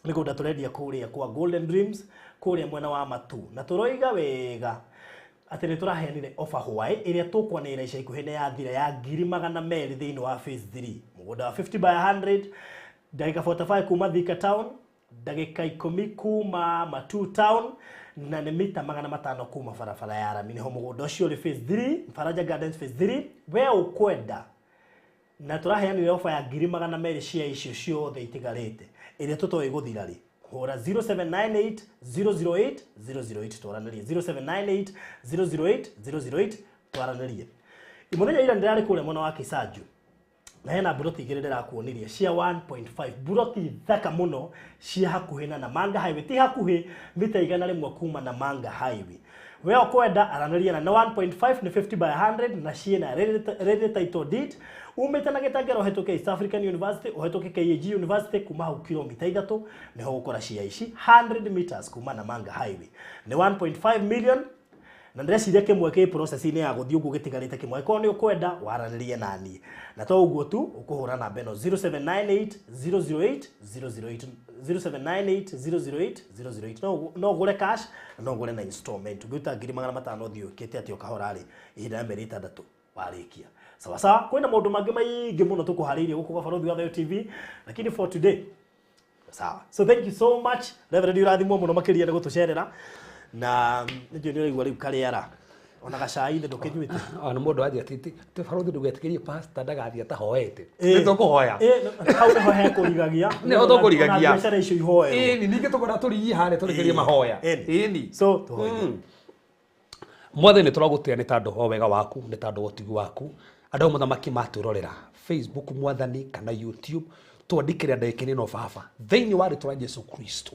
A: mĩgũnda tũrendia kũrĩa kwa Golden Dreams kũrĩa mwena wa Matu na tũroiga wega atĩ nĩ tũraheanire offer hwaĩ ĩrĩa tũkwanĩrĩra ica ikuhĩ nĩ yathira ya 200,000 thĩinĩ wa phase 3 mũgũnda wa 50 by 100 ndagĩka 45 kuma Thika town ndagĩka 10 kuma Matu town Na nĩ mita 500 kuma barabara ya rami nĩho mũgũnda ũcio ũrĩ, phase 3, Faraja Gardens phase 3. We ũkwenda na tũraheanire ofa ya 200,000 cia icio ciothe itigarĩte ĩrĩa tũtoĩ gũthira rĩ. Hũra 0798 008 008 twaranĩrie, 0798 008 008 twaranĩrie. Mũthenya ira ndĩrarĩ kũrĩa mwena wa Kisanju na hena mburoti igĩrĩ ndĩrakuonirie cia 1.5, mburoti thaka mũno cia hakuhĩ na Namanga Highway, ti hakuhĩ, mita 100 kuma Namanga Highway. We ũkwenda aranĩria na 1.5 nĩ 50 by 100 na ciĩna ready title deed. Umĩte na Gĩtengera ũhĩtũke East African University, ũhĩtũke KAG University, kuma hau kilomita 3 nĩho gũkora cia ici, 100 meters kuma Namanga Highway, nĩ 1.5 million. Na ndĩreciria kĩmwe kĩ process-inĩ ya gũthiĩ ũguo, gĩtigarĩte kĩmwe. Angĩkorwo nĩ ũkwenda waranĩrie naniĩ na to ũguo tu, ũkũhũra namba ĩno 0798 008 008, 0798 008 008. No ũgũre cash na no ũgũre na installment. Ũngĩruta 500,000 ũthiĩ ũkĩte atĩ ũkahora rĩ ihinda rĩa mĩeri 6 warĩkia. Sawa sawa. Kwĩna maũndũ mangĩ maingĩ mũno tũkũharĩirie gũkũ gwa Barũthi wa Thayo TV, lakini for today, sawa. So thank you so much, Reverend, urathimwo mũno makĩria nĩ gũtũcerera na nĩnjũĩ nĩ ũraigua rĩu karĩara ona gacai thĩ ndũkĩnyuĩte.
B: Ona mũndũ anjĩra ti barũthi, ndũgetĩkĩrie pastor ndagathiĩ atahoete. Nĩ tũkũhoya.
A: Hau nĩho hekũrigagia.
B: Nĩho tũkũrigagia.
A: Ona biacara icio ihoerwo.
B: Ĩni, ningĩ tũkwenda tũrigie harĩa tũrĩkĩrie mahoya. Ĩni.
A: So tũhoye.
B: Mwathani, nĩ tũragũtĩa nĩ tondũ wa wega waku, nĩ tondũ wa ũtugi waku. Andũ a mũthamaki matwĩrorera Facebook, Mwathani, kana YouTube, twandĩkĩre ndagĩka ĩno, Baba, thĩinĩ wa rĩtwa rĩa Jesu Kristo.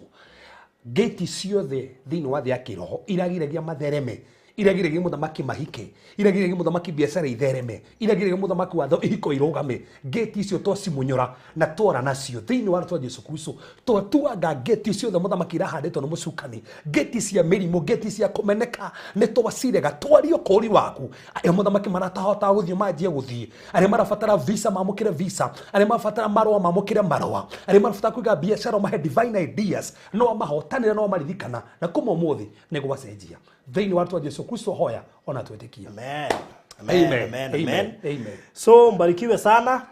B: Ngĩti ciothe thĩinĩ wa thĩ ya kĩroho iragiragia mathereme, iragiragia mũthamaki mahike, iragiragia mũthamaki biacara ithereme, iragiragia mũthamaki watho ihiko irũgame, ngĩti icio twacimunyũra na twara nacio thĩinĩ wa rĩtwa Jesu Kristo. Twatuanga ngĩti ciothe mũthamaki irahandĩtwo nĩ mũcukani, ngĩti cia mĩrimũ, ngĩti cia kũmeneka, nĩ twacirega. Twario kũri waku. Arĩa mũthamaki maratahotaga gũthiĩ manjie gũthiĩ, arĩa marabatara visa mamũkĩre visa, arĩa marabatara marũa mamũkĩre marũa, arĩa marabatara kũiga biacara mahe divine ideas, no mahotanĩra no maririkana na kuma ũmũthĩ nĩ gwacenjia thĩinĩ wa rĩtwa Jesu Kristo hoya ona twĩtĩkia.
A: Amen. Amen.
B: Amen.
A: Amen.
B: Amen.
A: Amen.
B: Amen.
A: So mbarikiwe sana,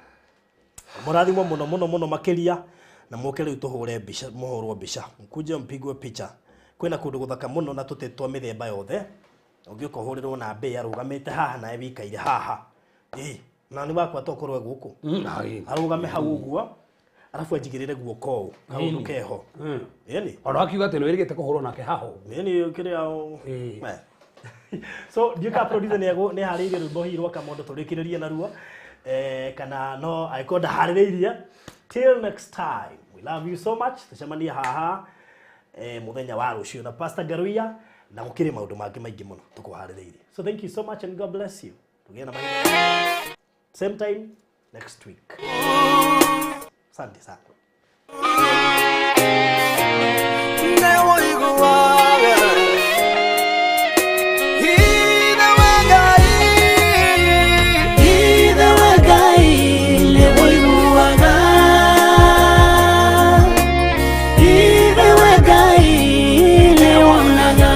A: mũrathimwo mũno mũno mũno makĩria, na mũke rĩu tũhũre mbica, mũhũrwo mbica, mkuje mpigwe picha. Kwĩna kũndũ gũthaka mũno na tũtĩ twa mĩthemba yothe. Ũngĩũka ũhũrĩrwo na mbĩa arũgamĩte haha nawe wĩikaire haha. Ĩ na nĩ wakwa tokorwo e gũkũ, arũgame hau ũguo arabu anjigĩrĩre guoko ũũ kaũndũ keho. Ĩni.
B: Ona wakiuga atĩ nĩ wĩrĩgĩte kũhũrwo nake haho.
A: Nini kĩrĩa. So ndiũĩ kana producer nĩ harĩirie rwĩmbo hihi rwa Kamondo tũrĩkĩrĩrie naruo, kana no angĩkorwo ndaharĩrĩirie. Till next time, we love you so much. Tũcemanie haha mũthenya wa rũciũ na Pastor Ngaruiya, na gũkĩrĩ maũndũ mangĩ maingĩ mũno tũkũharĩrĩirie. So thank you so much and God bless you. Tũgĩe na mahinda same time next week. Asante sana.
C: Nĩwũiguaga Ithe wa Ngai,
D: Ithe wa Ngai nĩwũiguaga, Ithe wa Ngai nĩwonaga,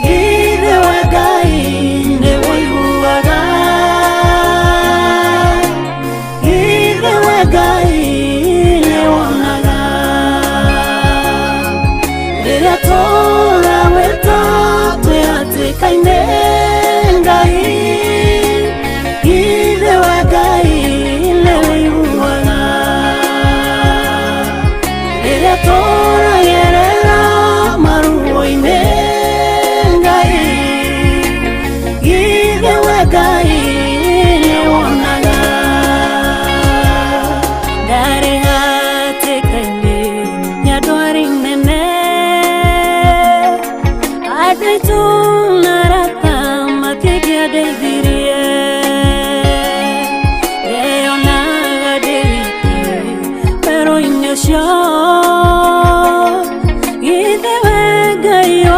D: Ithe wa Ngai nĩwũiguaga, Ithe wa Ngai nĩwonaga. Rĩrĩa tũrawĩta twĩ hatĩka-inĩ, Ngai, Ithe wa Ngai nĩwũiguaga. Rĩrĩa tũragerera maruo-inĩ, Ngai, Ithe wa Ngai nĩwonaga. Ndarĩ hatĩka-inĩ ya ndwari nene, andũ aitũ na arata matingĩandeithirie. Ndeyonaga ndĩ wiki werũ-inĩ ũcio, githĩ we Ngai.